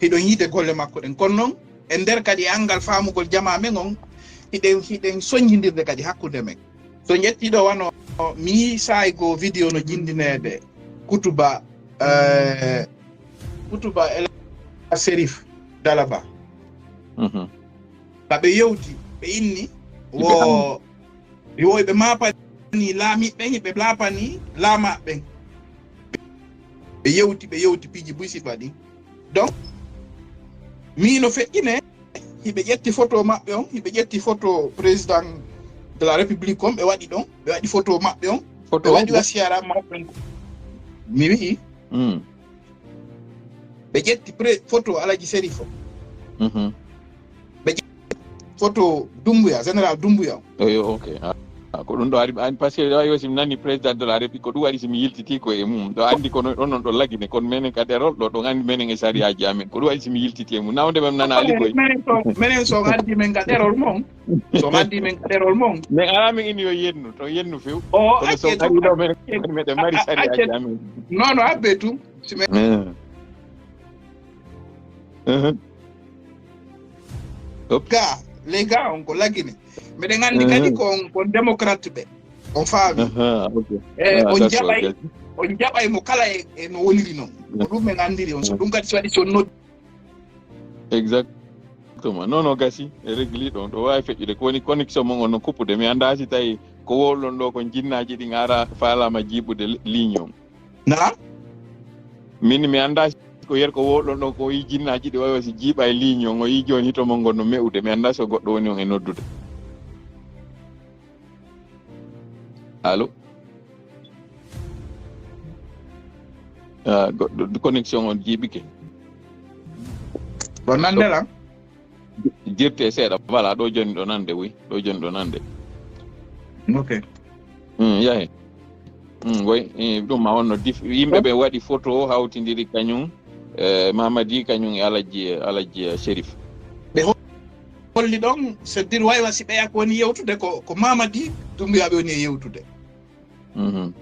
hiɗon yiide golle makko ɗen. Kono non, e nder kadi e anngal faamugol jamaa men on, hiɗen, hiɗen soññindirde kadi hakkunde men. So ƴettii ɗo wano mi yii saa'i goo vidéo no jinndineede kutuba, eh, kutuba El Sherif Dalaba. Ka ɓe yewti, ɓe inni wo, wo ɓe maapanii laamiiɓe ɓen, ɓe laapanii laamaaɓe ɓen. Ɓe yewti, ɓe yewti piiji buy sifa ɗin. Donc, mii no feƴƴine, hiɓe ƴetti photo maɓɓe on, hiɓe ƴetti photo président de la République on, ɓe waɗi ɗon, ɓe waɗi photo maɓɓe on, ɓe waɗi wasiyara maɓɓe on. Mi wi'i, ɓe ƴetti pré-, photo Alaji Serif on. Ɓe ƴetti photo Dumbuya, général Dumbuya on. Eyo, ok. Ah, ah, ko ɗum ɗo ari, an, parce que ɗo ari si mi nani président de la République, ko ɗum waɗi si mi yiltiti ko e mum. Ɗo anndi kono ɗon non ɗo lagine, kono menen ka ɗerol ɗo, ɗon anndi menen e sariyaaji amen. Ko ɗum waɗi si mi yiltiti e mum. Nawde men nanaali koy. Menen so, menen so on addi men ka ɗerol mon. So on addi men ka ɗerol mon. Men alaa men ini yo yennu, to yennu few. O, kono so on ari ɗo men, meɗen mari sariyaaji amen. Non, non, abbe tum. Si men. Ga, les gars, on ko lagine. Meɗen anndi kadi ko on, ko on démocrate ɓe. On faami. E on jaɓay, on jaɓay mo kala e, e no woniri non. Ko ɗum men anndiri on. So ɗum kadi so waɗi so noddi. Exactement. Non, non, gasi, e régli ɗon. Ɗo waawi feƴƴude. Ko woni connexion mon on no kuppude. Mi anndaa si tawi ko wowlon ɗo kon jinnaaji ɗin ara faalaama jiiɓude li-, ligne on. Na? Min mi anndaa si ko yer ko wowlon ɗon ko yi jinnaaji ɗi wawi si jiiɓa e ligne on, o yi jooni hito mon ngon no me'ude. Mi anndaa so goɗɗo woni on e noddude. Allo? Ah, goɗɗo, connexion on jiiɓike. Ɗon nande lan? Jirte seeɗa, voilà, ɗo jooni ɗo nande, oui, ɗo jooni ɗo nande. Ok. Mm, yahi. Mm, oui, eh, ɗum ma on no dif-, yimɓe ɓe waɗi photo hawtindiri kañum, eh, Mamadi kañum e Alaji, Alaji Sherif. Ɓe ho-, holli ɗon, c'est-à-dire waywa si ɓeya ko woni yewtude ko, ko Mamadi Doumbouya ɓe woni e yewtude. Mhm.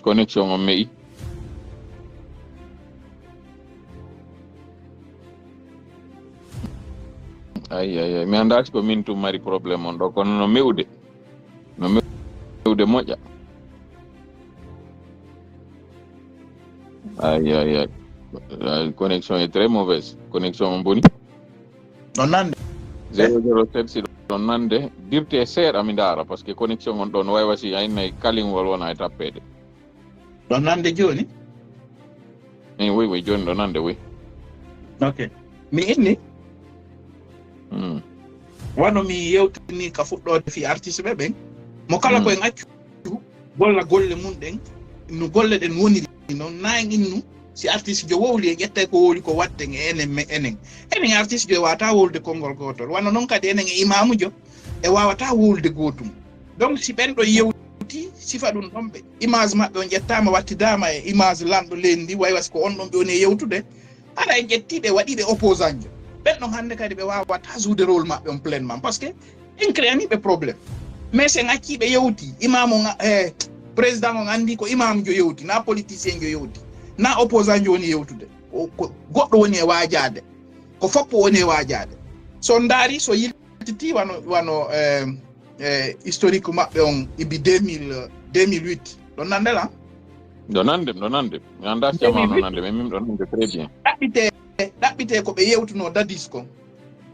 Connexion on me'i. Ay, ay, ay. Mi anndaa si ko min tun mari problème on ɗo, kono no me'ude. No me'ude moƴƴa. Ay, ay, ay. La connexion est très mauvaise. Connexion on boni. Ɗon nande. Zéro zéro sept si ɗon nande. Dirte seeɗa mi ndaara, parce que connexion on ɗo no wawi wasi ay nay kaliŋol wona e tappeede. Ɗon nande jooni? Eh, oui, oui, jooni ɗon nande, oui. Ok. Mi inni? Hmm. Wano mi yewtini ka fuɗɗoode fii artiste ɓe ɓen. Mo kala ko en accu golla golle mun ɗen, no golle ɗen woniri non, na en innu si artiste jo wowli, en ƴettay ko wowli ko watten e enen, me-, enen. Enen artiste jo e wata wowlude konngol gootol. Wano non kadi enen e imaamu jo e wawata wowlude gootum. Donc si ɓen ɗo yewti sifa ɗum ɗon ɓe, image maɓɓe on ƴettama wattidaama e image lanɗo leydi ndi, way wasi ko on ɗon ɓe woni e yewtude. Hara en ƴettii ɓe, waɗii ɓe opposant jo. Ɓen ɗon hannde kadi ɓe waawata jouer rôle maɓɓe on pleinement. Parce que en créani ɓe problème. Mais si en accii ɓe yewti, imam on, eh, président on anndi ko imam jo yewti, na politicien jo yewti, na opposant jo woni yewtude. O, ko goɗɗo woni e waajaade. Ko foppo woni e waajaade. So ndaari, so yiltiti wano, wano, eh, eh, historique maɓɓe on ibi deux mille, deux mille huit. Ɗon nande la? Ɗo nande, ɗo nande. Mi anndaa si jama no nande, mais min ɗo nande très bien. Ɗaɓɓite, ɗaɓɓite ko ɓe yewtuno dadis kon.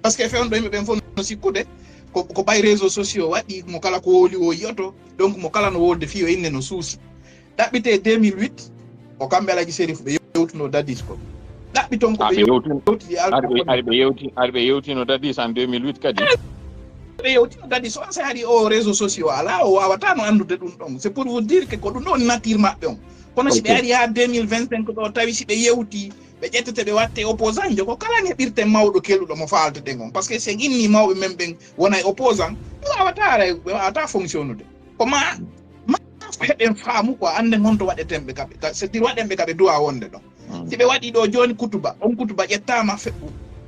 Parce que fewndo yimɓe ɓen fof no sikkude, ko, ko ɓay réseau sociaux waɗi, mo kala ko wowli o yiyoto. Donc mo kala no wolde fii o inne no suusi. Ɗaɓɓite deux mille huit, ko kamɓe Alaji Serif ɓe yewtuno Dadis ko. Ɗaɓɓiton ko ɓe yewtino, ari ɓe yewti, ari ɓe yewtino Dadis en deux mille huit kadi. Ɓe yewtino Dadis on, si hari o réseau sociaux alaa, o waawata no anndude ɗum ɗon. C'est pour vous dire que ko ɗum ɗon nature maɓɓe on. Kono si ɓe ari haa deux mille vingt-cinq ɗo, tawi si ɓe yewti, ɓe ƴettete ɓe watte opposant jo, ko kala heɓirte mawɗo kelɗuɗo mo faalteten on. Parce que si en inni mawɓe men ɓen wona e opposant, ɓe waawata ara, ɓe waawata fonctionnude. Ko ma, ma heɓen faamu quoi, annden honto waɗeten ɓe kaɓe, c'est-à-dire waɗen ɓe kaɓe duwa wonde ɗon. Si ɓe waɗi ɗo jooni kutuba, on kutuba ƴettaama,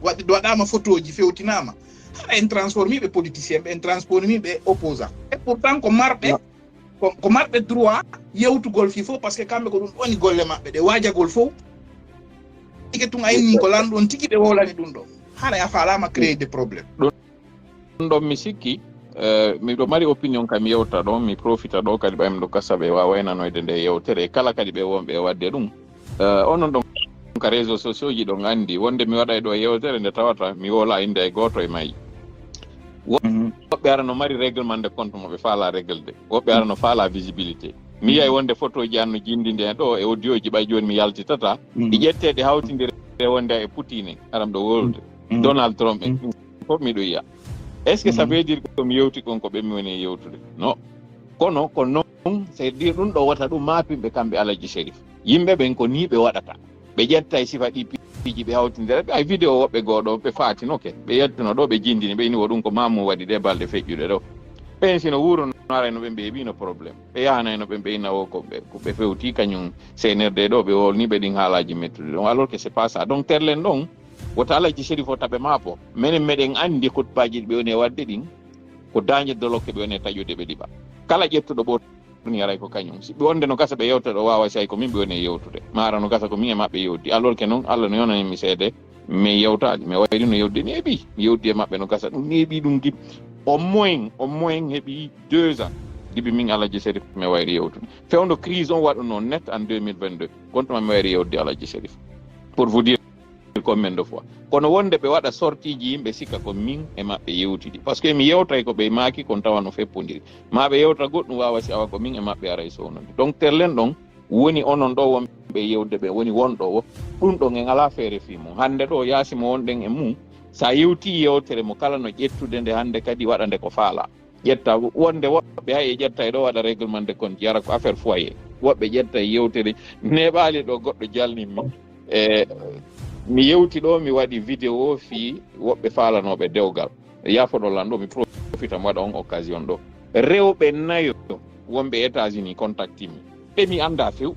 waɗaama photoji fewtinaama. Hara en transformi ɓe politicien, ɓe en transformi ɓe opposant. Et pourtant ko marɓe, ko marɓe droit yewtugol fii fof, parce que kamɓe ko ɗum woni golle maɓɓe ɗe, waajagol fof. Tike tun a inni ko lanɗo on tigi ɓe wowlani ɗum ɗo. Hara a faalaama créer des problèmes. Ɗum ɗon mi sikki, miɗo mari opinion ka mi yewta ɗon, mi profita ɗo kadi ɓay miɗo gasa ɓe waawa waynanoyde nde yewtere, e kala kadi ɓe wonɓe e waɗde ɗum. Onon ɗon ka réseau sociaux ji ɗon anndi wonde mi waɗay ɗo yewtere nde tawata mi wowla innde e gooto e may. Woɓɓe ara no mari règlement de compte mo ɓe faala règle de, woɓɓe ara no faala visibilité. Mi yiyay wonde photo ji an no jindinde ɗo e audio ji ɓay jooni mi yaltitata, ɗi ƴette ɗi hawtindire wonde e Poutine aram ɗo wowlude, Donald Trump en. Fof miɗo yiya. Est ce que ça veut dire que mi yewti kon ko ɓe mi woni e yewtude? Non. Kono ko non, c'est dire ɗum ɗo wota ɗum maapinɓe kamɓe Alaji Sherif. Yimɓe ɓen ko ni ɓe waɗata. Ɓe ƴetta e sifa ɗi piiji ɓe hawtindira ɓe ay vidéo woɓɓe goo ɗo ɓe faatinoke. Ɓe yettuno ɗo ɓe jindini ɓe ini wo ɗum ko mamu waɗi ɗe balɗe feƴƴuɗe ɗo. Ɓen sino wuuruno arayno ɓen ɓe heɓino problème. Ɓe yahanayno ɓen ɓe inna wo ko ɓe ko ɓe fewti kañum C N R D ɗo ɓe wolni ɓe ɗin haalaji mettude ɗon alors que c'est pas ça. Donc terlen ɗon wota Alaji Sherif o taɓe maapo. Menen meɗen anndi kutbaaji ɗi ɓe woni e waɗde ɗin ko daañe dolokke ɓe woni e taƴude ɓe ɗiɓa. Kala ƴettuɗo ɓorni aray ko kañum. Si ɓe wonde no gasa ɓe yewta ɗo waawa si ay ko min ɓe woni e yewtude. Maara no gasa ko min e maɓɓe yewti. Alors que noon Allah no yonani mi seede mi yewtaali. Mi wayri no yewtde neeɓi. Mi yewti e maɓɓe no gasa ɗum neeɓi ɗum gib. Au moins, au moins heɓi deux ans. Gibi min Alaji Sherif mi wayri yewtude. Fewndo crise on waɗuno net en deux mille vingt-deux. Gonto ma mi wayri yewtde Alaji Sherif. Pour vous dire combien de fois. Kono wonde ɓe waɗa sortie ji yimɓe sikka ko min e maɓɓe yewtidi. Parce que mi yewtay ko ɓe maaki kon tawa no feppondiri. Ma ɓe yewta goɗɗum waawa si awa ko min e maɓɓe aray sownode. Donc terlen ɗon woni onon ɗo wonɓe yewde ɓe woni wonɗo wo. Ɗum ɗon en alaa feere fii mum. Hannde ɗo yaasi mo wonɗen e mum, sa yewti yewtere mo kala no ƴettude nde hannde kadi waɗa nde ko faala. Ƴetta wonde woɓɓe hay e ƴetta e ɗo waɗa règlement de compte yara ko affaire foyer. Woɓɓe ƴetta e yewtere neeɓaali ɗo goɗɗo jalnin mi. E mi yewti ɗo mi waɗi vidéo fii woɓɓe faalanoɓe dewgal. Yaafoɗo lan ɗo mi profita mi waɗa on occasion ɗo. Rewɓe nayo wonɓe États-Unis contacti mi. Ɓe mi annda few.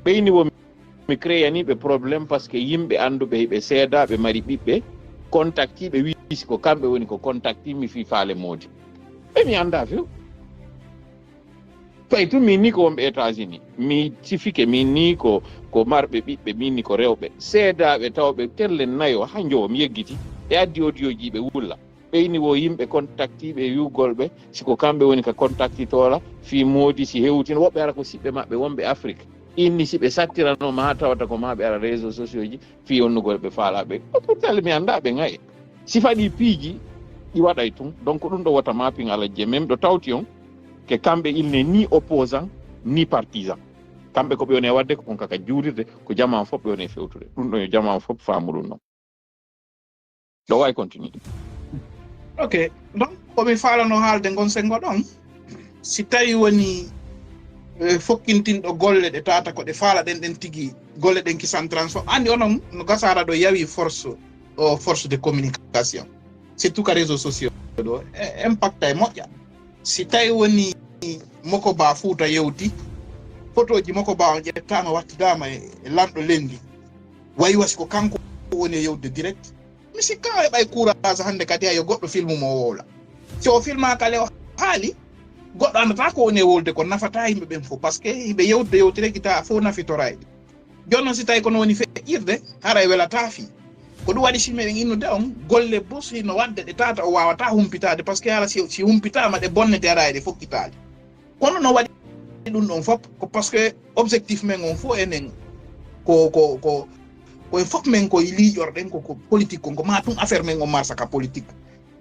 Ɓeyni wo mi créani ɓe problème parce que yimɓe annduɓe hiɓe seeda ɓe mari ɓiɓɓe contacti ɓe wisi ko kamɓe woni ko contacti mi fii faale moodi. Ɓe mi annda few. Fay tun min ni ko wonɓe États-Unis mi sifike min ni ko ko marɓe ɓiɓɓe min ni ko rewɓe seedaaɓe tawɓe terle nayo ha jowo mi yeggiti ɓe addi audio ji ɓe wulla. Ɓeyni wo yimɓe contactiiɓe e wi'ugol ɓe si ko kamɓe woni ka contactitoora fii moodi si hewtino woɓɓe ara ko siɓɓe maɓɓe wonɓe Afrik. Inni si ɓe sattiranoo ma haa tawata ko ma ɓe ara réseaux sociaux ji fii wonnugol ɓe faalaaɓe. Pourtant mi anndaa ɓe ŋaye. Si faɗi piiji ɗi waɗay tun. Donc ɗum ɗo wota mapping Alaji e même ɗo tawti on ke kamɓe il n'est ni opposant ni partisan. Kamɓe ko ɓe woni e waɗde ko kon kaka juurirde ko jamaa on fof ɓe woni e fewtude. Ɗum ɗo yo jamaa on fof faamu ɗum ɗon. Ɗo wawi continude. Ok, donc komi faalano haalde ngon sengo ɗon si tawi woni eh, fokkintinɗo golle ɗe tata ko ɗe faala ɗen ɗen tigi golle ɗen kisan transform andi onon no gasara ɗo yawi force o force de communication surtout ka réseau sociaux ɗo e, impact e moƴƴa si tawi woni moko ba fuuta yewti photoji moko ba on ƴettama wattidama e lanɗo lendi wayi wasi ko kanko woni e yewde direct mi sikka e ɓay courage hannde kadi ayo goɗɗo filmu mo wowla si o filmaka le o haali goɗɗo andata ko woni e wolde ko nafata yimɓe ɓen fof par ce que hiɓe yewtude yewtire gita fof nafitora e ɗi jooni noon si tawi kono woni feƴƴirde haray welata fii ko ɗum waɗi si meɗen innude on golle bos hino waɗde ɗe tata o wawata humpitade par ce que hara si humpitama ɗe bonnete ara eɗe fokkitade kono no waɗi ɗum ɗon fof ko par ce que objectif men on fof enen ko ko ko ko e fof men koye liiƴorɗen koko politique kon ko ma ɗum affaire men on marsa ka politique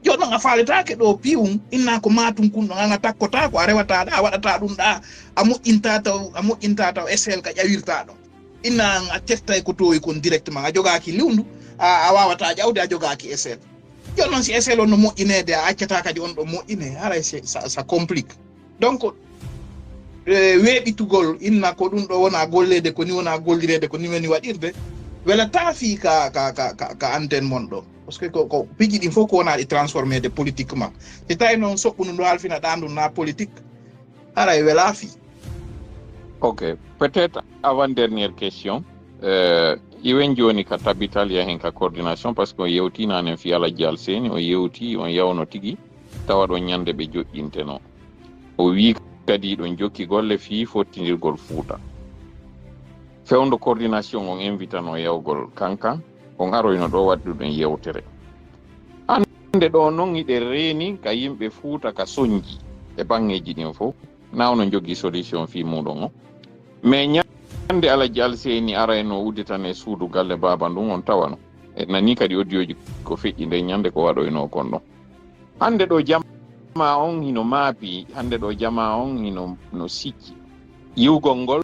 Jooni noon a faaletaake ɗo piiwum, inna ko maatum kun ɗon, an a takkotaako, a rewataa ɗa, a waɗataa ɗum ɗa, a moƴƴintaa taw, a moƴƴintaa taw S L ka ƴawirtaa ɗon. Inna an a teftay ko toowi kon directement, a jogaaki liwndu, a, a waawataa ƴawde, a jogaaki S L. Jooni noon si S L on no moƴƴineede, a accataa kadi on ɗon moƴƴine, haray c'est, ça, ça complique. Donc, eh, weeɓitugol inna ko ɗum ɗo wona golleede, ko ni wona gollireede, ko ni woni waɗirde, welataa fii ka, ka, ka, ka, ka antenne mon ɗo. Parce que ko, ko piiji ɗin fof ko wona ɗi transformé de politiquement. Si tawi noon soɓɓundu ndu halfina ɗa ndu na politique, haray welaa fii. Ok, peut-être avant-dernière question. Euh, iwen jooni ka tabital, yahen ka coordination, parce que on yewti nanen fii Alhaji Alseyni, on yewti, on yawno tigi, tawa ɗon ñande ɓe joƴƴintenoo. O wii kadi ɗon jokki golle fii fottindirgol Fuuta. Fewndo coordination on invitano yawgol kankan, on aroyno ɗo waɗuɗen yewtere. Hannde ɗo non hiɗen reeni ka yimɓe Fuuta ka sonji e baŋŋeeji ɗin fow, na ono jogii solution fii muuɗon on. Mais ñande Alhaji Alseyni arayno udditane suudu galle baaba ndun, on tawano. E nani kadi audio ji ko feƴƴi nden ñande ko waɗoyno kon ɗon. Hannde ɗo jamaa on hino maapi, hannde ɗo jamaa on hino no sicci. Yiwgol ngol,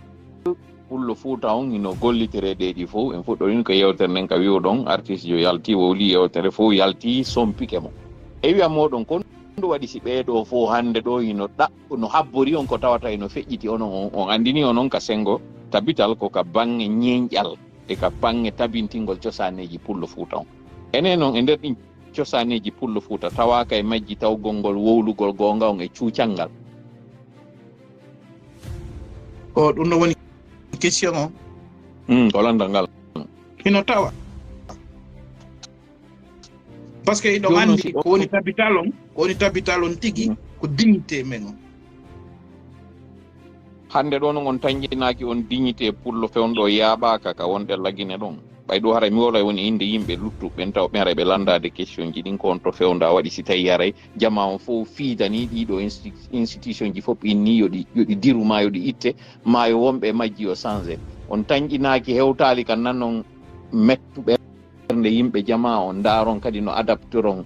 Pullo Fuuta on hino gollitere ɗe ɗi fow. En fuɗɗorin ko yewtere nden ka wi'uɗon, artiste jo yalti, wowli yewtere fow yalti, sompike mo. E wi'a mooɗon kon ndu waɗi si ɓee ɗo fow hannde ɗo hino ɗaɓɓo, no habbori on ko tawata hino feƴƴiti onon on, on anndini onon ka senngo tabital ko ka baŋŋe ñeeñƴal e ka baŋŋe tabintingol cosaaneeji Pullo Fuuta on. Enen non e nder ɗin cosaaneeji Pullo Fuuta tawaaka e majji tawgol ngol wowlugol goonga on e cuucal ngal. Ko ɗum no woni question on. Mm, ko lanndal ngal. Hino tawa. Parce que hiɗon anndi ko woni tabital on, ko woni tabital on tigi, ko dignité men on. Hannde ɗo non on tanƴinaaki on dignité Pullo Fewndo yaaɓaaka ka wonɗen Lagine ɗon. Ɓay ɗo haray mi wolay woni innde yimɓe luttuɓe ɓen taw ɓen haray ɓe lanndaade question ji ɗin ko on to Fewndo a waɗi si tawi haray jamaa on fow fiidanii ɗii ɗo insti-, institution ji fof inni yo ɗi, yo ɗi diru maa yo ɗi itte maa yo wonɓe e majji yo changé. On tanƴinaaki hewtaali ka nanon mettu ɓernde yimɓe jamaa on ndaaron kadi no adaptoron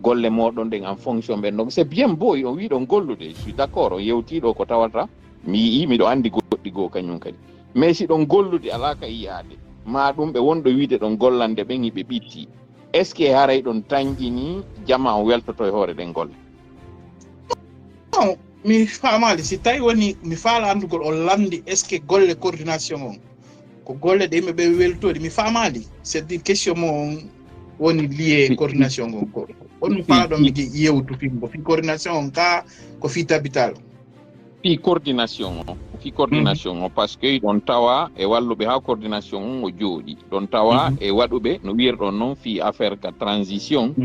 golle mooɗon ɗen en fonction ɓen ɗon. C'est bien beau, on wiɗon gollude, je suis d'accord, on yewtii ɗo ko tawata mi yi'i, miɗo anndi goɗɗi goo kañum kadi. Mais si ɗon gollude alaa ka yi'aade, maa ɗum ɓe wonɗo wiide ɗon gollande ɓen hiɓe ɓitti. Est-ce que haray ɗon tanƴini jamaa on weltoto e hoore ɗen golle? Non, mi faamaali. Si tawi woni mi faala anndugol on lanndi, est-ce que golle coordination on ko golle ɗe yimɓe ɓe weltori? Mi faamaali. C'est-à-dire question mo on woni lié coordination on ko on mi faala ɗon mi yewtu fii mo fii coordination on ka ko fii tabital. Fii coordination on, fii coordination on, parce que ɗon tawa e walluɓe haa coordination on o jooɗi. Ɗon tawa e waɗuɓe no wi'irɗon non fii affaire ka transition.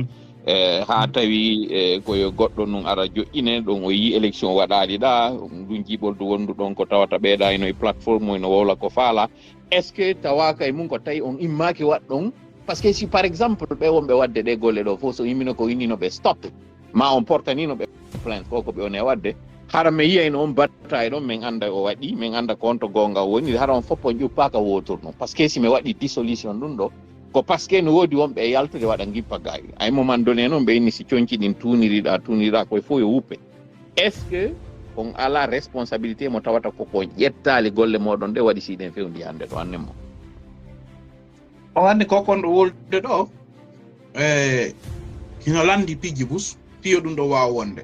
E, haa tawi, e, ko yo goɗɗo nun ara joƴƴine ɗon, o yii élection waɗaali ɗa, ɗum jiɓoldu wondu ɗon ko tawata ɓeeɗa ino e plateforme ino wowla ko faala. Est-ce que tawaaka e mum ko tawi on immaaki waɗɗon? Parce que si par exemple ɓe wonɓe waɗde ɗe golle ɗo fof so immino ko innino ɓe stop, ma on portanino ɓe plainte ko ko ɓe woni e waɗde, hara mi yiyayno on batta e ɗon, min annda o waɗi, min annda ko on to goonga o woni, hara on fof on ƴuppaaka wootur non. Parce que si mi waɗi dissolution ɗum ɗo, ko parce que no woodi wonɓe e yaltude waɗa ngippa gaawi. À un moment donné noon ɓe inni si conci ɗin tuuniriɗa, tuuniriɗa koye fof yo wuppe. Est-ce que on alaa responsabilité mo tawata ko ko ƴettaali golle mooɗon ɗe waɗi si ɗen fewndi hannde ɗo annen mo? O hannde ko kon ɗo wolde ɗo, e hino lanndi piiji bus, piyo ɗum ɗo waawa wonde.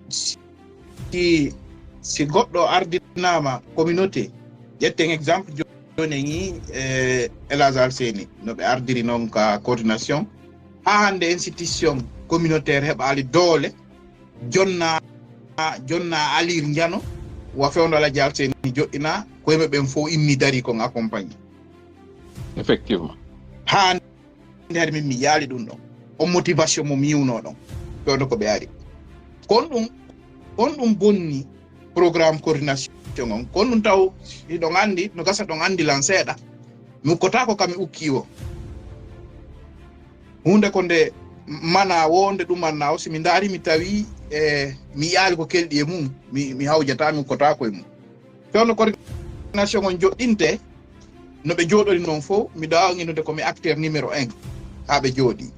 Si, si goɗɗo ardinaama communauté, ƴetten exemple jooni ni, e El Hadj Alseyni, no ɓe ardiri noon ka coordination. Haa hannde institution communautaire heɓaali doole, jonna, jonna Aliir Njano, wa fewndo Alhaji Alseyni joɗɗina, ko yimɓe ɓen fof immi dari kon accompagné. Effectivement. Haa hannde hari min mi yaali ɗum ɗon. On motivation mo mi yiwno ɗon. Fewndo ko ɓe ari. Kon ɗum, on ɗum bonni programme coordination on. Kon ɗum taw, hiɗon anndi, no gasa ɗon anndi lan seeɗa. Mi ukkotaako kam mi ukki o. Huunde ko nde mana wo nde ɗumanna o, si mi ndaari mi tawi e mi yiyaali ko kelɗi e mum, mi, mi hawjata, mi ukkotaako e mum. Fewndo coordination on joɗɗinte, no ɓe jooɗori noon fof, miɗo waawa innude ko mi acteur numéro un, haa ɓe jooɗi.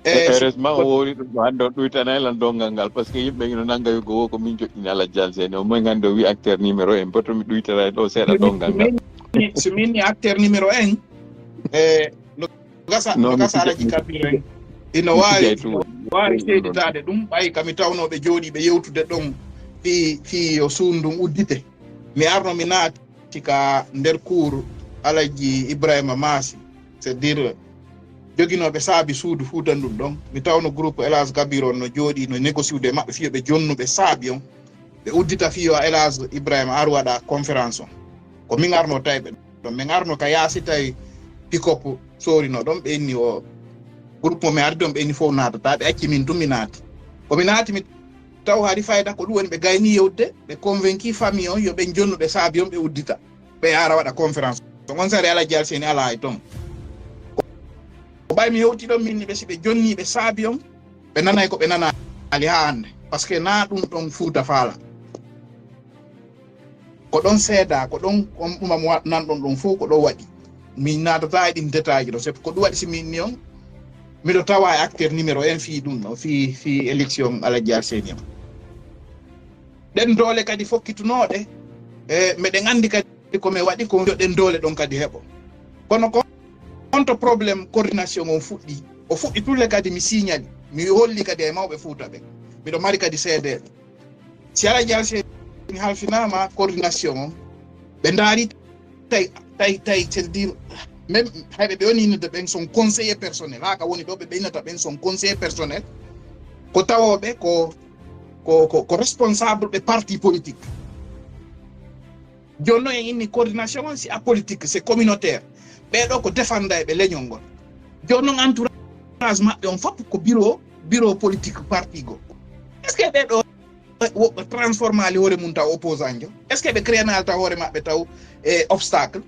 E heureusement o woori ɗum ɗo hannde, o ɗuytanay lan donngal ngal, parce que yimɓe ino nannga yo go wo ko min joɗɗini Alhaji Alseni, o moy ngannde o wi acteur numéro un, boto mi ɗuytanay ɗo seeɗa donngal ngal. Si min ni acteur numéro un, e no gasa no gasa Alhaji Kabiru en ino waawi waawi seeditaade ɗum, ɓay kami tawnooɓe jooɗiiɓe yewtude ɗon fii fii yo suun ndun uddite. Mi arno mi naati ka nder kuur Alhaji Ibrahima Maasi, c'est-à-dire joginooɓe saabi suudu Fuuta ndun ɗon. Mi tawno groupe Elhadj Kabir on no jooɗii no négociude maɓɓe fii yo ɓe jonnuɓe saabi on, ɓe uddita fii yo Elhadj Ibrahima ar waɗa conférence on. Ko min arno tawi ɓe ɗon. Min arno ka yaasi tawi pick-up soorino ɗon, ɓe inni o groupe mo mi ardi on, ɓe inni fof naatata, ɓe acci min tun mi naati. Ko mi naati mi taw hari fayda ko ɗum woni ɓe gayni yewde, ɓe convaincu famille on yo ɓen jonnuɓe saabi on ɓe uddita. Ɓe ara waɗa conférence. So on sari Alhaji Alseni alaa e ton. Ko ɓay mi hewti ɗon min ni ɓe si ɓe jonni ɓe saabi on, ɓe nanay ko ɓe nanaali haa hannde. Parce que naa ɗum ɗon Fuuta faala. Ko ɗon seedaa, ko ɗon on ɗuma mo wa- nanɗon ɗon fof ko ɗon waɗi. Min naatataa e ɗin détail ɗo, c'est ko ɗum waɗi si min ni on, miɗo tawa e acteur numéro un fii ɗum ɗo, fii fii élection Alhaji Alseni on. Ɗen doole kadi fokkitunooɗe, e meɗen anndi kadi ko mi waɗi ko ɗen doole ɗon kadi heɓo. Kono ko on to problème coordination on fuɗɗi, o fuɗɗi tulle kadi mi signali, mi holli kadi e mawɓe Fuuta ɓen. Miɗo mari kadi seedeeɓe. Si Alhaji Alseni halfinaama coordination on, ɓe ndaari tay tay tay c'est-à-dire même hayɓe ɓe woni innirde ɓen son conseiller personnel, haa ka woni ɗo ɓe ɓe innata ɓen son conseiller personnel, ko tawooɓe ko ko ko, ko responsable ɓe parti politique. Jooni noon en inni coordination on si apolitique, c'est communautaire. Ɓee ɗo ko défenda e ɓe leñol ngol. Jooni noon entourage maɓɓe on fof ko bureau bureau politique parti go. Est-ce que ɓee ɗo woɓɓe transformaali hoore mum taw opposant jo? Est-ce que ɓe créanaali taw hoore maɓɓe taw e obstacle?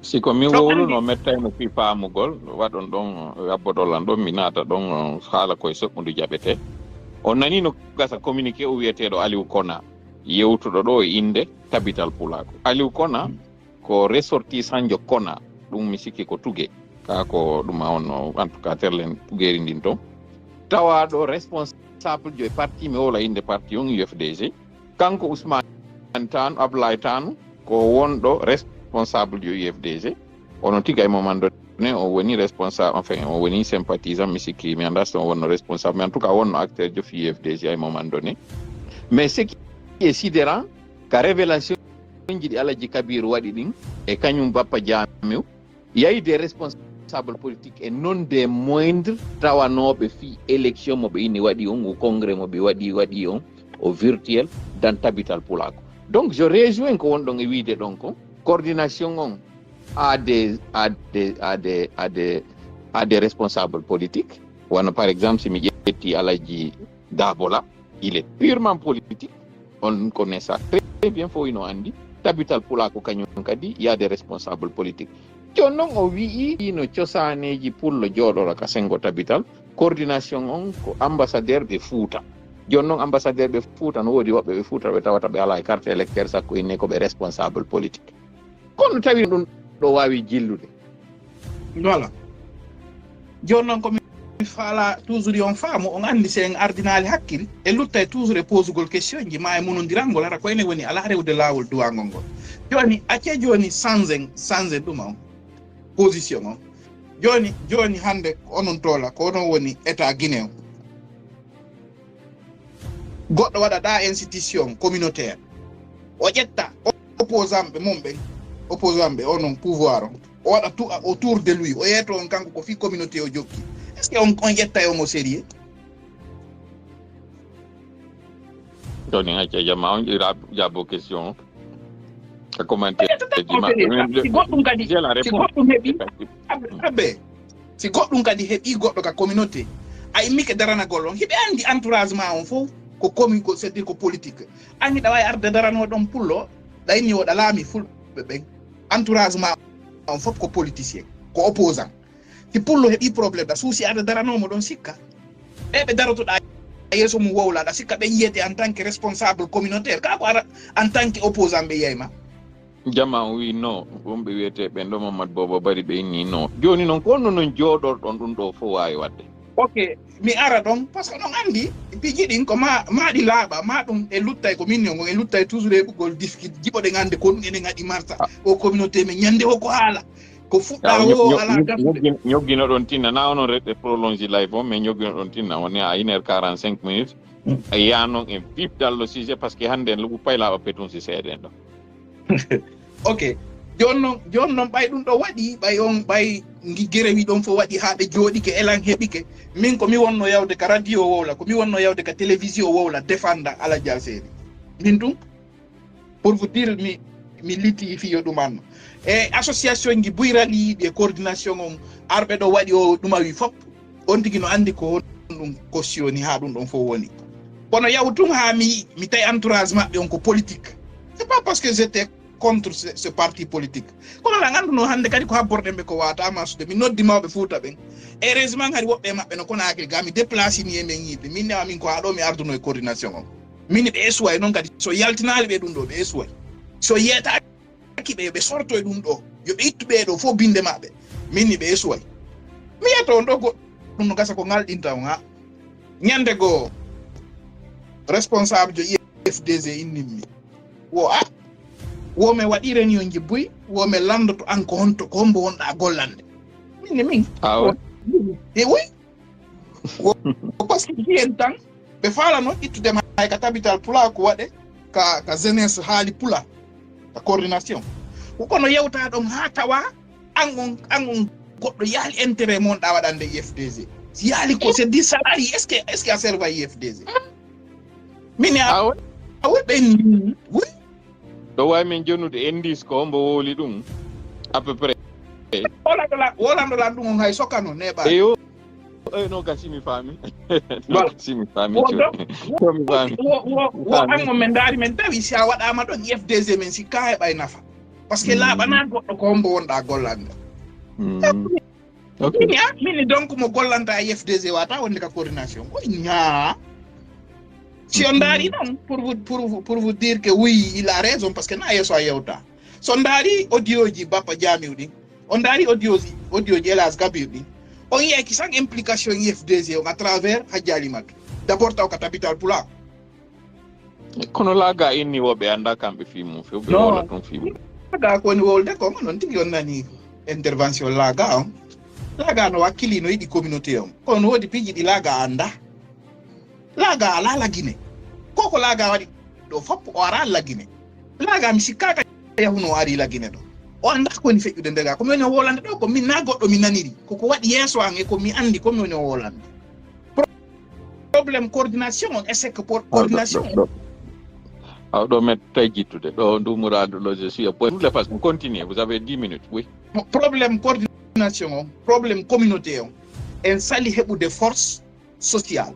Si ko min wowluno mettayno fii faamugol waɗon ɗon, yabboɗon lan ɗon, mi naata ɗon, haala koye soɓɓundu jaɓetee. On nanii no gasa communiqué o wiyeteeɗo Aliou Kona, yewtuɗo ɗo e innde Tabital Pulaaku. Aliou Kona ko ressortissant jo Kona, ɗum mi sikki ko Tuge. Kaa ko ɗum a on no, en tout cas, terlen Tugeeri ndin ton. Tawaaɗo responsable jo e parti, mi wowla innde parti on, U F D G. Kanko Ousmane Tano, Abdoulaye Tano, ko wonɗo responsable jo U F D G. Ono tiga e moment donné, o woni responsable, enfin, o woni sympathisant, mi sikki, mi anndaa so o wonno responsable, mais en tout cas, o wonno acteur jo fii U F D G à un moment donné. Mais ce qui est sidérant, ka révélation ji ɗi Alhaji Kabiru waɗi ɗin, e kañum Bappa Jamiu, il y a eu des responsables politiques et non des moindres tawanooɓe fii élection mo ɓe inni waɗi on, ou congrès mo ɓe waɗi, waɗi on, au virtuel, dans Tabital Pulaaku. Donc, je rejoins ko wonɗon e wiide ɗon ko, coordination on a des, a des, a des, a des, a des responsables politiques. Wano, par exemple, si mi ƴetti Alhaji Dabola, il est purement politique. On connaît ça très bien, fof ino anndi. Tabital Pulaaku kañum kadi, il y a des responsables politiques. Jooni noon o wi'i no cosaaneeji pullo jooɗora ka senngo Tabital, coordination on ko ambassadeur ɓe Fuuta. Jooni noon ambassadeur ɓe Fuuta no woodi woɓɓe ɓe Fuuta ɓe tawata ɓe alaa e carte électeur, sakko inne ko ɓe responsable politique. Kono tawi ɗum ɗo waawi jillude. Voilà. Jooni noon ko mi faala toujours yo on faamu, on anndi si en ardinaali hakkil, e luttay toujours e posugol question ji, ma e munondirangol, hara ko enen woni alaa rewde laawol duwangol ngol. Jooni, acce jooni sanzen, sanzen ɗum on, position on. Jooni, jooni hannde ko onon toola, ko onon woni état Guinée on. Goɗɗo waɗa ɗa institution communautaire, o ƴetta opposant ɓe mum ɓen, opposant ɓe onon pouvoir on, o waɗa tout autour de lui, o yeeto on kanko ko fii communauté o jokki. Est-ce que on, on ƴetta e on o sérieux? Jooni acca jama on ƴira jabo question on. Ka commentaire ji maɓɓe. Si goɗɗum kadi, si goɗɗum heɓi, abbe, abbe. Si goɗɗum kadi heɓi goɗɗo ka communauté, a immike daranagol on, hiɓe anndi entourage ma on fof ko commu, ko c'est-à-dire ko politique. An hiɗa waawi arde daranoo ɗon pullo, ɗa inni woɗa laami fulɓe ɓen. Entourage ma on fof ko politicien, ko opposant. Si pullo heɓi problème, ɗa suusi arde daranoo mo ɗon sikka. Ɓe ɓe darotoɗa yeeso mum wowla, ɗa sikka ɓen yiyete en tant que responsable communautaire, kaa ko ara en tant que opposant ɓe yiyay ma. Jama on wi no, wonɓe wiyetee ɓen ɗo Mamadou Bobo Bari ɓe inni no. Jooni non, ko honno non jooɗorɗon ɗum ɗo fof waawi waɗde? Ok, mi ara ɗon, par ce que ɗon anndi, piiji ɗin ko ma, ma ɗi laaɓa, ma ɗum e luttay ko min on, e luttay toujours e ɓuggol diski, jiɓoɗen annde ko ɗum enen haɗi marta, o communauté men ñannde o ko haala, ko fuɗɗa o ala gasude. Ñogginoɗon tinna, na onon reɗɗe prolonge live on, mais ñogginoɗon tinna, on est à une heure quarante-cinq minutes. A yiya non en vif dans le sujet, par ce que hannde en luɓu pay laaɓa petun si seeɗen ɗo. Ok. Jooni non, jooni non ɓay ɗum ɗo waɗi, ɓay on, ɓay ngi gerewi ɗon fof waɗi haa ɓe jooɗike, elan heɓike. Min ko mi wonno yawde ka radio Wowla, ko mi wonno yawde ka télévision Wowla, defanda ala jalseeri. Min ɗum, pour vous dire, mi, mi liti fiyo ɗum anno. E association ji buy rali ɗi e coordination on arɓe ɗo waɗi o ɗum a wi fof. On tigi no anndi ko honɗum cautionné haa ɗum ɗon fof woni. Kono yahu tun haa mi, mi tawi entourage maɓɓe on ko politique. C'est pas parce que j'étais contre ce, ce parti politique. Kono lan annduno hannde kadi ko habborɗen ɓe ko wata marsude. Mi noddi mawɓe Fuuta ɓen. Heureusement hari woɓɓe e maɓɓe no Conakry ga mi déplacini e men yiide. Min newa min ko haa ɗo mi arduno e coordination on. Min ɓe esuway non kadi so yaltinaali ɓe ɗum ɗo ɓe esuway. So yeetaaki ɓe, yo ɓe sorto e ɗum ɗo. Yo ɓe ittu ɓee ɗo fof binnde maɓɓe. Min ni ɓe esuway. Mi yiyata on ɗo goɗɗum no gasa ko ngalɗinta on ha. Ñande goo, responsable jo I F D G innimmi. Wo a, wo mi waɗi réunion ji buy, wo mi lanndoto an ko honto, ko hombo wonɗa gollande. Min ni min. Ah ouais? E oui. Wo, wo parce que jiyen tan, ɓe faalano ittude ma hay ka tabital pula ko waɗe, ka, ka jeunesse haali pula, ka coordination. Ko kono yewta ɗon haa tawa, an on, an on goɗɗo yaali intérêt mon ɗa waɗande I F D G. Si yaali ko c'est dix salariés, est-ce que, est-ce que a serva I F D G? Min a, ah ouais? A oui, ɓen, oui. Ɗo wawi min jonude indice ko hombo wowli ɗum, à peu près. Wolanɗo la, wolanɗo lan ɗum on hay sokano neɓa. Eyo. Eh, no gasi mi faami. No gasi mi faami. Wo, mi faami. Wo, wo, wo an on men ndaari men tawi si a waɗama ɗon I F D G men si ka heɓay nafa. Parce que laaɓana goɗɗo ko hombo wonɗa gollande. Ok. Min, ah, min donc mo gollanta I F D G wata wonde ka coordination. Ko ñaa. Si on ndaari non, pour vous, pour vous, pour vous dire que oui, il a raison, parce que na yeeso a yewta. So on ndaari audio ji Bappa Jamiu ɗin, on ndaari audio ji, audio ji Elas Kabir ɗin, on yiyay ki san implication I F D G on à travers Hajji Alimatu. D'abord taw ka tabital pula. Kono laaga inni wo ɓe annda kamɓe fii mum few, ɓe wowla ɗum fii mum. Laaga ko woni wowlde ko, non tigi on nani intervention laaga on. Laaga no wakkili, no yiɗi communauté on. Kono no woodi piiji ɗi laaga annda. Laaga ala lagine. Ko ko laaga waɗi ɗo fop o ara lagine. Laaga mi sikkaka yahuno o ari lagine ɗo. O annda ko woni feƴƴude nder ga. Ko mi woni o wolande ɗo, ko min na goɗɗo mi naniri. Ko ko waɗi yeeso an e ko mi anndi ko mi woni o wolande. Problème coordination on, échec coordination on. Aw ɗo met tay jittude ɗo ndu muradu lo je suis pour les parce que continue, vous avez dix minutes, oui. Problème coordination on, problème communauté on, en sali heɓude force sociale.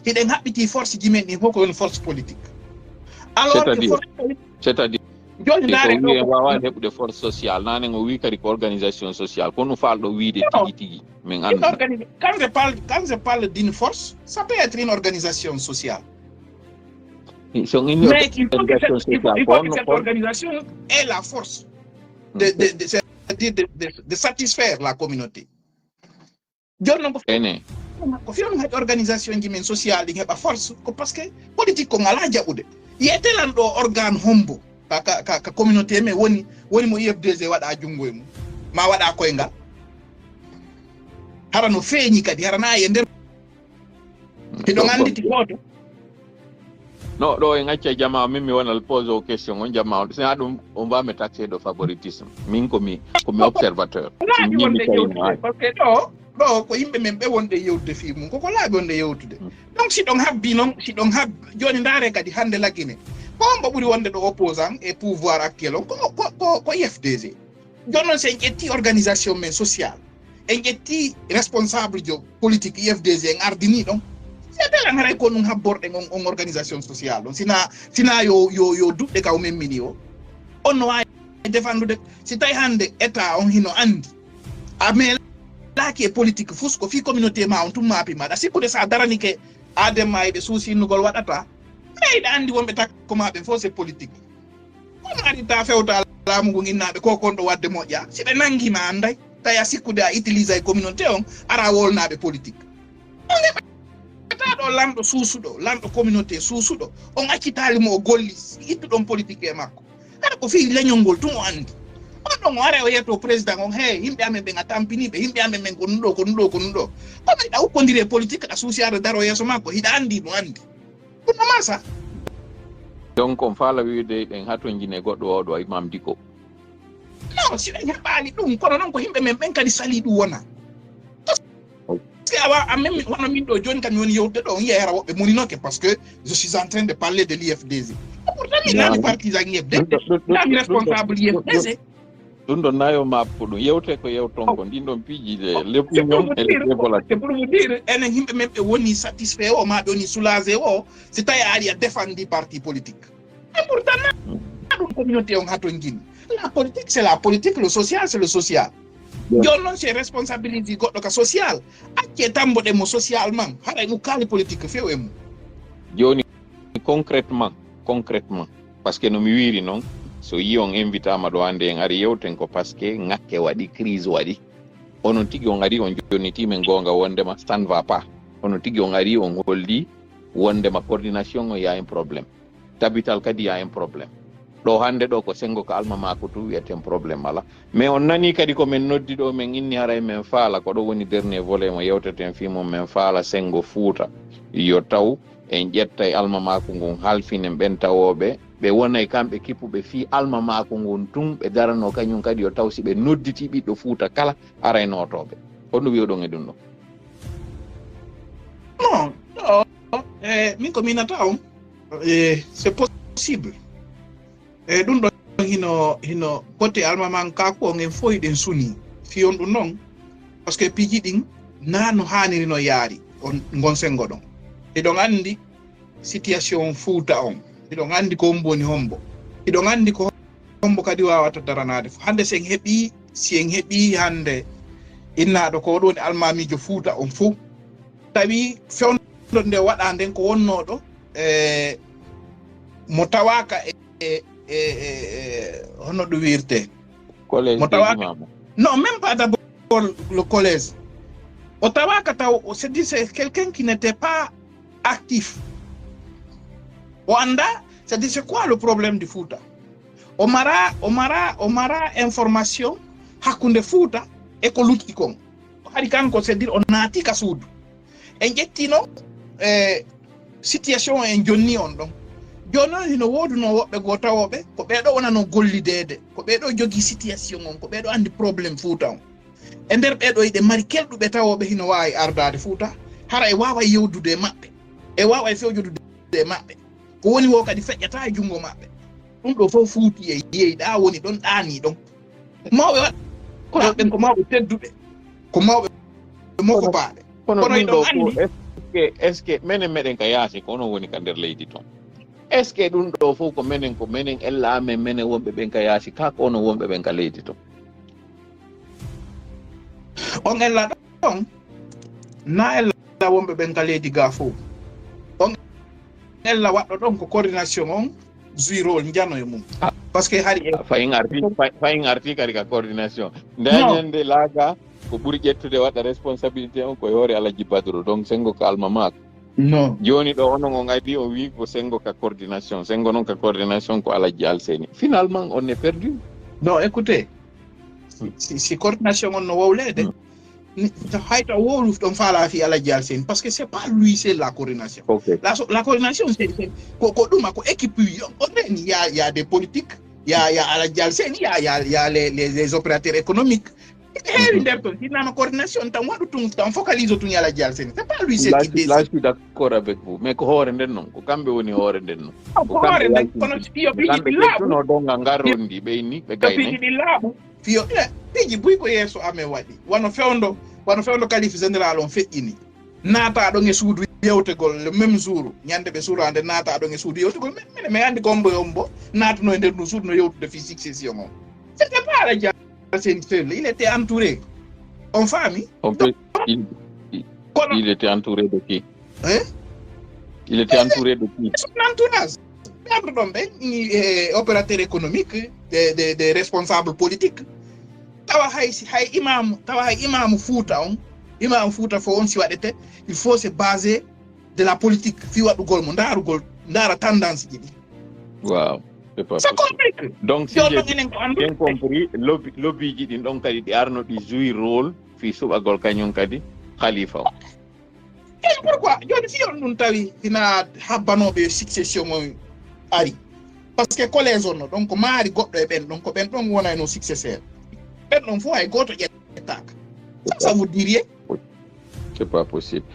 Hiɗen haɓɓiti force ji men ɗin fof ko woni force politique. Alors que force politique, c'est-à-dire, joni ndaare ɗo en wawa heɓude force sociale, nanen o wi kadi ko organisation sociale, kono falɗo wiide tigi tigi. Min annda. Quand je parle, quand je parle d'une force, ça peut être une organisation sociale. Mais il faut que cette, il faut, il faut que cette organisation ait la force de, de, de, c'est-à-dire de, de, de satisfaire la communauté. Joni non ko fewno haɗi organisation ji men sociale ɗin heɓa force, ko parce que politique ko ngala jaɓude. Yiyete lan ɗo organe hombo ka, ka, ka, ka communauté men woni, woni mo I F D G waɗa junngo e mum ma waɗa koyngal. Hara no feeñi kadi, hara na e nder. Hiɗon annditi gooto. No, ɗo en acca jama min mi wonal pose o question on jama on. Sina ɗum on va me taxé de favoritisme. Min ko mi, ko mi observateur. Wonani wonde yewtude, parce que ɗo, ɗo ko yimɓe men ɓe wonde yewtude fii mum. Koko laaɓi wonde yewtude. Donc si ɗon habbi non, si ɗon habbi, joni ndaare kadi hannde lagine. Ko on ɓuri wonde ɗo opposant e pouvoir actuel on? Ko, ko, ko, ko I F D G. Joni non si en ƴetti organisation men sociale, en ƴetti responsable jo politique I F D G en ardini ɗon. Si a telen haray ko ɗum habborɗen on, on organisation sociale ɗon. Sina, sina yo, yo, yo duɗɗe ka o memmini o. On no waawi defandude, si tawi hannde état on hino anndi. A meelaaki e politique fus ko fii communauté ma on tun maapi ma. Ɗa sikkude sa daranike Adem ma e ɓe suusi innugol waɗata. Ɓeyɗa anndi wonɓe takko ma ɓen fof c'est politique. On arita fewta laamu ngun innaaɓe ko kon ɗo waɗde moƴƴa. Si ɓe nanngi ma annday, tawi a sikkude a utilise e communauté on, ara wolnaaɓe politique. On heɓata ɗo lanɗo suusuɗo, lanɗo communauté suusuɗo, on accitaali mo o golli, ittuɗon politique e makko. Hara ko fii leñol ngol tun o anndi. On ɗon o ara o yetto président on, "Hey, yimɓe amen ɓen a tampinii ɓe, yimɓe amen ɓen ko ɗun ɗo, ko ɗun ɗo, ko ɗun ɗo." Kono hiɗa ukkondiri e politique, aɗa suusi aɗa daro yeeso makko, hiɗa anndi mo anndi. Ɗun no masa. Donc on faala wiide ɗen hatonjine goɗɗo wawɗo a Imam Dicko. Non, si ɓen heɓaali ɗun, kono non ko yimɓe men ɓen kadi salii ɗun wona. Parce que awa, a men, wano min ɗo jooni kam mi woni yewtude ɗo, on yi'ay hara woɓɓe moninoke, parce que je suis en train de parler de l'U F D G. Pourtant, mi naami partisan U F D G, naami responsable U F D G. Ɗum ɗon nayo mappo ɗum yewte ko yewton ko ndin ɗon piiji de l'opinion et le développement. C'est pour vous dire, enen yimɓe men ɓe woni satisfait o, ma ɓe woni soulagé o, si tawi a ari a défendi parti politique. Et pourtant, na ɗum communauté on haton jin. La politique, c'est la politique, le social, c'est le social. Jooni noon, si responsabilité goɗɗo ka social, accee tamboɗen mo social man, haray mo kaali politique few e mum. Jooni, concrètement, concrètement, parce que no mi wiiri noon, so yi on invitaama ɗo hannde en ari yewten ko parce que ŋakke waɗi, crise waɗi. Onon tigi on ari on jonniti men goonga wondema ça ne va pas. Onon tigi on ari on holli wondema coordination o y a un problème. Tabital kadi y a un problème. Ɗo hannde ɗo ko senngo ka almamaaku tun wiyeten problème alaa. Mais on nanii kadi ko men noddi ɗo men inni haray men faala ko ɗo woni dernier volet mo yewteten fii mum men faala senngo Fuuta. Yo taw en ƴetta e almamaaku ngun halfinen ɓen tawooɓe ɓe wonay kamɓe kippuɓe fii almamaaku ngun tun ɓe daranoo kañun kadi yo taw si ɓe nodditii ɓiɗɗo Fuuta kala aray nootooɓe. Honno wi'oɗon e ɗum ɗon? Non, ɗo, eh, min ko mi nata on, eh, c'est possible. E ɗum ɗon hino, hino botte almamaaku on en fof hiɗen suni fii on ɗum ɗon. Parce que piiji ɗin naa no haaniri no yaari on ngon senngo ɗon. Hiɗon anndi situation Fuuta on. Hiɗon anndi ko hombo woni hombo. Hiɗon anndi ko hombo kadi waawata daranaade fof. Hannde si en heɓii, si en heɓii hannde innaaɗo ko ɗo woni almaamiijo Fuuta on fof, tawi fewndo nde waɗaa nden ko wonnoo ɗo, e, mo tawaaka e, e, e, e, e, hono ɗum wiirtee? Collège Mo des tawaaka imams. Non, même pas d'abord le collège. O tawaaka taw, c'est-à-dire c'est quelqu'un qui n'était pas actif. O anndaa, c'est-à-dire c'est quoi le problème du Fuuta? O maraa, o maraa, o maraa information hakkunde Fuuta e ko lutti kon. Hari kanko, c'est-à-dire o naati ka suudu. En ƴetti non, eh, situation en jonni on ɗon. Jooni noon hino woodunoo woɓɓe goo tawooɓe ko ɓee ɗoo wonanoo gollideede, ko ɓee ɗoo jogii situation on, ko ɓee ɗoo anndi problème Fuuta on. E nder ɓee ɗoo hiɗen mari kelɗuɓe tawooɓe hino waawi ardaade Fuuta, hara e waaway yewdude e maɓɓe, e waaway fewjodude e maɓɓe. Ko woni woo kadi feƴƴataa e junngo maɓɓe. Ɗum ɗoo fof fuuti e yeey ɗaa woni ɗon, ɗaanii ɗon. Mawɓe waɗ-, kono ɓen ko mawɓe tedduɓe, ko mawɓe mokopaaɓe. Kono Kono ɗum hiɗon ɗoo anndi fof, est-ce que, est-ce que menen meɗen ka yaasi ko onon woni ka nder leydi toon? Est-ce que ɗum ɗoo fof ko menen, ko menen ella amen, menen wonɓe ɓen ka yaasi, kaa ko onon wonɓe ɓen ka leydi toon? On ella ɗon, na ella wonɓe ɓen ka leydi gaa fof. On ella waɗɗo ɗon ko coordination on, jouer rôle njano e mum. Ah. Parce que hari e Fayin arti, fay- fayin arti kadi ka coordination. Nde ñande laaga ko ɓuri ƴettude waɗa responsabilité on ko e hoore Alhaji Badru, donc senngo ko almamaaku. Non. Jooni ɗo onon on adi on wii ko senngo ka coordination, senngo noon ka coordination ko Alhaji Alseni. Finalement, on est perdu. Non, écoutez, si, si, si coordination on no wowleede, Hmm. ni- to hay to wowlu ɗon faala fii Alhaji Alseni, parce que c'est pas lui, c'est la coordination. Ok. La, so- la coordination, c'est, c'est- ko, ko ɗum, ko équipe wi, on, on reni, il y a, il y a des politiques, il y a, il y a Alhaji Alseni, il y a, il y a, il y a les, les, les opérateurs économiques. Ɓe heewi nder ton, si naama coordination tan waɗu tun, tan focalise tun e Alhaji Alseni. C'est pas lui, c'est Là, qui je- décide. là, je suis d'accord avec vous. Mais ko hoore nden noon, ko kamɓe woni hoore nden noon. Ko hoore nden, kono si piyo piiji ɗi laaɓu, ɗo donga ngarrondi ɓe inni ɓe piyo piiji gayne. Ɗi laaɓu, piyo, eh, piiji buy ko yeeso amen waɗi. Wano fewndo, wano fewndo kalifa général on feƴƴini. Naata ɗon e suudu yewtegol le même jour, ñande ɓe suuraande naata ɗon e suudu yewtegol, mais, mais, mais anndi ko hombo e hombo naatuno e nder ndu suudu no yewtude fii succession on. C'était pas Alhaji Alseni seul, il était entouré. On faami? On peut, il, il, Kono il était entouré de qui? Hein? Il était entouré de qui? Son entourage. garduɗon ɓen, e opérateur économique, des, des, des responsables politiques. Tawa hay si, hay imaamu, tawa hay imaamu Fuuta on, imaamu Fuuta fof on si waɗete, il faut se baser de la politique, fii waɗugol mo, ndaarugol, ndaara tendance ji ɗi. Waaw, c'est pas C'est possible. compliqué. Donc, si Yo j'ai non, enen ko anndu. bien compris, lobby, lobby ji ɗin ɗon kadi ɗi arno ɗi jouer rôle fii suɓagol kañum kadi khalifa o. Eyi, pourquoi? Jooni, si on ɗum tawi hina habbanooɓe succession on ari. Parce que collège on no ɗon ko maari goɗɗo e ɓen ɗon, ko ɓen ɗon wonayno successeur. Ɓen ɗon fof hay gooto ƴettaaka. Ça, ça vous dit rien? C'est pas possible.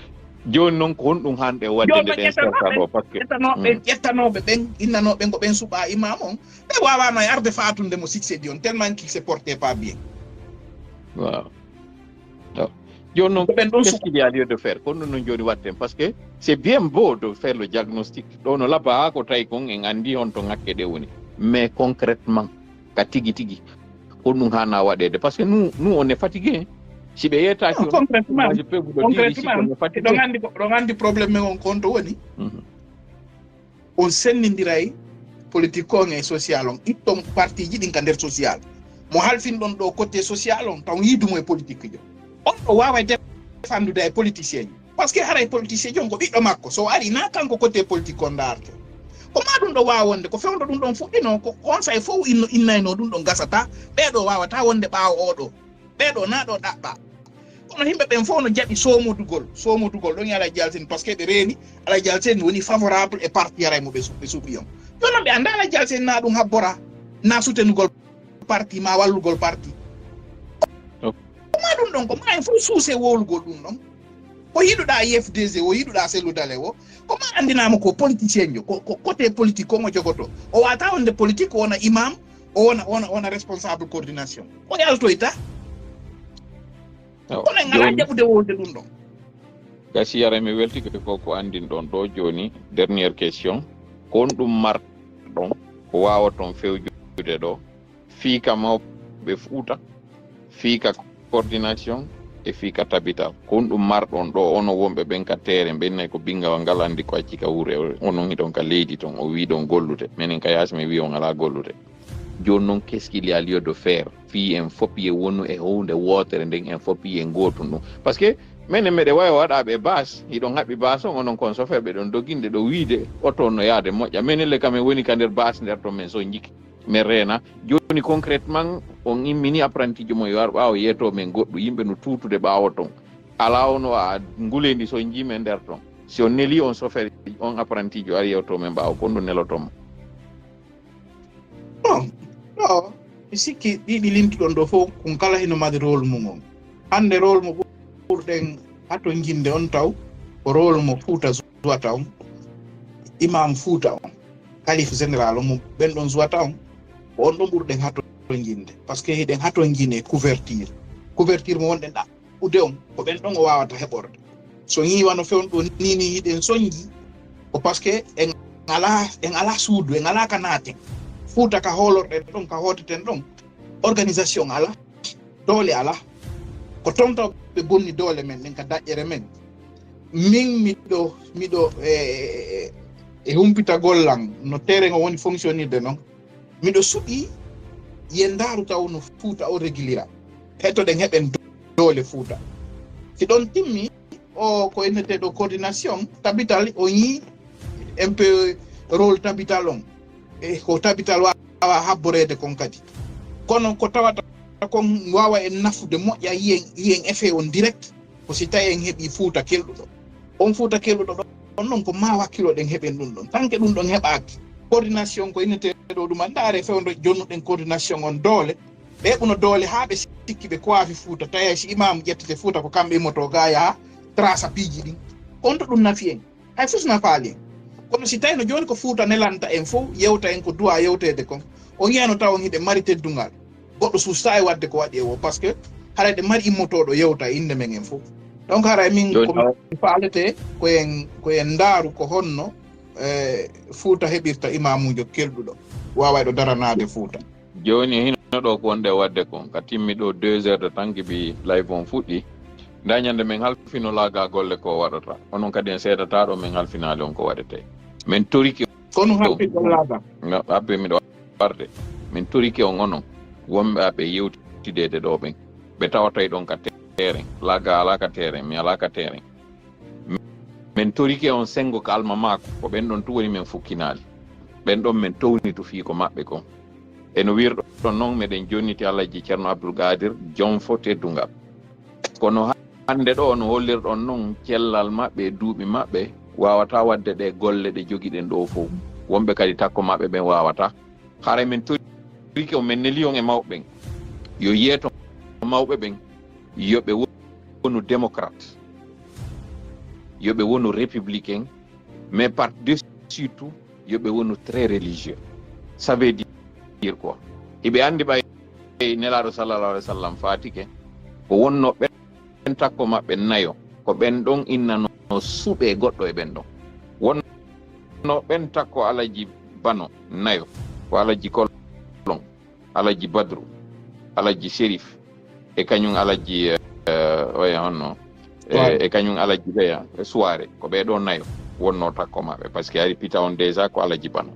Jooni noon, ko honɗum haanɗe waɗde Jooni nde noon ɗen serta ɗo? Parce que ƴettanooɓe, Mm. ƴettanooɓe ɓen, innanooɓe ko ɓen suɓaa imam on, ɓe waawaano e arde faatunde mo succès ɗi on, tellement qu'il se portait pas bien. Waaw. Waaw. Jooni noon, Ko ɓen ɗon qu'est-ce suɓa. Qu'il y a lieu de faire? Ko honɗum noon jooni waɗten? Parce que c'est bien beau de faire le diagnostic. Ɗo no labba haa ko tawi kon en anndi honto ŋakke ɗe woni. Mais concrètement, ka tigi tigi, ko honɗum haana waɗeede? Parce que nous, nous, on est fatigués, hein. Si ɓe yettaaki Non, on, concrètement, moi, je peux vous le dire ici, concrètement, qu'on est fatigué. ɗon anndi, ɗon anndi problème men on ko honto woni. Mhm. On senndindiray politique on e social on. Itton parti ji ɗin ka nder social. Mo halfinɗon ɗo côté social on, taw yiidumo e politique jo. On ɗo waaway défendude e politicien ji. Parce que haray politicien ji on ko ɓiɗɗo makko. So ari na kanko côté politique on ndaarto. Ko ma ɗum ɗo waawa wonde, ko fewndo ɗum ɗon fuɗɗino, ko on say fof inno, innayno ɗum ɗon gasata. Ɓee ɗo waawata wonde ɓaawo oo ɗo. Ɓee ɗo na ɗo ɗaɓɓa. Kono yimɓe ɓen fof no jaɓi soomodugol, soomodugol ɗon e Alhaji Alseni, parce que ɓe reeni Alhaji Alseni woni favorable e parti haray mo ɓe su-, ɓe suɓi on. Jooni noon ɓe annda Alhaji Alseni na ɗum habbora, na soutenugol parti, ma wallugol parti. Ok. Ko ma ɗum ɗon, ko ma en fof suuse wowlugol ɗum ɗon. Ko yiɗuɗa U F D G o, yiɗuɗa Cellou Dalein o, ko ma anndinaama ko politicien jo, ko, ko côté politique ko mo jogoto. O waawata wonde politique, o wona imam, o wona, wona, wona responsable coordination. O yaltoyta. Awa, Kono en alaa jooni, jaɓude wowlde ɗum ɗon. Gasi, haray mi weltike ko, ko anndin ɗon ɗo jooni. Dernière question. Ko honɗum marɗon, ko waawaton fewjude ɗo, fii ka mawɓe Fuuta, fii ka coordination, e fii ka tabital? Ko honɗum marɗon ɗo, onon wonɓe ɓen ka terrain, ɓen nay ko binngawal ngal anndi ko acci ka wuro, onon hiɗon ka leydi ton, o wiɗon gollude, menen ka yaasi mi wi'on alaa gollude. Jooni noon, qu'est-ce qu'il y a lieu de faire? Fii en fof ye wonu e huunde wootere nden, en fof ye ngootun ɗum. Parce que menen meɗen wawi waɗaɓe base, hiɗon haɓi base on, onon kon chauffeur ɓe ɗon doginde ɗo wiide oto no yaade moƴƴa. Menen le kam en woni ka nder base nder ton, men sonjike, men reena. Jooni concrètement, on immini apprenti jo mo yo ar ɓaawo yeeto men goɗɗo, yimɓe no tuutude ɓaawo ton. Alaa on o a nguleendi sonji men nder ton. Si on neli on chauffeur, on apprenti jo ari yewto men ɓaawo, ko honɗum neloton mo? Bon, ɗo, mi sikki ɗiɗi lintuɗon ɗo fof, kun kala hino mari rôle mum on. Hannde rôle mo ɓurɗen hatonjinde on taw, ko rôle mo Fuuta jouata on, imam Fuuta on, calife général on, mo ɓen ɗon jouata on, ko on ɗon ɓurɗen hatonjinde. Parce que hiɗen hatonjine couverture. Couverture mo wonɗen ɗa-, ude on, ko ɓen ɗon o waawata heɓorde. So ñiiwano fewndo ɗo ni, ni hiɗen sonji, ko parce que en alaa, en alaa suudu, en alaa ka naaten. Fuuta ka hoolorɗen ɗon, ka hooteten ɗon, organisation alaa, doole alaa. Ko ton taw ɓe bonni doole men ɗen ka daƴƴere men. Min miɗo, miɗo, e, e, e humpitagol lan no terrain o woni fonctionnirde non. Miɗo suɓi yen ndaaru taw no Fuuta o régulira. Hettoɗen heɓen doole Fuuta. Si ɗon timmi, o ko inneteeɗo coordination, tabital, o ñii un peu rôle tabital on. E ko tabital waawa habboreede kon kadi. Kono ko tawata kon waawa en nafude moƴƴa, yiyen, yiyen effet on direct, ko si tawi en heɓi Fuuta kelɗuɗo. On Fuuta kelɗuɗo ɗon non ko ma wakkiloɗen heɓen ɗum ɗon. Tant que ɗum ɗon heɓaaki, coordination ko inneteeɗo ɗum, a ndaare fewndo jonnuɗen coordination on doole. Ɓe heɓuno doole haa ɓe sikki ɓe kowafi Fuuta. Tawi hay si imaamu ƴettete Fuuta ko kamɓe immoto ga yaha trasa piiji ɗin. On to ɗum nafi en. Hay fus nafaali en. Kono si tawi no jooni ko Fuuta nelanta en fof, yewta en ko duwa yewteede kon, on yiyano taw on hiɗen mari teddungal. Goɗɗo suusta e waɗde ko waɗi e o, parce que haray ɗe mari immotooɗo yewta e innde men en fof. Donc haray min Jooni ko min faalete ko en, ko en ndaaru ko honno, eh, Fuuta heɓirta imaamuujo kelɗuɗo, waawayɗo daranaade Fuuta. Jooni hino ɗo ko wonde waɗde kon, ka timmi ɗo deux heures de temps gibi live on fuɗɗi. Nda ñande men halfino laaga golle ko waɗata. Onon kadi en seedata ɗo men halfinaali on ko waɗete. Men torike Kono haɓɓi gollaaka. Abbe miɗo arde. Min torike on onon wonɓe aɓe yewtideede ɗo ɓen. Ɓe tawatay ɗon ka terrain. Laga alaa ka terrain, mi alaa ka terrain. Min torike on sengo ka alma maako, ko ɓen ɗon tu woni men fukkinaali. Ɓen ɗon men townitu fii ko maɓɓe kon. E no wirɗon non, meɗen jonniti Alhaji Ceerno Abdul Qaadir, jom fo teddungal. Kono hannde ɗo no hollirɗon non cellal maɓɓe e duuɓi maɓɓe, waawataa waɗde ɗe golle ɗe jogiɗen ɗo fow. Wonɓe kadi takko maɓɓe ɓen waawataa. Haray men torike on, men neli on e mawɓe ɓen. Yo yeeto mawɓe ɓen, yo ɓe wonu démocrate, yo ɓe wonu républicain, mais par-dessus tout, yo ɓe wonu très religieux. Ça veut dire quoi? Hiɓe anndi ɓay Nelaaɗo sallallahu alaihi wasallam faatike, ko wonno ɓen takko maɓɓe nayo, ko ɓen ɗon innano suɓe goɗɗo e ɓen ɗon. Wonno ɓen takko Alaji Bano nayo, ko Alaji Kolon, Alaji Badru, Alaji Sherif, e kañum Alaji, eh, oya honno, e, e kañum Alaji ɓeya, e Suwaare, ko ɓee ɗo nayo wonno takko maɓɓe, parce que ari pita on déjà ko Alaji Bano.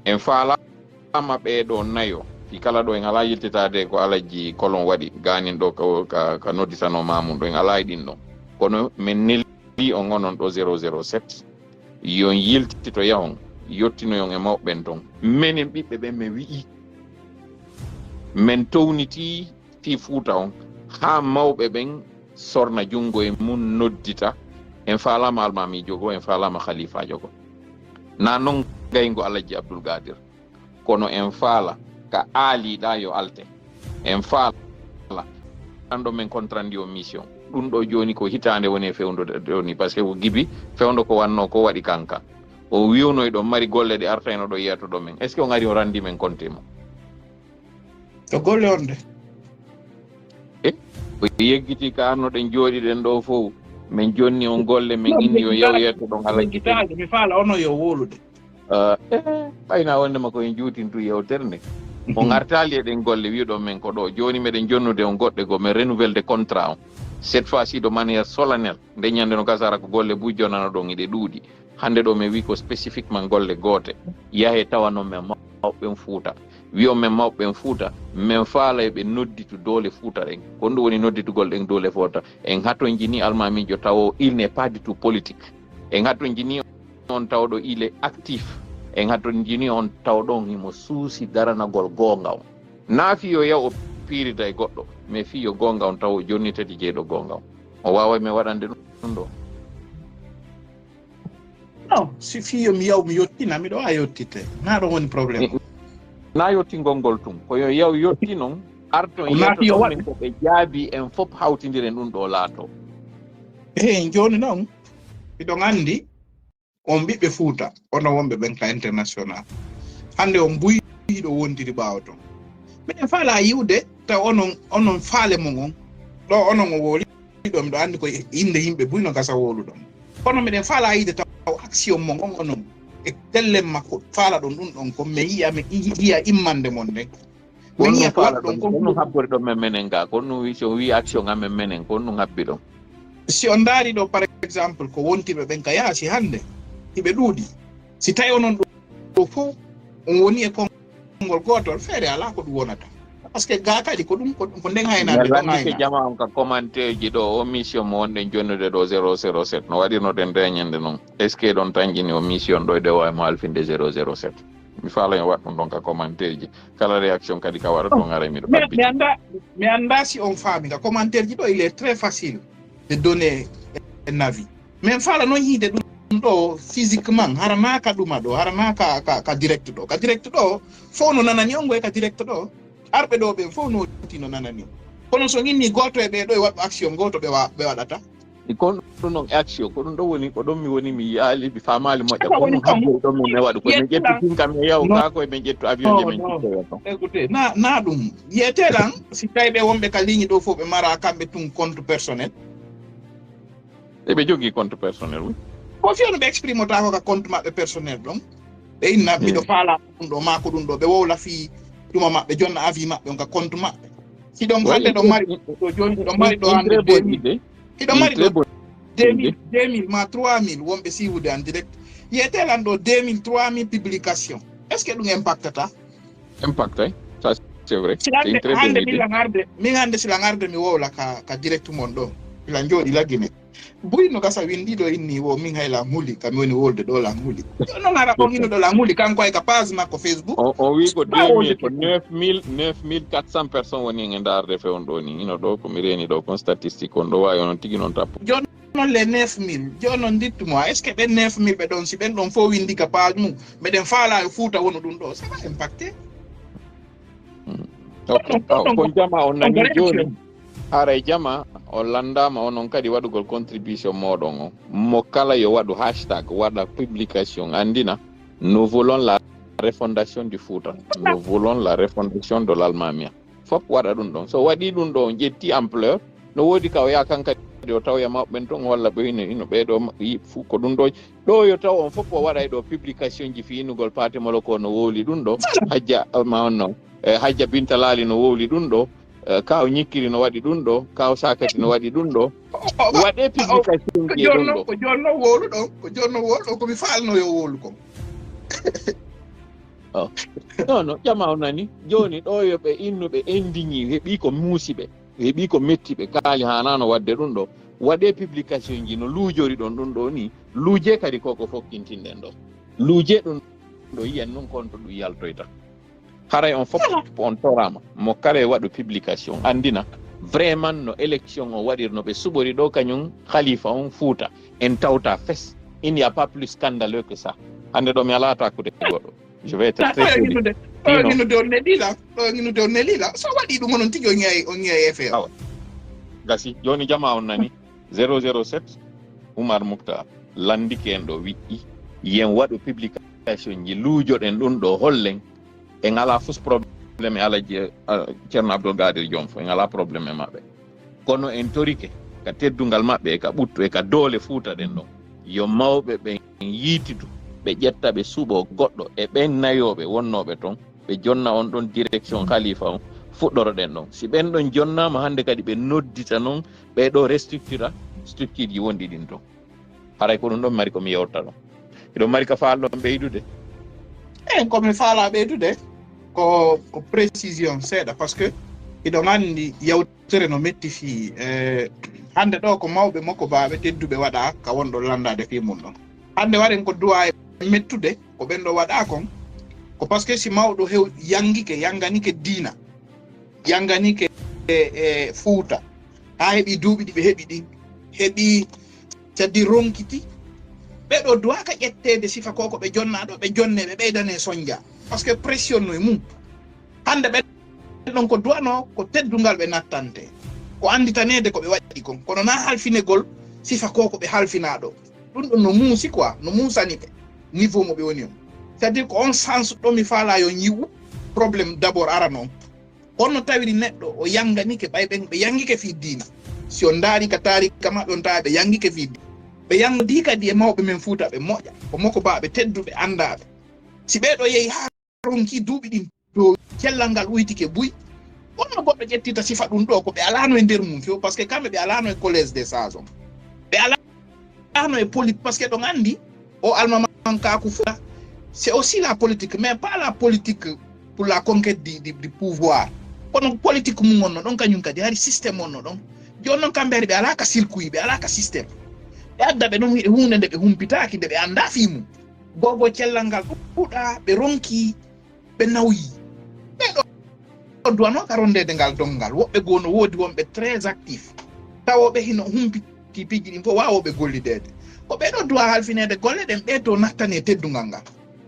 En faalaama ɓee ɗo nayo, fi kala ɗo en alaa yiltitaade ko Alaji Kolon waɗi, gaanin ɗo ka, ka, ka nodditanoo ma mum ɗo, en alaa e ɗin ɗon. Kono men neli on onon ɗo zéro zéro sept, yon yiltito yahon, yottinoyon e mawɓe ɓen ton. Menen ɓiɓɓe ɓen men wi'i, men townitii fii Fuuta on, haa mawɓe ɓen sorna junngo e mum noddita, en faalaama almaamiijo goo, en faalaama khaliifaajo goo. Na non gayngo Alaji Abdul Qaadir. Kono en faala ka aaliɗaa yo alte. En faala. Anndo men contrandi o mission. Ɗum ɗo jooni ko hitaande woni e fewndo ɗo ni, parce que o gibi fewndo ko wanno ko waɗi kanka. O wi'uno eɗon mari golle ɗe artayno ɗo yiyatoɗon men. Est-ce que on ari o randi men konte mo? To golle on de. E o yeggiti ka anno ɗen jooɗiɗen ɗo fow. Men jonni on golle, men inni yo yaw yetto ɗon Alaji. Mi faala ono yo wolude. Eh, ɓayna wonde ma ko en juutintu yewtere nde. On artaali e ɗen golle, wi'uɗon men ko ɗo. Jooni meɗen jonnude on goɗɗe goo, men renouvelde contrat on. Cette fois-ci de manière solennelle. Nde ñande no gasara ko golle buy jonano ɗon iɗe ɗuuɗi. Hannde ɗo men wi ko spécifiquement golle goote. Yahe tawa non men mawɓe ɓen Fuuta. Wi'on men mawɓe ɓen Fuuta, men faala yo ɓe nodditu doole Fuuta ɗen. Ko ɗum woni nodditugol ɗen doole Fuuta. En hatonjini almaamiijo tawo il n'est pas du tout politique. En hatonjini on tawɗo il est actif. En hatonjini on tawɗo on himo suusi daranagol goonga on. Naa fii yo yaw o piirida e goɗɗo, mais fii yo goonga on taw o jonnitati jeyɗo goonga on. O waaway men waɗande ɗum ɗo. Non, si fii yo mi yaw mi yottina, miɗo waawi yottitde. Naa ɗon woni problème. Naa yottingol ngol tun. Ko yo yaw yotti non, arton yeeto ɗon men ko ɓe jaabi en fof hawtindiren ɗum ɗo laato. Eey, jooni non, miɗon anndi on ɓiɓɓe Fuuta, onon wonɓe ɓen ka international. Hannde on buy hiɗo wontiri ɓaawo ton. Miɗen faalaa yi'ude taw onon, onon faale mon on. Ɗo onon o wooli ɗo, miɗo anndi ko innde yimɓe buy no gasa woluɗon. Kono miɗen faalaa yi'ude taw action mon on onon. E tellen makko faalaɗon ɗum ɗon ko mi yi'a, mi yi'a immande mon nden. Ko ɗum faalaɗon, ko ɗum habbori ɗon men menen ga, ko ɗum wi, si on wi action amen menen, ko ɗum habbi ɗon. Si on ndaari ɗo, par exemple, ko wontiɓe ɓen ka yaasi hannde, hiɓe ɗuuɗi. Si tawi onon ɗo fof on woni e konngol gootol, feere alaa ko ɗum wonata. Parce que ga kadi ko ɗum, ko, ko nden haynaade ɗon hayna. Jama on ka commentaire ji ɗo, o mission mo wonɗen jonnude ɗo zéro zéro sept, no waɗirnoɗen reñande non. Est-ce que ɗon tanƴini o mission ɗo e ɗo wawi mo halfinde zéro zéro sept? Mi faala yo waɗ ɗum ɗon ka commentaire ji. Kala réaction kadi ka waɗa ɗon, aray miɗo mi annda, mi annda si on faami ka commentaire ji ɗo, il est très facile de donner un avis. Min faala noon yiide ɗum ɗo physiquement, hara naa ka ɗuma ɗo, hara naa ka, ka, ka direct ɗo. Ka direct ɗo fof no nanani on, ngoy ka direct ɗo. Arɓe ɗo ɓen fof no ti no nanani on. Kono so inni gooto e ɓee ɗo e waɗɗo action gooto ɓe wa-, ɓe waɗata. Ko ɗum ɗon action, ko ɗum ɗo woni, ko ɗon mi woni mi yi'aali, mi faamaali moƴƴa. Ko ɗum habbori ɗon min mi waɗu ko min ƴettu tinka min yaw kaa koye min ƴettu avion je min cittoya ton. Écoutez, na, na ɗum. Yiyete ɗan, si tawi ɓe wonɓe ka ligne ɗo fof ɓe mara kamɓe tun compte personnel. Eɓe jogii compte personnel, oui. Ko fiyo no ɓe exprimotako ka compte maɓɓe personnel ɗon. Ɓe inna miɗo faala ɗum ɗo, maa ko ɗum ɗo. Ɓe wowla fii tuma maɓɓe, jonna avis maɓɓe on ka compte maɓɓe. Hiɗon hannde ɗo mari ɗo jooni, hiɗon mari ɗo hannde deux mille. Hiɗon mari ɗo deux mille, deux mille ma trois mille wonɓe siiwude en direct. Yiyete lan ɗo deux mille, trois mille publication. Est-ce que ɗum impactata? Impact, eh? Ça, c'est vrai. Hande min lan arde, min hande si lan arde mi wowla ka, ka direct mon ɗo. Lan jooɗi la Guinée. Buy no gasa windi ɗo inni wo min hay lan huli, ka mi woni wolde ɗo lan huli. Yo non ara on hino ɗo lan huli, kanko ay ka page makko Facebook. O, o wi ko deux mille, ko neuf mille, neuf mille quatre cents personnes woni en e ndaarde fe on ɗo ni. Hino ɗo ko mi reeni ɗo kon statistique on ɗo wawi onon tigi non tappo. Non les neuf mille, jooni non ndittu mo, est-ce que ɓen neuf mille ɓe ɗon, si ɓen ɗon fof winndi ka page mum, meɗen faalaa yo Fuuta wonu ɗum ɗo, ça va impacter. Ok, aw, kon jama on nani jooni, haray jama on lanndaama onon kadi waɗugol contribution mooɗon on. Mo kala yo waɗu hashtag, waɗa publication, anndina, nous voulons la refondation du Fuuta, nous voulons la refondation de l'Almamia. Fof waɗa ɗum ɗon. So waɗii ɗum ɗo, on ƴettii ampleur, no woodi ka o yaha kan kadi o tawoya mawɓe ɓen ton, walla ɓe hino, hino ɓee ɗo yiɓ fuu ko ɗum ɗo. Ɗo yo taw on fof o waɗay ɗo publication ji fii innugol Paate Molo ko no wowli ɗum ɗo, Hajja ma on no, e Hajja Binta Laali no wowli ɗum ɗo, e Kaaw Ñikkiri no waɗi ɗum ɗo, Kaaw Sakati no waɗi ɗum ɗo. Waɗee publication ji e ɗum ɗo. Ko jooni no wowlu ɗon, ko jooni no wowlu ɗon, ko mi faalno yo wowlu kon. Non, non, ƴama o nani. Jooni ɗo yo ɓe innu ɓe indignés, heɓii ko muusi ɓe, heɓii ko metti ɓe, kaali haanaano waɗde ɗum ɗo. Waɗee publication ji no luujori ɗon ɗum ɗo ni, luujee kadi ko ko fokkintinɗen ɗo. Luujee ɗum ɗo, yiyen nun kon to ɗum yaltoyta. Haray on fof on toraama, mo kala e waɗu publication, anndina vraiment no élection o waɗirno ɓe suɓori ɗo kañum Khalifa on Fuuta. En tawta fes, il n'y a pas plus scandaleux que ça. Hannde ɗo mi alaa takude goɗɗo. Je vais être très poli. Ɗo hinnude on nelila, ɗo hinnude on nelila. So waɗi ɗum onon tigi on ñaay, on ñaay F R. Awa. Gasi, jooni jama on nani. Zéro zéro sept, Oumar Moukhtar, lanndike en ɗo wi'i, yen waɗu publication ji, luujoɗen ɗum ɗo, hollen, en alaa fus problème e Alaji, eh, Ceerno Abdoul Qadir Joom fof, en alaa problème e maɓɓe. Kono en torike, ka teddungal maɓɓe, e ka ɓuttu, e ka doole Fuuta ɗen ɗon, yo mawɓe ɓen yiitidu, ɓe ƴetta, ɓe suɓoo goɗɗo e ɓen nayooɓe wonnooɓe ton, ɓe jonna on ɗon direction Khalifa on, fuɗɗoroɗen ɗon. Si ɓen ɗon jonnaama hannde kadi, ɓe noddita non ɓee ɗo restructura structure ji wonɗi ɗin ton. Haray ko ɗum ɗon mari ko mi yewta ɗon. Hiɗon mari ka faalɗon ɓeydude? Eyi, ko mi faalaa ɓeydude ko, ko précision seeɗa, parce que hiɗon anndi yewtere no metti fii, eh, hannde ɗo ko mawɓe mokobaaɓe tedduɓe waɗaa ka wonɗon lanndaade fii mum ɗon. Hannde waɗen ko duwaa e mettude ko ɓen ɗo waɗaa kon, ko parce que si mawɗo hew yanngike, yannganike diina, yannganike e, e Fuuta, haa heɓi duuɓi ɗi ɓe heɓi ɗin, heɓi, c'est-à-dire ronkiti, ɓee ɗo duwaaka ƴetteede sifa ko ko ɓe jonnaa ɗo, ɓe jonnee, ɓe ɓeydanee sonja, parce que pression no e mum. Hannde ɓen ɗon ko duwanoo ko teddungal ɓe nattante, ko annditaneede ko ɓe waɗi kon, kono naa halfinegol sifa ko ko ɓe halfinaa ɗo. Ɗum ɗon no muusi quoi, no muusani ɓe niveau mo ɓe woni on. C'est-à-dire ko on sens ɗo mi faalaa yo yi'u problème d'abord arano on. Kono no tawiri neɗɗo o yannganike, ɓay ɓen ɓe yanngike fii diina. Si on ndaari ka taarika maɓɓe, on tawa ɓe yanngike fii diina. Ɓe yanngodi kadi e mawɓe men Fuuta ɓe moƴƴa. Ko mokobaaɓe tedduɓe anndaaɓe. Si ɓee ɗo yehi haa ronki duuɓi ɗin to cellal ngal uytike buy, honno goɗɗo ƴettita sifa ɗum ɗo? Ko ɓe alaano e nder mum few, parce que kamɓe ɓe alaano e collège des sages on. Ɓe alaano e politique, parce que ɗon anndi o almamankaaku Fuuta, c'est aussi la politique, mais pas la politique pour la conquête du, du, du pouvoir. Kono politique mum on no ɗon, kañum kadi hari système on no ɗon. Jooni noon kamɓe hari ɓe alaa ka circuit, ɓe alaa ka système. Ɓe adda ɓe ɗon huunde nde ɓe humpitaaki, nde ɓe anndaa fii mum. Gogo cellal ngal ɗuuɗa, ɓe ronki, ɓe nawyi. Ɓee ɗo duwanoo ka ronndeede ngal donngal. Woɓɓe goo no woodi wonɓe très actif. Tawooɓe hino humpiti piiji ɗin fof, waawooɓe gollideede. Ko ɓee ɗo duwaa halfineede golle ɗen, ɓee to nattanee teddungal ngal.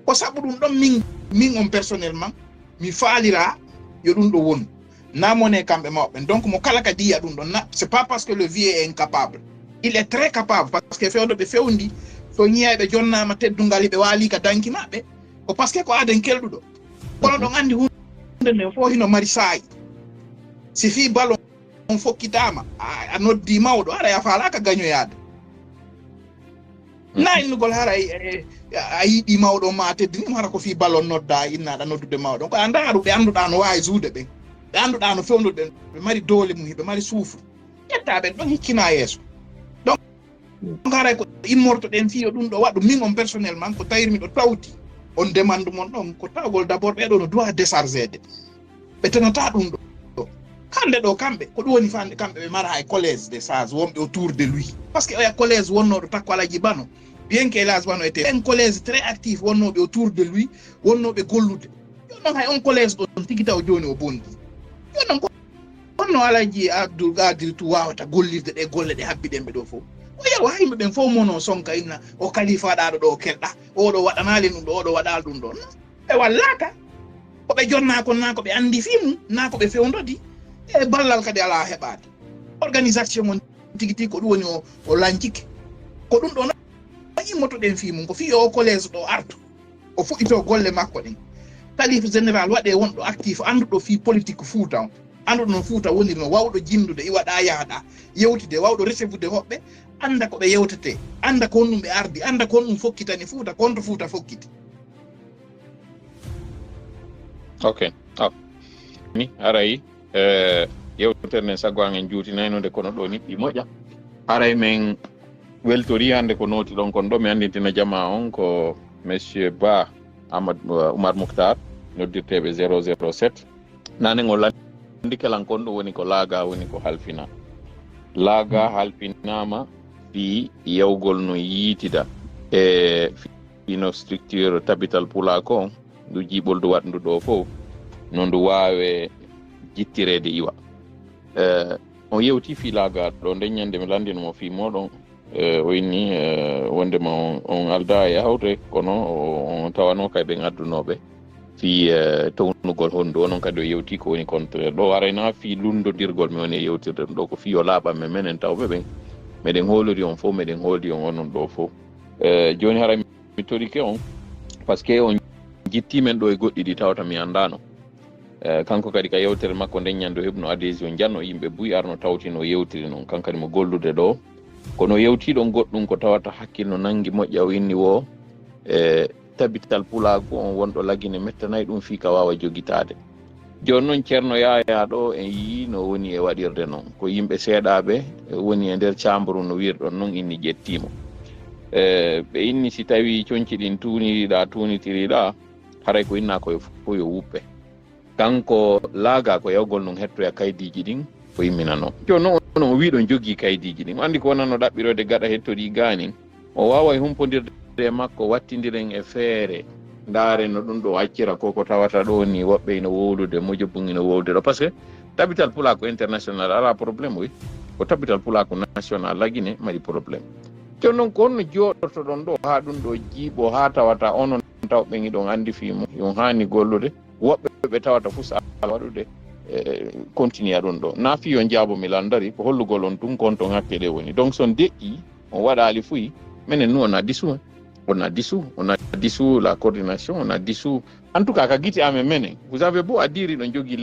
Ko sabu ɗum ɗon min, min on personnellement, mi faaliraa yo ɗum ɗo wonu. Naa mone kamɓe mawɓe ɓen. Donc mo kala kadi yiya ɗum ɗon, na, c'est pas parce que le vieux est incapable. Il est très capable, parce que fewndo ɓe fewndi, so ñiyaay ɓe jonnaama teddungal, ɓe waali ka danki maɓɓe, ko parce que ko aaden kelɗuɗo. Kono ɗon anndi huunde nden fof hino mari saa'i. Si fii ballon on fokkitaama, a, a noddi mawɗo, haray a faalaaka gañoyaade. Na innugol haray, e, a yiɗi mawɗo ma a teddini mo, hara ko fii ballon nodda, a inna aɗa noddude mawɗo. Ko a ndaaru ɓe annduɗaa no waawi juude ɓen. Ɓe annduɗaa no fewndo ɓen. Ɓe mari doole mum, ɓe mari suufu. Ƴetta ɓen ɗon hiccina yeeso. Donc, Donc haray ko immortoɗen fii yo ɗum ɗo waɗu. Min on personnellement ko tawirmi ɗo tawti on demande mon ɗon ko tawgol d'abord ɓeɗo no doit déchargede. Ɓe tenata ɗum ɗo. Hannde ɗo kamɓe ko ɗum woni fande kamɓe ɓe mara hay collège de sage wonɓe autour de lui. Parce que oya collège wonnooɗo takko Alaji Bano, bien que Elage Bano était un collège très actif wonnooɓe autour de lui, wonnooɓe gollude. Yo non hay on collège ɗon tigi taw jooni o bondi. Yo non ko honno Alaji Abdoul Qadir tu wawata gollirde ɗe golle ɗe habbiɗen ɓe ɗo fof? O yawa hay yimɓe ɓen fof mono sonka inna o kalifa ɗaɗo ɗo o kelɗa, oɗo waɗanali ɗum ɗo, oɗo waɗal ɗum ɗo. Ɓe wallaka. Ko ɓe jonna kon na ko ɓe andi fii mum na ko ɓe fewndodi. E ballal kadi ala heɓade. Organisation on tigi tigi ko ɗum woni o, o lancike. Ko ɗum ɗo na immotoɗen fii mum ko fii o collège ɗo arto. O fuɗɗito golle makko ɗen. Kalifa général waɗe wonɗo actif anduɗo fii politique Fuuta on. Anduɗo no Fuuta woniri no wawɗo jindude iwaɗa yahɗa yewtide wawɗo recevude hoɓɓe. Anda ko ɓe yewtete. Anda ko honɗum ɓe ardi. Anda ko honɗum fokkitani Fuuta. Konto Fuuta fokkiti. Ok. Ah. Ni haray eh, yewtere nden sago an en juutinayno nde kono ɗo niɗɗi moƴƴa. Haray men weltori hannde ko nooti ɗon kon ɗo mi anndintina jama on ko monsieur Ba Amadou uh, Oumar Mokhtar noddirteɓe zéro zéro sept. Nanen o landike lan kon ɗum woni ko laaga woni ko halfina. Laaga halfinama fii yawgol no yiitida e ino structure tabital pulako on ndu jiiɓol ndu waɗndu ɗo fof no ndu waawe jittireede iwa. Eh, on yewti fii laaga ɗo nden ñande mi lanndino mo fii moɗon eh, o inni eh, wondema on, on alda e hawte kono on tawano kay ɓen addunooɓe fii eh, townugol honndu onon kadi o yewti ko woni contraire ɗo arayna fii lunndodirgol mi woni e yewtirde ɗum ɗo ko fii o laaɓan men menen tawɓe ɓen meɗen hoolori on fof meɗen hooldi on onon ɗo fof Eh, jooni haray mi torike on par ce que on jitti men ɗo e goɗɗi ɗi tawata mi anndano eh, kanko kadi ka yewtere makko nden ñande o heɓno adhésion janno yimɓe buy arno tawtino yewtiri noon kankadi mo gollude ɗo kono yewtiɗon goɗɗum ko tawata hakkil no nangi moƴƴa o inni wo e tabital pulaagu on wonɗo lagine mettanay ɗum fii ka waawa jogitaade Jooni noon Ceerno Yaayaa ɗoo en yiyii no woni e waɗirde noon. Ko yimɓe seeɗaaɓe woni e nder caamburu no wiirɗon noon inni ƴettii mo. E, ɓe inni si tawii coñci ɗin tuuniriɗaa, tuunitiriɗaa, haray ko innaa ko yo fof yo wuppe. Kanko laagaa ko yawgol noon hettoya kaydiiji ɗin o imminanoo. Jooni noon onon o wiiɗon jogii kaydiiji ɗin. O anndi ko wonatnoo ɗaɓɓiroyde gaɗa hettorii gaa nin. O waaway humpondirde e makko wattindiren e feere ndaaren no ɗum ɗo accira ko ko tawata ɗo ni woɓɓe ina wowlude mojo bun ina wowlude ɗo par ce que tabital pulaaku international alaa problème wi ko tabital pulaaku national lagine mari problème jooni noon ko honno jooɗotoɗon ɗo haa ɗum ɗo jiiɓo haa tawata onon tawɓe iɗon anndi fii mum yon haani gollude woɓɓe ɓe tawata fus ala waɗude e continue ɗum ɗo na fii yon jaabo mi landari ko hollugol on tun kon ton hakke ɗe woni donc son deƴƴi on waɗaali fuy menen nu on a disu on a disu on a disu la coordination on a disu en tout cas ka giti amen menen vous avez beau a dire iɗon jogii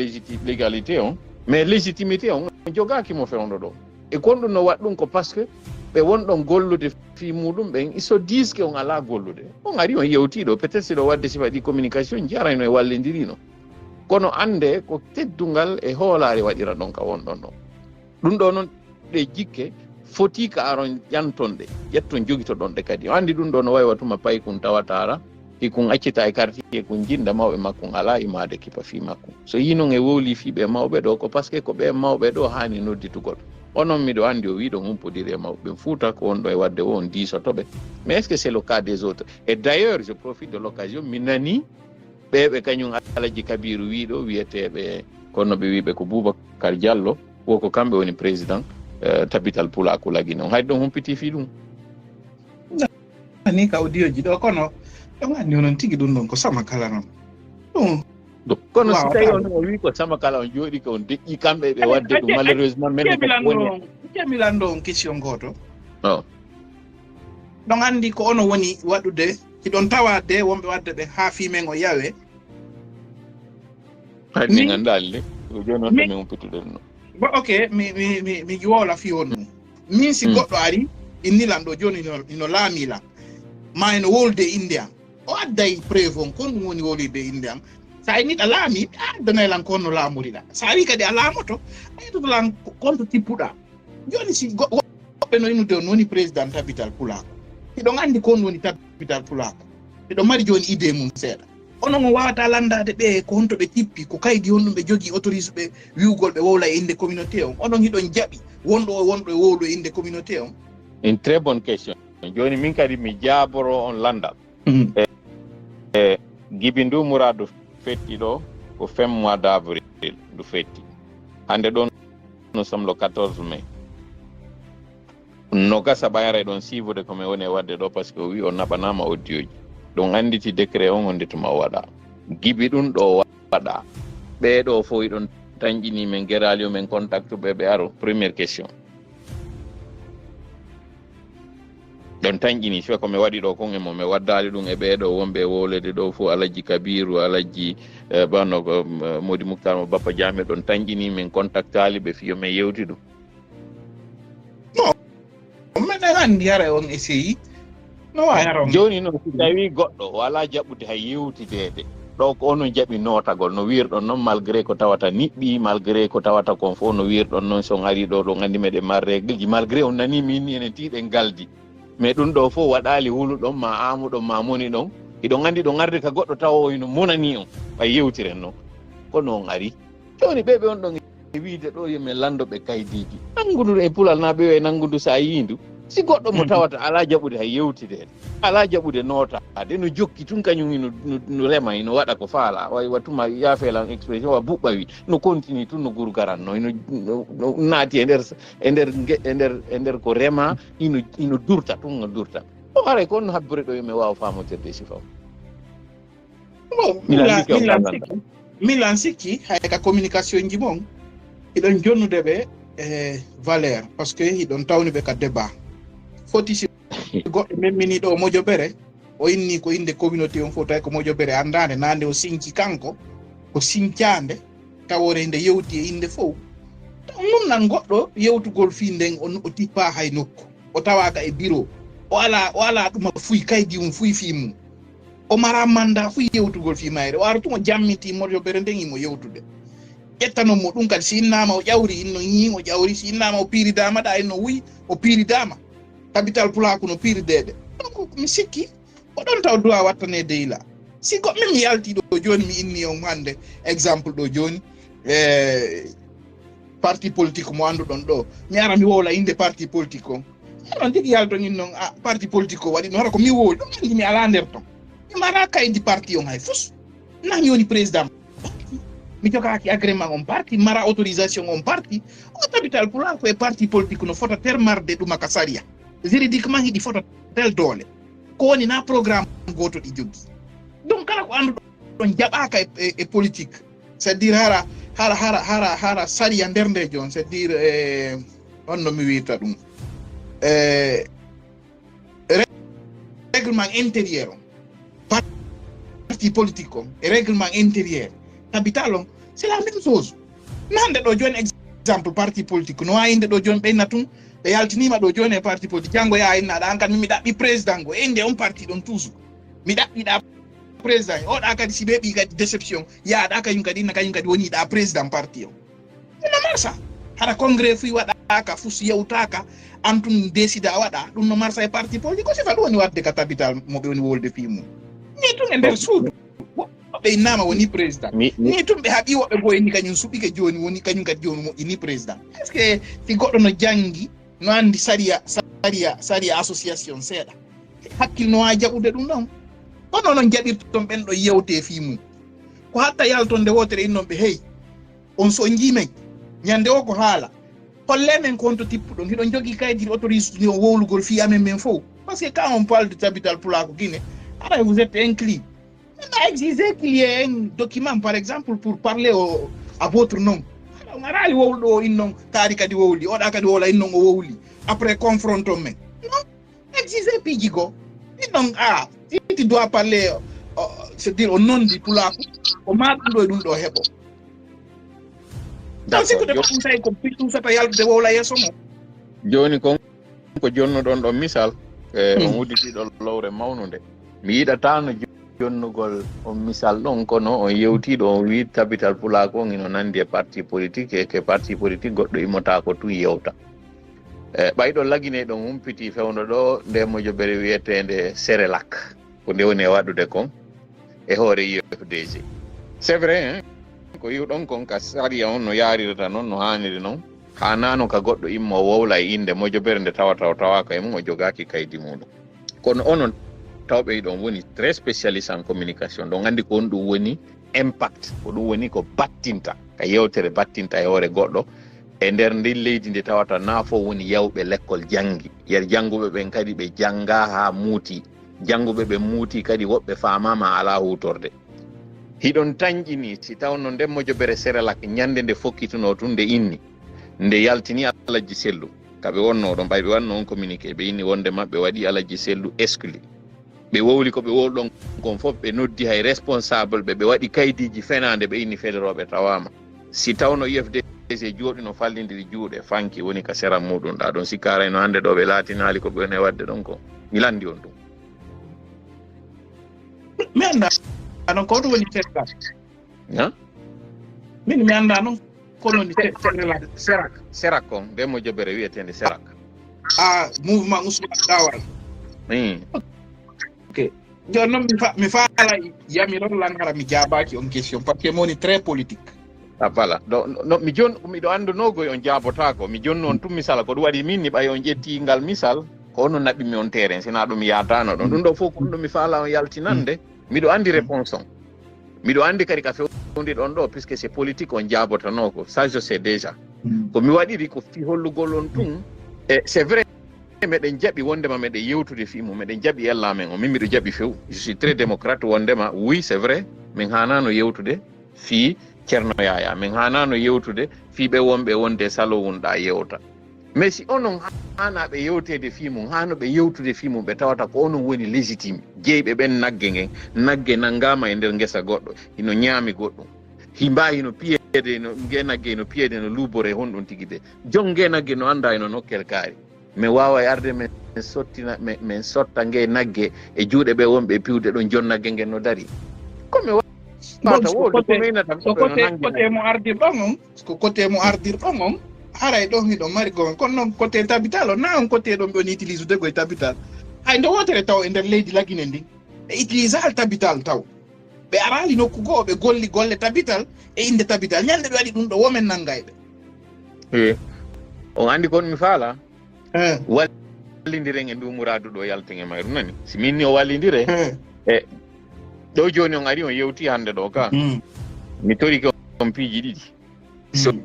légalité on mais légitimité on on jogaaki mo fewndo ɗo e kon ɗum no waɗ ɗum ko par ce que ɓe wonɗon gollude fii muɗum ɓen ils se disent que on alaa gollude on ari on yewtiiɗo peut être siɗo waɗde sifa ɗi communication jarayno e wallindirino kono annde ko teddungal e hoolaare waɗira ɗon ka wonɗon ɗo ɗum ɗo noon ɗe jikke foti ka aron ƴanton ɗe ƴetton jogitoɗon ɗe kadi o anndi ɗum ɗo no wawi watuma paykun tawatara hikun accita e quartier kun jinda mawɓe makkun ala imaade kipa fii makkun so yi noon e wowli fii ɓe mawɓe ɗo ko par ce que ko ɓe mawɓe ɗo haani nodditugol onon miɗo anndi o wiɗon humpodiri e mawɓe ɓen fuuta ko wonɗo e wadde o on diisotoɓe mais est ce que c'est le cas des autres et d'ailleurs je profite de l'occasion mi nani ɓe ɓe kañum alaji kabiru wiɗo wiyeteɓe kono ɓe wiɓe ko boubacar diallo wo ko kamɓe woni président eh, tabital pulaku lagi noon hay ɗon humpiti fi ɗum ni ka audio ji ɗo kono ɗon anndi onon tigi ɗum ɗon ko sama kala noon ɗum kono si tawi on o wi ko sama kala on jooɗi ko on deƴƴi kamɓe ɓe wadde ɗum malheureusement minen ko woni cemilan ɗo on question gooto ɗon anndi ko ono woni waɗude hiɗon tawa de wonɓe wadde ɓe haa fii men o yawe hay min anndaali de ko jooni on ɗo min umpituɗen no bon ok mi mi mi mi wowla fii on ɗum min si goɗɗo ari innilan ɗo jooni ino laamilan ma ino wowlude e innde an o adday preuve on kon ɗum woni wowlirde e innde an so a inniɗa laami a addanay lan ko honno laamoriɗa so a wi kadi a laamoto a yettoto lan konto tippuɗa jooni si goɗɗo ɓe no innude on woni président Tabital Pulaaku. Hiɗon anndi ko on woni Tabital Pulaaku. Hiɗon mari jooni idée mum seeɗa. Onon on waawata lanndaade ɓe ko honto ɓe tippi, ko kaydi honɗum ɓe jogii autorise ɓe wi'ugol ɓe wowla e innde communauté on. Onon hiɗon jaɓi wonɗo o wonɗo e wowlu e innde communauté on. Une très bonne question. Jooni min kadi mi jaaboro on lanndal. Mhm. E, e, Gibi ndu muraadu fetti ɗo ko fin mois d'avril ndu fetti. Hannde ɗon nous sommes le quatorze mai. No gasa ɓayra ɗon siivude ko mi woni e waɗde ɗo, parce que o wi o naɓanaama audio ji. Ɗum annditi décret on, on nde tuma o waɗa. Gibi ɗum ɗo waɗa. Ɓee ɗo fof iɗon tanƴini men, geraali o men contact ɓe, ɓe aro. Première question. Ɗon tanƴini, soit ko mi waɗi ɗo kon e mo, mi waddaali ɗum e ɓee ɗo wonɓe e wowlede ɗo fof, Alhaji Kabiru, Alhaji, eh, Bano, eh, Modi Muktar mo Bappa Jaame, ɗon tanƴini, min contactaali ɓe fii yo min yewti ɗum. Non. Meɗen anndi hara on essayi. No waawi hara on. Jooni noon, si tawii goɗɗo o alaa jaɓɓude hay yewtideede, ɗo ko onon jaɓi nootagol, no wiirɗon noon, malgré ko tawata niɓɓi, malgré ko tawata kon fof, no wiirɗon noon, so on arii ɗo, ɗon anndi meɗen mari règle ji, malgré on nanii min ni enen tiiɗen galdi. Mais ɗum ɗo fof waɗaali huluɗon ma, aamuɗon ma, moni ɗon. Hiɗon anndi ɗon arde ka goɗɗo tawa o hino monanii on, ɓay yewtiren noon. Kono on arii. Jooni ɓe ɓe on ɗon e wiide ɗo yo men lanndo ɓe kaydiiji. Nanngudu e Pulal na ɓe wi'a nanngudu so a yii ndu. Si goɗɗo mo tawata alaa jaɓude hay yewtideede, alaa jaɓude nootaade, no jokki tun kañum hino, no, no rema, hino waɗa ko faala. Way wa tuma, yaafee lan expression, wa buɓɓa wi, no continue tun no gurgaran no, hino, no, no naati e nder, e nder nge-, e nder, e nder ko rema, hino, hino durta tun, no durta. O haray ko on habbure ɗo yo men waaw faamotirde sifa o. Bon, Milan Milan, sikki on Milan Kalanda. Sikki, Milan sikki, hay ka communication ji mon, hiɗon jonnude ɓe e valeur, parce que hiɗon tawni ɓe ka débat. Foti si goɗɗo memmini ɗo mojobere, o inni ko innde communauté on fof, tawi ko mojobere anndaande, naande o sinci kanko, ko sincaande, tawoore nde yewti e innde fof. Taw ɗum nan goɗɗo yewtugol fii nden, o, o tippa hay nokku. O tawaaka e biro. O alaa, o alaa ɗuma fuy, kaydi um fuy fii mum. O maraa manndaa fuy yewtugol fii mayre. O ara tun o jammiti mojobere nden, imo yewtude. Ƴettanon mo ɗum kadi, si innaama o ƴawri, inno ñii, o ƴawri. Si innaama o piiridaama ɗa, inno wuy, o piiridaama. Tabital Pulaaku no piirideede. Donc, mi sikki, ko ɗon taw duwaa wattaneede ila. Si goɗɗo min mi yalti ɗo jooni, mi inni on hannde exemple ɗo jooni, e parti politique mo annduɗon ɗo, mi ara mi wowla innde parti politique on. Onon tigi yalton innon, a, parti politique o waɗi ɗum, hara ko mi wowli ɗum, anndi mi alaa nder ton. Mi maraa kaydi parti on hay fus. Na mi woni président parti. Mi jogaaki agrément on parti, mi maraa autorisation on parti. O Tabital Pulaaku e parti politique no fota termarde ɗuma ka sariya. Juridiquement hiɗi fota tel doole. Ko woni na programme gooto ɗi jogii. Donc kala ko annduɗon jaɓaaka e, e, e politique. C'est-à-dire hara, hara, hara, hara, hara sariya nder nde jon, c'est-à-dire, eh, on no mi wiirta ɗum. Eh, ré-, règlement intérieur on. Parti politique on, e règlement intérieur. Tabital on, c'est la même chose. Nande ɗo jooni exemple parti politique, no waawi innde ɗo jooni ɓenna tun, ɓe yaltiniima ɗo jooni e parti politique. Janngo yaa inna ɗa, an kadi mi ɗaɓɓi président go, e innde on parti ɗon toujours. Mi ɗaɓɓiɗa président. Oɗa kadi si ɓe ɓi kadi déception, yaaɗa kañum kadi, inna kañum kadi woni ɗa président parti on. Ɗum no marsa. Hara congrès fuy waɗaaka, fus yewtaaka, an tun décida a waɗa. Ɗum no marsa e parti politique. Ko sifa ɗum woni waɗde ka tabital mo ɓe woni wolde fii mum. Ni tun e nder suudu. Woɓɓe innama woni président. Mi, mi Ni tun ɓe haɓi woɓɓe goo inni kañum suɓike jooni woni kañum kadi jooni moƴƴini président. Est-ce que si goɗɗo no janngi, no anndi sariya, sariya, sariya association seeɗa, hakkil no waawi jaɓude ɗum ɗon? Kono onon jaɓirton ɓen ɗo yewte fii mum. Ko hatta yaltonde wootere innon ɓe, hey, on so on njii men, ñande o ko haala. Holle men ko honto tippuɗon. Hiɗon jogii kaydi autorise wowlugol fii amen men fow. Parce que quand on parle de tabital pulaaku Guinée, ara vous êtes inclus. On a exigé qu'il y ait un document, par exemple, pour parler au, à votre nom. Hara on araali wowluɗo o innon, kaari kadi wowli, oɗa kadi wowla innon o wowli. Après confronton men. Non, exigé piiji goo. Innon, ah, si tu dois parler, euh, c'est-à-dire au nom du pulaaku, ko maa ɗum ɗo e ɗum ɗo heɓo. Ɗon sikkude ko ɗum tawi ko ɗum sata yaltude wowla yeeso mo. Jooni kon ko jonnuɗon ɗon misal, e, on udditiiɗo lowre mawnunde. Mi yiɗataano jonnugol on misal ɗon, kono on yewtiiɗo, on wii tabital pulaaku on ino nanndi e parti politique, e ke parti politique goɗɗo immotaako tun yewta. E ɓayɗo Laguinée ɗon humpiti fewndo ɗo nde mojobere wiyeteende Serelak, ko nde woni e waɗude kon e hoore U F D G. C'est vrai, hein? Ko iwɗon kon ka sariya on no yaarirta non, no haaniri non. Haanaano ka goɗɗo immo wowla e innde mojobere nde tawata o tawaaka e mum, o jogaaki kaydi muuɗum. Kono onon tawɓe hiɗon woni très spécialiste en communication, ɗon anndi ko on ɗum woni impact, ko ɗum woni ko battinta ka yewtere battinta e hoore goɗɗo e nder ndin leydi nde tawata naa fof woni yawɓe lekkol janngi. Yer jannguɓe ɓen kadi ɓe janngaa haa muuti. Jannguɓe ɓen muuti kadi woɓɓe faamaama alaa huutorde. Hiɗon tanƴini si tawno nden mojobere Serelak ñannde nde fokkitunoo tun nde inni, nde yaltini Alajji Sellu. Ka ɓe wonnoo ɗon, ɓay ɓe wanno on communiqué, ɓe inni wonde maɓɓe waɗi Alajji Sellu exclu. Ɓe wowli ko ɓe wowli ɗon kon fof, ɓe noddi hay responsable ɓe, ɓe waɗi kaydiiji fenaande, ɓe inni felerooɓe tawaama. Si tawno U F D C jooɗino fallindiri juuɗe, fanki woni ka sera muuɗum ɗa ɗon, si karayno hannde ɗo ɓe laatinaali ko ɓe woni e waɗde ɗon ko. Mi lanndi on ɗum. Mi annda non ko ɗum woni Serelak. Ha? Min mi annda non ko woni Se- Serelak. Serelak. Serelak kon, nde mojobere wiyeteende Serelak. Ah, mouvement Ousmane Daoual. Hmm. Ok. Jooni non mi fa- mi faala yamiron lan hara mi jaabaaki on question parce que mi woni très politique. Ah, voilà. Donc, no, mi jon, miɗo anndunoo koye on jaabotaako. Mi jonno on tun misala ko ɗum waɗi min ni ɓay on ƴetti ngal misal, ko onon naɓɓimi on terrain, sinaa ɗum yaataano ɗon. Ɗum ɗo fof ko ɗum mi faala on yaltinande. Miɗo anndi réponse on. Miɗo anndi kadi ka fewndi ɗon ɗo, puisque c'est politique on jaabotanoo ko. Ça, je sais déjà. Ko mi waɗiri ko fii hollugol on tun. E c'est vrai, meɗen jaɓi wondema meɗen yewtude fii mum, meɗen jaɓi ella men o. Min miɗo jaɓi few. Je suis très démocrate wondema, oui, c'est vrai, min haanaano yewtude fii Ceerno Yaayaa. Min haanaano yewtude fii ɓe wonɓe wonde e salon wun ɗa yewta. Mais si onon haanaaɓe yewteede fii mum, haano ɓe yewtude fii mum, ɓe tawata ko onon woni légitime. Jeyɓe ɓen nagge ngen, nagge nanngaama e nder ngesa goɗɗo, hino ñaami goɗɗum. Himba hino piyeede, no, nge nagge hino piyeede no luuboree honɗum tigi de. Jon nge nagge no annda hino nokkel kaari. Min waaway arde min sottina, min, min sotta nge nagge e juuɗe ɓe wonɓe e piwde ɗon, jon nagge ngen no dari. Ko mi Bon, wata so wowlude ko côté, mi innata so ɓiɓɓe no côté, nangi côté mo ardirɗon on, ko côté mo ardirɗon on, haray ɗon hiɗon mari gonga. Kono noon côté tabital on, na on côté ɗon ɓe on utilise ude goye tabital. Hay nde wootere taw e nder leydi Lagine ndin, ɓe utilise hal tabital taw. Ɓe araali nokku goo, ɓe golli golle tabital e innde tabital. Ñande ɓe waɗi ɗum ɗo, women nanngay ɓe. Eh, on anndi kon mi faala? Eh. Wallindiren e ndu muraadu ɗo yalten e mayru, nani? Si min ni o wallindire, eh, e ɗo jooni on ari on yewti hannde ɗo ka. Mm. Mi torike on piiji ɗiɗi. So mm.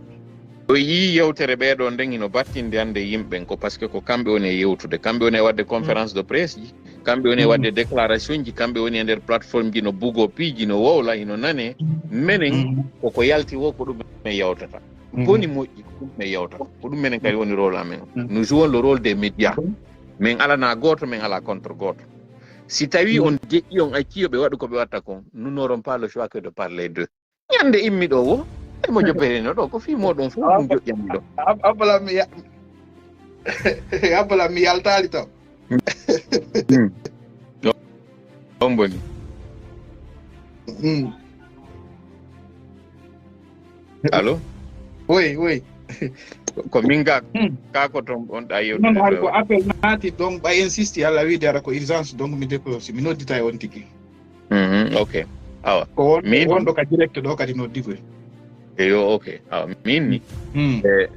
O yii yewtere ɓeeɗo nden hino battinde hannde yimɓen ko parce que ko kamɓe woni e yewtude, kamɓe woni e waɗde conférence de presse ji, kamɓe woni e waɗde déclaration ji, kamɓe woni e nder plateforme ji no bugo piiji, no wowla, hino nane. Menen koko yalti wo ko ɗum en yewtata. Boni moƴƴi ko ɗum en yewtata. Ko ɗum menen kadi woni rôle amen. Nous jouons le rôle des médias. Min alana gooto, min ala contre gooto. Si tawi on deƴƴi on accii yo ɓe waɗu ko ɓe watta kon, nous n'aurons pas le choix que de parler d'eux. Ñande immi ɗo wo, e mo jopperino ɗo, ko fii moɗon fof ɗum joƴƴanmi ɗo. Abala mi ya Abala mi yaltaali taw. On boni. Allo? Oui, oui. Ko min ga ka ko ton on ɗa yewtude. Non, hay ko appel naati, donc ɓay insiste, Alla wiide ara ko urgence, donc mi décroche, mi noddita e on tigi. Mhm, ok. Awa. Ko won min wonɗo ka direct ɗo kadi noddi koy. Eyo, ok. Awa, min ni. Mm. E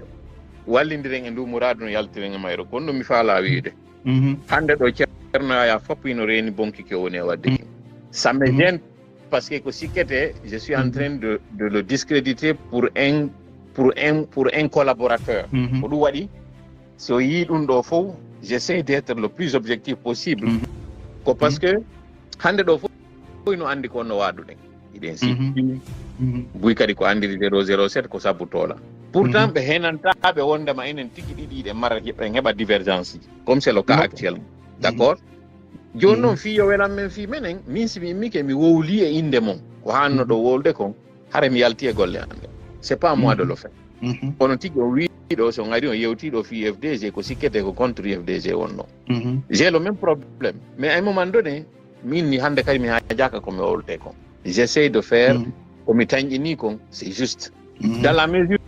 wallindiren e ndu muraadu no yaltiren e mayro. Kono ɗum mi faala wiide. Mhm. Hannde ɗo Ceerno Yaya fof ino reeni bonki ke woni e waɗde. Mm. Ça me gêne parce que ko sikkete, je suis en train de, de le discréditer pour un, pour un, pour un collaborateur. Mhm. Ko ɗum waɗi, so yii ɗum ɗo fof, j'essaie d'être le plus objectif possible. Mhm. Ko parce que hannde ɗo fof ino anndi ko no waɗuɗen. Iɗen sikki. Mhm. Buy kadi ko anndiri zéro zéro sept ko sabu toola. Pourtant ɓe henantaaɓe wondema enen tigi ɗiɗi iɗen mara, hiɗen heɓa divergence ji. Comme c'est le cas actuellement. D'accord? Jooni noon fii yo welan men fii menen, min si mi immike mi wowli e innde mon. Ko hanno ɗo wowlude kon, hare mi yalti e golle an ɗe. C'est pas moi de le faire. Kono tigi o wii ɗo, so ngari o yewti ɗo fii U F D G, ko sikkete ko contre U F D G wonno. J'ai le même problème. Mais à un moment donné, min ni hannde kadi mi haajaaka ko mi wowlete kon. J'essaie de faire ko mi tanƴini kon, c'est juste. Dans la mesure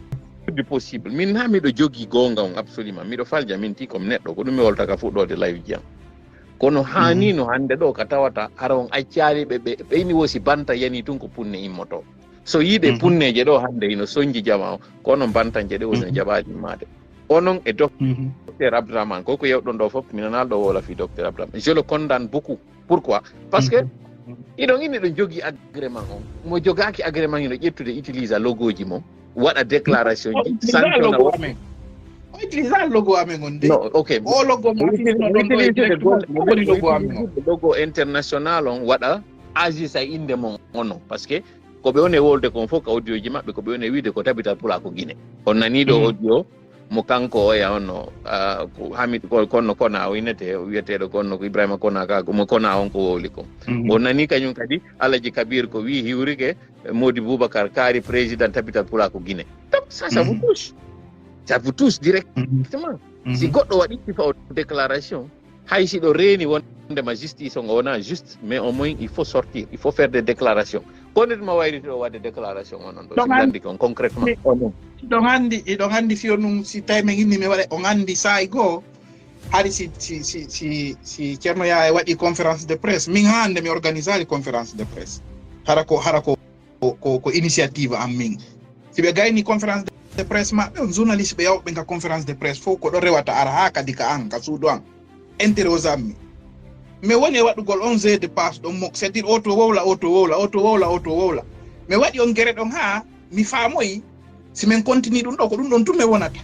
possible. Min na miɗo jogii goonga on, absolument. Miɗo falja min ti comme neɗɗo, ko ɗum mi wolta ka fuɗɗoode live ji am. Kono haani no hannde ɗo ka tawata hara on accaali ɓe, ɓe, ɓe ini wosi banta yani tun ko punne immoto. So yiide punneeje ɗo hannde ino sonji jama o, kono bantanje ɗe wosi no jaɓaali immaade. Onon e docteur Abdourahmane, ko ko yewɗon ɗo fof, mi nanaa ɗo wowla fii docteur Abdourahmane. Je le condamne beaucoup. Pourquoi? Parce que iɗon inni ɗon jogii agrément on. Mo jogaaki agrément ino ƴettude utilisa logoji mon, waɗa déclaration ji, Utilisa sanctiona logo o. Amen. O utilisa logo amen on de. No, ok. O logo mo utilisa ɗon ɗo e Utilisa direct gol- ko woni logo amen on. Logo international on waɗa agisa inde mon onon. Parce que ko ɓe woni e wolde kon fof ka audio ji maɓɓe, ko ɓe woni e wiide ko Tabital Pulaaku Gine. On nanii ɗo audio mo kanko oya on no, ah, ko Hamid ko konno kona o inete, o wiyeteeɗo konno ko Ibrahima Kona ka, mo kona on ko wowli kon. On nanii kañum kadi Alaji Kabir ko wi hiwrike, eh, Modi Boubacar kaari président Tabital Pulaaku Gine. Donc ça, ça vous touche. Ça vous touche directement. Si goɗɗo waɗi sifa o déclaration, hay si ɗo reeni wondema justice on o wona juste, mais au moins il faut sortir, il faut faire des déclarations. Ko nit ma wayriti ɗo waɗde déclaration onon ɗo, si Ɗon an- nganndi kon concrètement. Onon. Ɗon anndi, ɗon anndi fiyo ɗum si tawi min inni mi waɗa, on anndi saa'i goo, hari si, si, si, si, si Ceerno Yaaya waɗi conférence de presse, min haa hannde mi organisaali conférence de presse. Hara ko, hara ko, ko, ko, ko initiative am min. Si ɓe gayni conférence de presse maɓɓe, on journaliste ɓe yawɓe ka conférence de presse fof, ko ɗo rewata ara haa kadi ka an, ka suudu an. Intérêt o zammi. Mi woni e waɗugol on jeu de passe ɗon mo, c'est-à-dire o to wowla, o to wowla, o to wowla, o to wowla. Mi waɗi on gere ɗon haa mi faamoyi si min continue ɗum ɗo, ko ɗum ɗon tun mi wonata.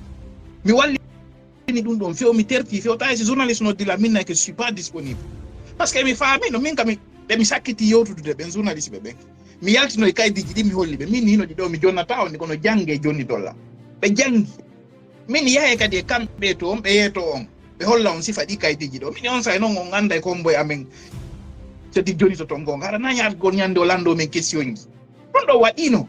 Mi wallini ɗum ɗon few, mi terti few, tawi si journaliste noddi lan, min nake je suis pas disponible. Parce que mi faami no min kam mi, ɓe mi sakkiti yewtudude ɓen journaliste ɓe ɓen. Mi yaltinoy kaydiji ɗi mi holli ɓe. Min hino ɗi ɗo mi jonnata on, kono jannge jonni dolla. Ɓe janngi. Min yahe kadi e kamɓe to on, ɓe yeeto on. Ɓe holla on sifa ɗi kaydiji ɗo. Min on say non on annday ko homboy amen. Sedi joni to ton gonga. Hara na ñaatgol ñande o lanndo men question ji. Ɗum ɗo waɗino.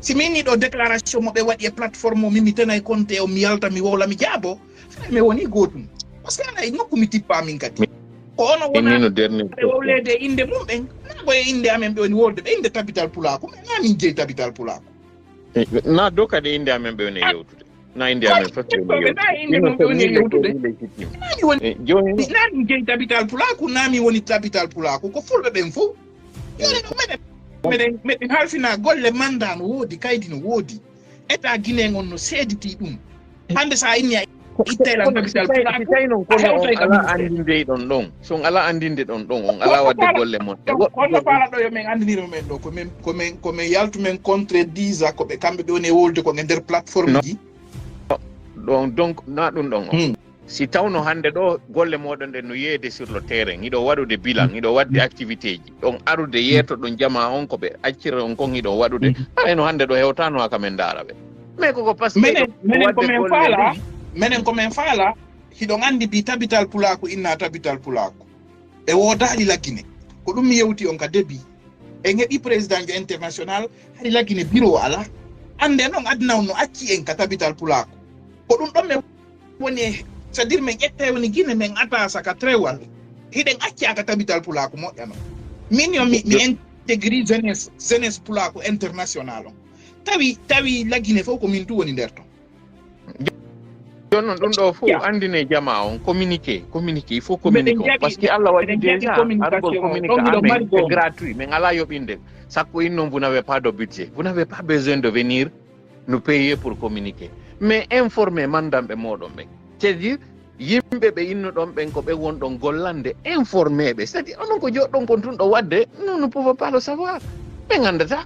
Si min ni ɗo déclaration mo ɓe waɗi e plateforme o, min mi tenay compte o, mi yalta, mi wowla, mi jaabo. Hara mi woni gootum. Parce que ana e nokku mi tippa min kadi. Ko ono Min wona no dernier. ɓe wowleede e innde mum ɓen. Na ko e innde amen ɓe woni wolde, ɓe innde Tabital Pulaaku. Mais na min jeyi Tabital Pulaaku. Na do kadi innde amen ɓe woni e yewtude. Na innde amen fof ɓe woni e yewtude. Ina so min ɓe woni e yewtude. Nani woni jeyi Tabital Pulaaku, nani woni Tabital Pulaaku, ko fulɓe ɓen fof. Yoni ɗum meɗen, meɗen, meɗen halfina golle manda no woodi, kaydi no woodi. État Guinée on no seediti ɗum. Hannde sa inni a ittay lan Tabital Pulaaku, tawi noon kono on ala anndinde ɗon ɗon. So on ala anndinde ɗon ɗon, on ala waɗde golle mon. Kono faala ɗo yo min anndinir men ɗo, ko min, ko min, ko min yaltu min contredisa ko ɓe kamɓe ɓe woni e wolde ko e nder plateforme ji. Ɗon, donc, na ɗum ɗon on. Si tawno hannde ɗo golle moɗon ɗen no yeeyde sur le terrain, hiɗo waɗude bilan, hiɗo waɗde activité ji, ɗon arude yeeto ɗon jama on ko ɓe accira on kon hiɗo waɗude, ɓay no hannde ɗo hewtano haka men ndaara ɓe. Mais koko parce que menen, menen ko min faala, menen ko min faala, hiɗon anndi bi Tabital Pulaaku inna Tabital Pulaaku. Ɓe woodaali Lagine. Ko ɗum mi yewti on ka début. En heɓi président jo international, hari Lagine bureau ala. Annde noon aduna on no acci en ka Tabital Pulaaku. Ko ɗum ɗon min woni e, c'est-à-dire min ƴetta woni Gine, min ata saka trewal. Hiɗen acca ka Tabital Pulaaku moƴƴano. Min yo mi, mi intégri jeunesse, jeunesse Pulaaku international on. Tawi, tawi Lagine fof ko min tu woni nder ton. Jooni noon ɗum ɗo fof anndine jama on communiqué, communiqué, il faut communiqué on. Parce que Allah waɗi déjà arugol communiqué amen c'est gratuit, min ala yoɓinde. Sakko in noon vous n'avez pas de budget, vous n'avez pas besoin de venir nous payer pour communiquer. Mais informé mandanɓe moɗon ɓen. C'est-à-dire yimɓe ɓe innuɗon ɓen ko ɓe wonɗon gollande, informé ɓe. C'est-à-dire onon ko joɗɗon kon tun ɗo waɗde, nous ne pouvons pas le savoir. Ɓe anndata.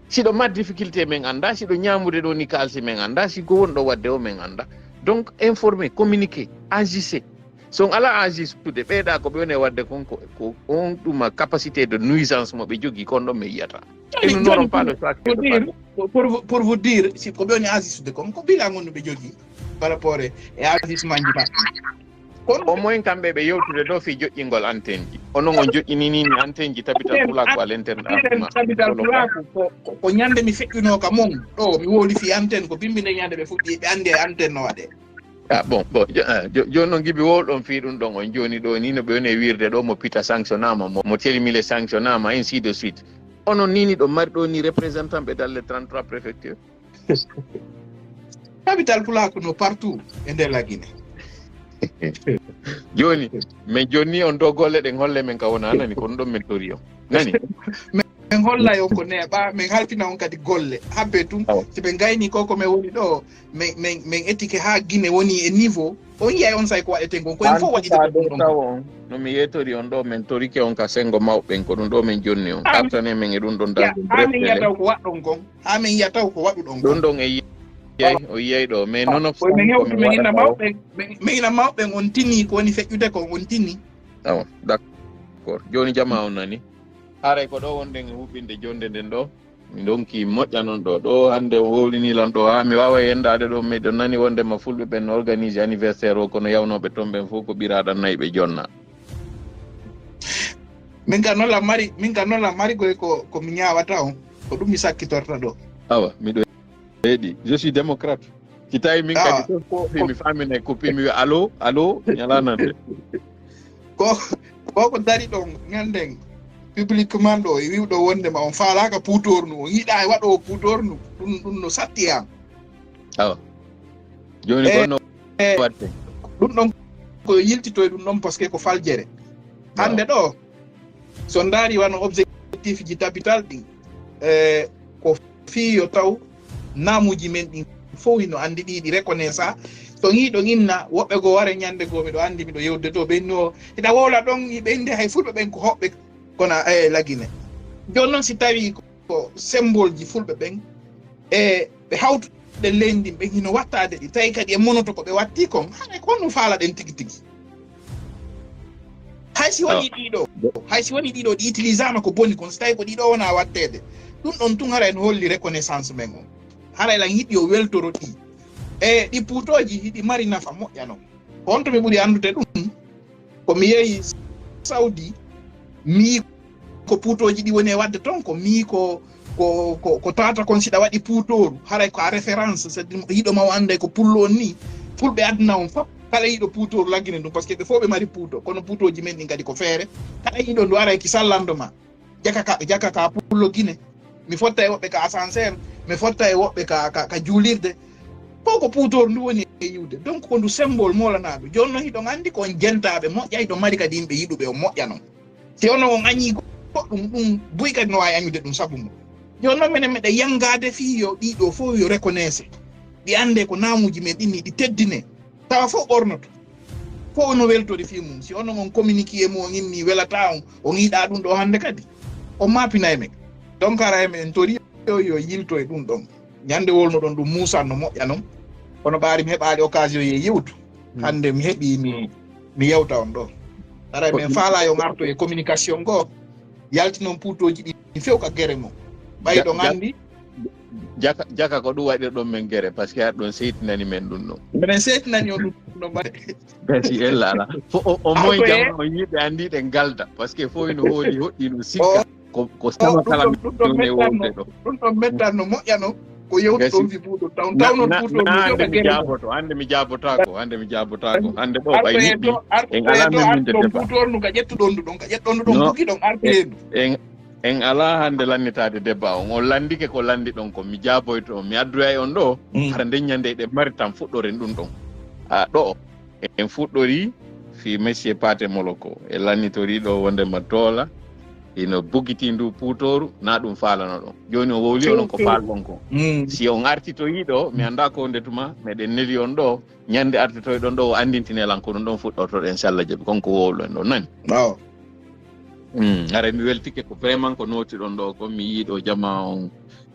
Siɗo ma difficulté min annda, siɗo ñamude ɗo ni kalsi min annda, si ko wonɗo waɗde o min annda. Donc informé, communiqué, agissé. So on ala agisude, ɓeeɗa ko ɓe woni waɗde kon ko, ko on ɗuma capacité de nuisance mo ɓe jogii kon ɗon mi yiyata. Et nous n'aurons pas le choix que de parler. Pour, pour vous dire, si ko ɓe woni agisude kon ko bilan on no ɓe jogii par rapport e agisement ji maɓɓe. Au moins kamɓe ɓe yewtude ɗo fii joƴƴingol antenne ji. Onon on joƴƴinini antenne ji Tabital Pulaaku à l'international. Tabital Pulaaku ko, ko, ko ñande mi feƴƴunoo ka mon ɗo mi wowli fii antenne ko bimbi nde ñande ɓe fuɗɗi ɓe anndi e antenne no waɗe. Ah bon, bon, jooni noon Gibi wowɗon fii ɗum ɗon on jooni ɗo ni no ɓe woni e wiirde ɗo mo Pita sanctionnaama, mo, mo Telimile sanctionnaama, ainsi de suite. Onon ni ni ɗo mari ɗo ni représentant ɓe dans les trente-trois préfectures. Capital Pulaaku no partout e nder Lagine. Jooni, men jonni on ɗo golle ɗen holle men ka wona nani, ko ɗum ɗon men tori on. Nani? Men hollay on ko neeɓa, men halfina on kadi golle. Habbe tun, si ɓe gayni ko ko men woni ɗo, men, men, men etike haa Gine woni e niveau. On yiyay on say ko waɗeten kon, ko en fof waɗi ɗum ɗon. No mi yetori on ɗo, men torike on ka sengo mawɓen, ko ɗum ɗo men jonni on. Artane men e ɗum ɗon. Haa men yiyataw ko waɗɗon kon. Haa men yiyataw ko waɗuɗon kon. Ɗum ɗon e yiyay, o yiyay ɗo. Mais non of men hewtu men ina mawɓe, men ina mawɓe on tini ko woni feƴƴude kon, on tini. Awa, d'accord. Jooni jama on nani. Haray ko ɗo wonɗen e huɓɓinde jonde nden ɗo. Mi ndonki moƴƴa non ɗo. Ɗo hannde on wowlini lan ɗo haa mi waawa yendaade ɗo. Miɗo nani wonde ma fulɓe ɓen no organise anniversaire o, kono yawnooɓe ton ɓen fof ko ɓiraaɗan nayi ɓe jonna. Min ka noon la mari, min ka noon la mari goy ko, ko mi ñaawata on. Ko ɗum mi sakkitorta ɗo. Awa, miɗo heɗi. Je suis démocrate. Si tawi min kadi fof ko mi faminay ko mi wiya allo, allo, ñalaa nande. Ko ko ko dari ɗon ñanden publiquement ɗo e wiwɗo wondema on faalaka puutornu, on yiɗa e waɗowo puutornu, ɗum ɗum no satti an. Awa. Jooni ko no watte. Ɗum ɗon ko yiltitoy ɗum ɗon parce que ko faljere. Hannde ɗo so ndaari wano objectif ji tabital ɗin, e ko fii yo taw naamuuji men ɗin fof hino anndi ɗi ɗi reconnaissa. So ngiiɗo inna woɓɓe goo ware ñande goo miɗo anndi miɗo yewde to ɓe no hiɗa wowla ɗon ɓe inde hay fulɓe ɓen ko hoɓɓe kono e lagine. Jooni noon si tawi ko symbole ji fulɓe ɓen e ɓe hawtuɗen leydi ndin ɓen hino wattaade ɗi tawi kadi e monoto ko ɓe watti kon haray ko honno faalaɗen tigi tigi. Hay si woni ɗiɗo hay si woni ɗiɗo ɗi utilisama ko boni kon si tawi ko ɗiɗo wona watteede ɗum ɗon tun haray no holli reconnaissance men on. Haray lan yiɗi o weltoro ɗi e ɗi puutooji hiɗi mari nafa moƴƴa non. Honto mi ɓuri anndude ɗum? Ko mi yehi Saudi mi yii ko puutooji ɗi woni e waɗde ton ko mi yii ko ko ko ko tata kon siɗa waɗi puutooru haray ko a référence c'est yiɗo ma o annday ko pullo on ni. Fulɓe aduna on fof kala yiɗo puutooru laggine ɗum parce que ɓe fof ɓe mari puuto kono puutooji men ɗin kadi ko feere. Kala yiɗo ndu aray ki sallando ma. Jaka ka jaka ka pullo Gine. Mi fotta e woɓɓe ka ascenseur. Mi fotta e woɓɓe ka ka, ka juulirde. Fof ko puutor ndu woni e yiwde donc ko ndu symbole moolanaɗo. Jooni noon hiɗon anndi ko on jentaaɓe moƴƴa hiɗon mari kadi yimɓe yiɗuɓe on moƴƴa noon. Si ono on añii goɗɗum ɗum buy kadi no waawi añude ɗum sabu mum. Jooni noon minen miɗa yanngaade fii yo ɗiɗo fof yo reconnaisse. Ɗi annde ko naamuuji men ɗinni ɗi teddine. Tawa fof ɓornoto. Fof no weltori fii mum si ono on communiqué mo on inni welata on on yiɗa ɗum ɗo hannde kadi. On maapinay men. Donc ara e men tori yo yo yilto e ɗum ɗon. Ñande wolno ɗon ɗum muusan no moƴƴa non. Kono ɓaari mi heɓaali occasion ye yewtu. Hannde mi heɓi mi mi yewta on ɗo. Ara men faala yo ngarto e communication goo. Yalti noon puutooji ɗi few ka gere mum. Ɓay ɗon anndi. Jaka jaka ko ɗum waɗirɗon men gere parce que aɗa ɗon seytinani men ɗum ɗo. Minen seytinani on ɗum ɗo mbaɗe. Gasi ella ala. Fo o o moy jama o yiɓe anndi ɗe ngalda parce que fof ino hooli hoɗɗi no sikka. Ko ko sama kala mi ɗone wowde ɗo. Ɗum ɗon mettan no moƴƴa no ko yewtu ɗon fi buuɗo taw taw noon buuɗo no joɓa gere. Jaaboto hannde mi jaabotaako hannde mi jaabotaako hannde ɗo ɓay niɓɓi en ala meminde deba. Buuɗo on ɗum ka ƴettuɗon ɗum ɗon ka ƴetɗon ɗum ɗon bugi ɗon arde heen ɗum. En alaa hannde lannitaade debba on. On lanndike ko lanndiɗon kon. Mi jaaboyto on. Mi addoyay on ɗoo. Hara nden ñannde eɗen mari tan fuɗɗoren ɗum ɗon. A ɗo'o en fuɗɗorii fii Monsieur Paate Moloko. En lannitorii ɗoo wonndema Toola hino bugitii nduu puutooru, naa ɗum faalanoɗon. Jooni o wowlii onon ko faalɗon kon. Si on artitoyii ɗoo, mi anndaa ko nde tuma meɗen neli on ɗoo. Ñannde artitoyɗon ɗoo o anndintine lan ko ɗum ɗon fuɗɗortoɗen si Alla jaɓi. Kon ko wowloen ɗoo nani. Awa. Haray mi weltike ko vraiment ko nootiɗon ɗoo ko mi yii ɗoo jamaa on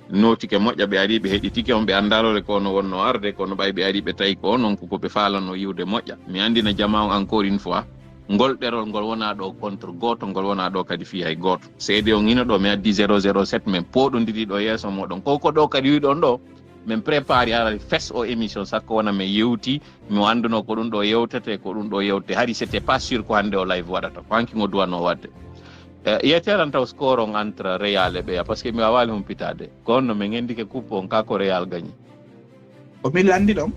nootike moƴƴa ɓe arii ɓe heɗitike on ɓe anndaano le ko no wonnoo arde kono ɓay ɓe arii ɓe tawi ko onon ko ko ɓe faalano yiwde moƴƴa. Mi anndina jamaa on encore une fois ngol ɗerol ngol wonaa ɗoo contre gooto ngol wonaa ɗoo kadi fii hay gooto. Seede on hino ɗoo mi addi zéro zéro sept men pooɗondirii ɗoo yeeso mooɗon ko ko ɗoo kadi wi'ɗon ɗoo. Min prépare ara fes o émission sakko wona min yewti mi annduno ko ɗum ɗo yewtete ko ɗum ɗo yewtete hari c'était pas sûr ko hannde o live waɗata ko hanki ngo duwano waɗde. Yetteran taw score on entre Real e ɓeya parce que mi wawaali humpitade ko honno min ngendike coupe on ka ko Real gagni. O min lanndi ɗon.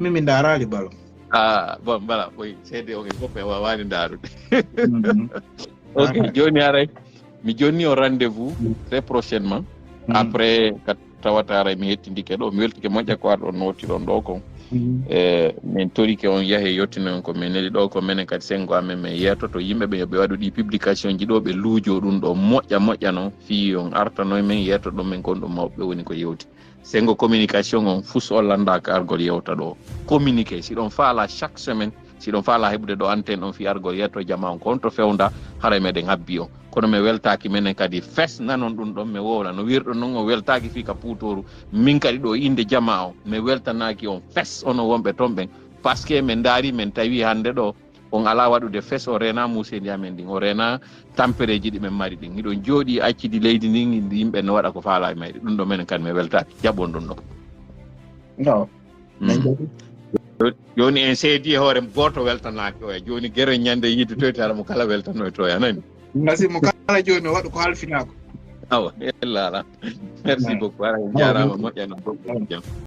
Min mi ndaaraali ballon. Ah bon voilà koy seede on e fof en wawaali ndaarude. Ok joni aray. Mi jonni on rendez-vous très prochainement après tawata haray mi hettindike ɗo, mi weltike moƴƴa ko arɗon nootiɗon ɗo kon. E, min torike on yahe yottinon ko min neli ɗo ko menen kadi senngo amen men yeetoto yimɓe ɓe yo ɓe waɗu ɗi publication ji ɗo ɓe luujo ɗum ɗo moƴƴa moƴƴa noon fii on artano e men yeeto ɗum men kon ɗum mawɓe woni ko yewti. Senngo communication on fus on lanndaaka argol yewta ɗo. Communiqué, si ɗon faala chaque semaine, si ɗon faala heɓude ɗo antenne on fii argol yeeto jama on ko on to fewnda haray meɗen habbi on. Kono mi weltaaki menen kadi fes nanon ɗum ɗon mi wowla no wirɗo non o weltaaki fii ka puutooru min kadi ɗo innde jama o mi weltanaaki on fes onon wonɓe ton ɓen. Parce que min ndaari min tawi hannde ɗo on alaa waɗude fes o reena muusendi amen ndin o reena tampereeji ɗi min mari ɗin hiɗon jooɗi accidi leydi ndin yimɓe no waɗa ko faala e mayri ɗum ɗo menen kadi mi weltaaki jaɓon ɗum ɗon. No. Mm. Jooni en seedi e hoore gooto weltanaaki oya jooni gere ñande yiide toytaara mo kala weltanoyto oya nani. Ngasi mo kala jooni o waɗu ko halfinaako. Awa ella ala. Merci beaucoup ara en jaaraama moƴƴa no bokko jam.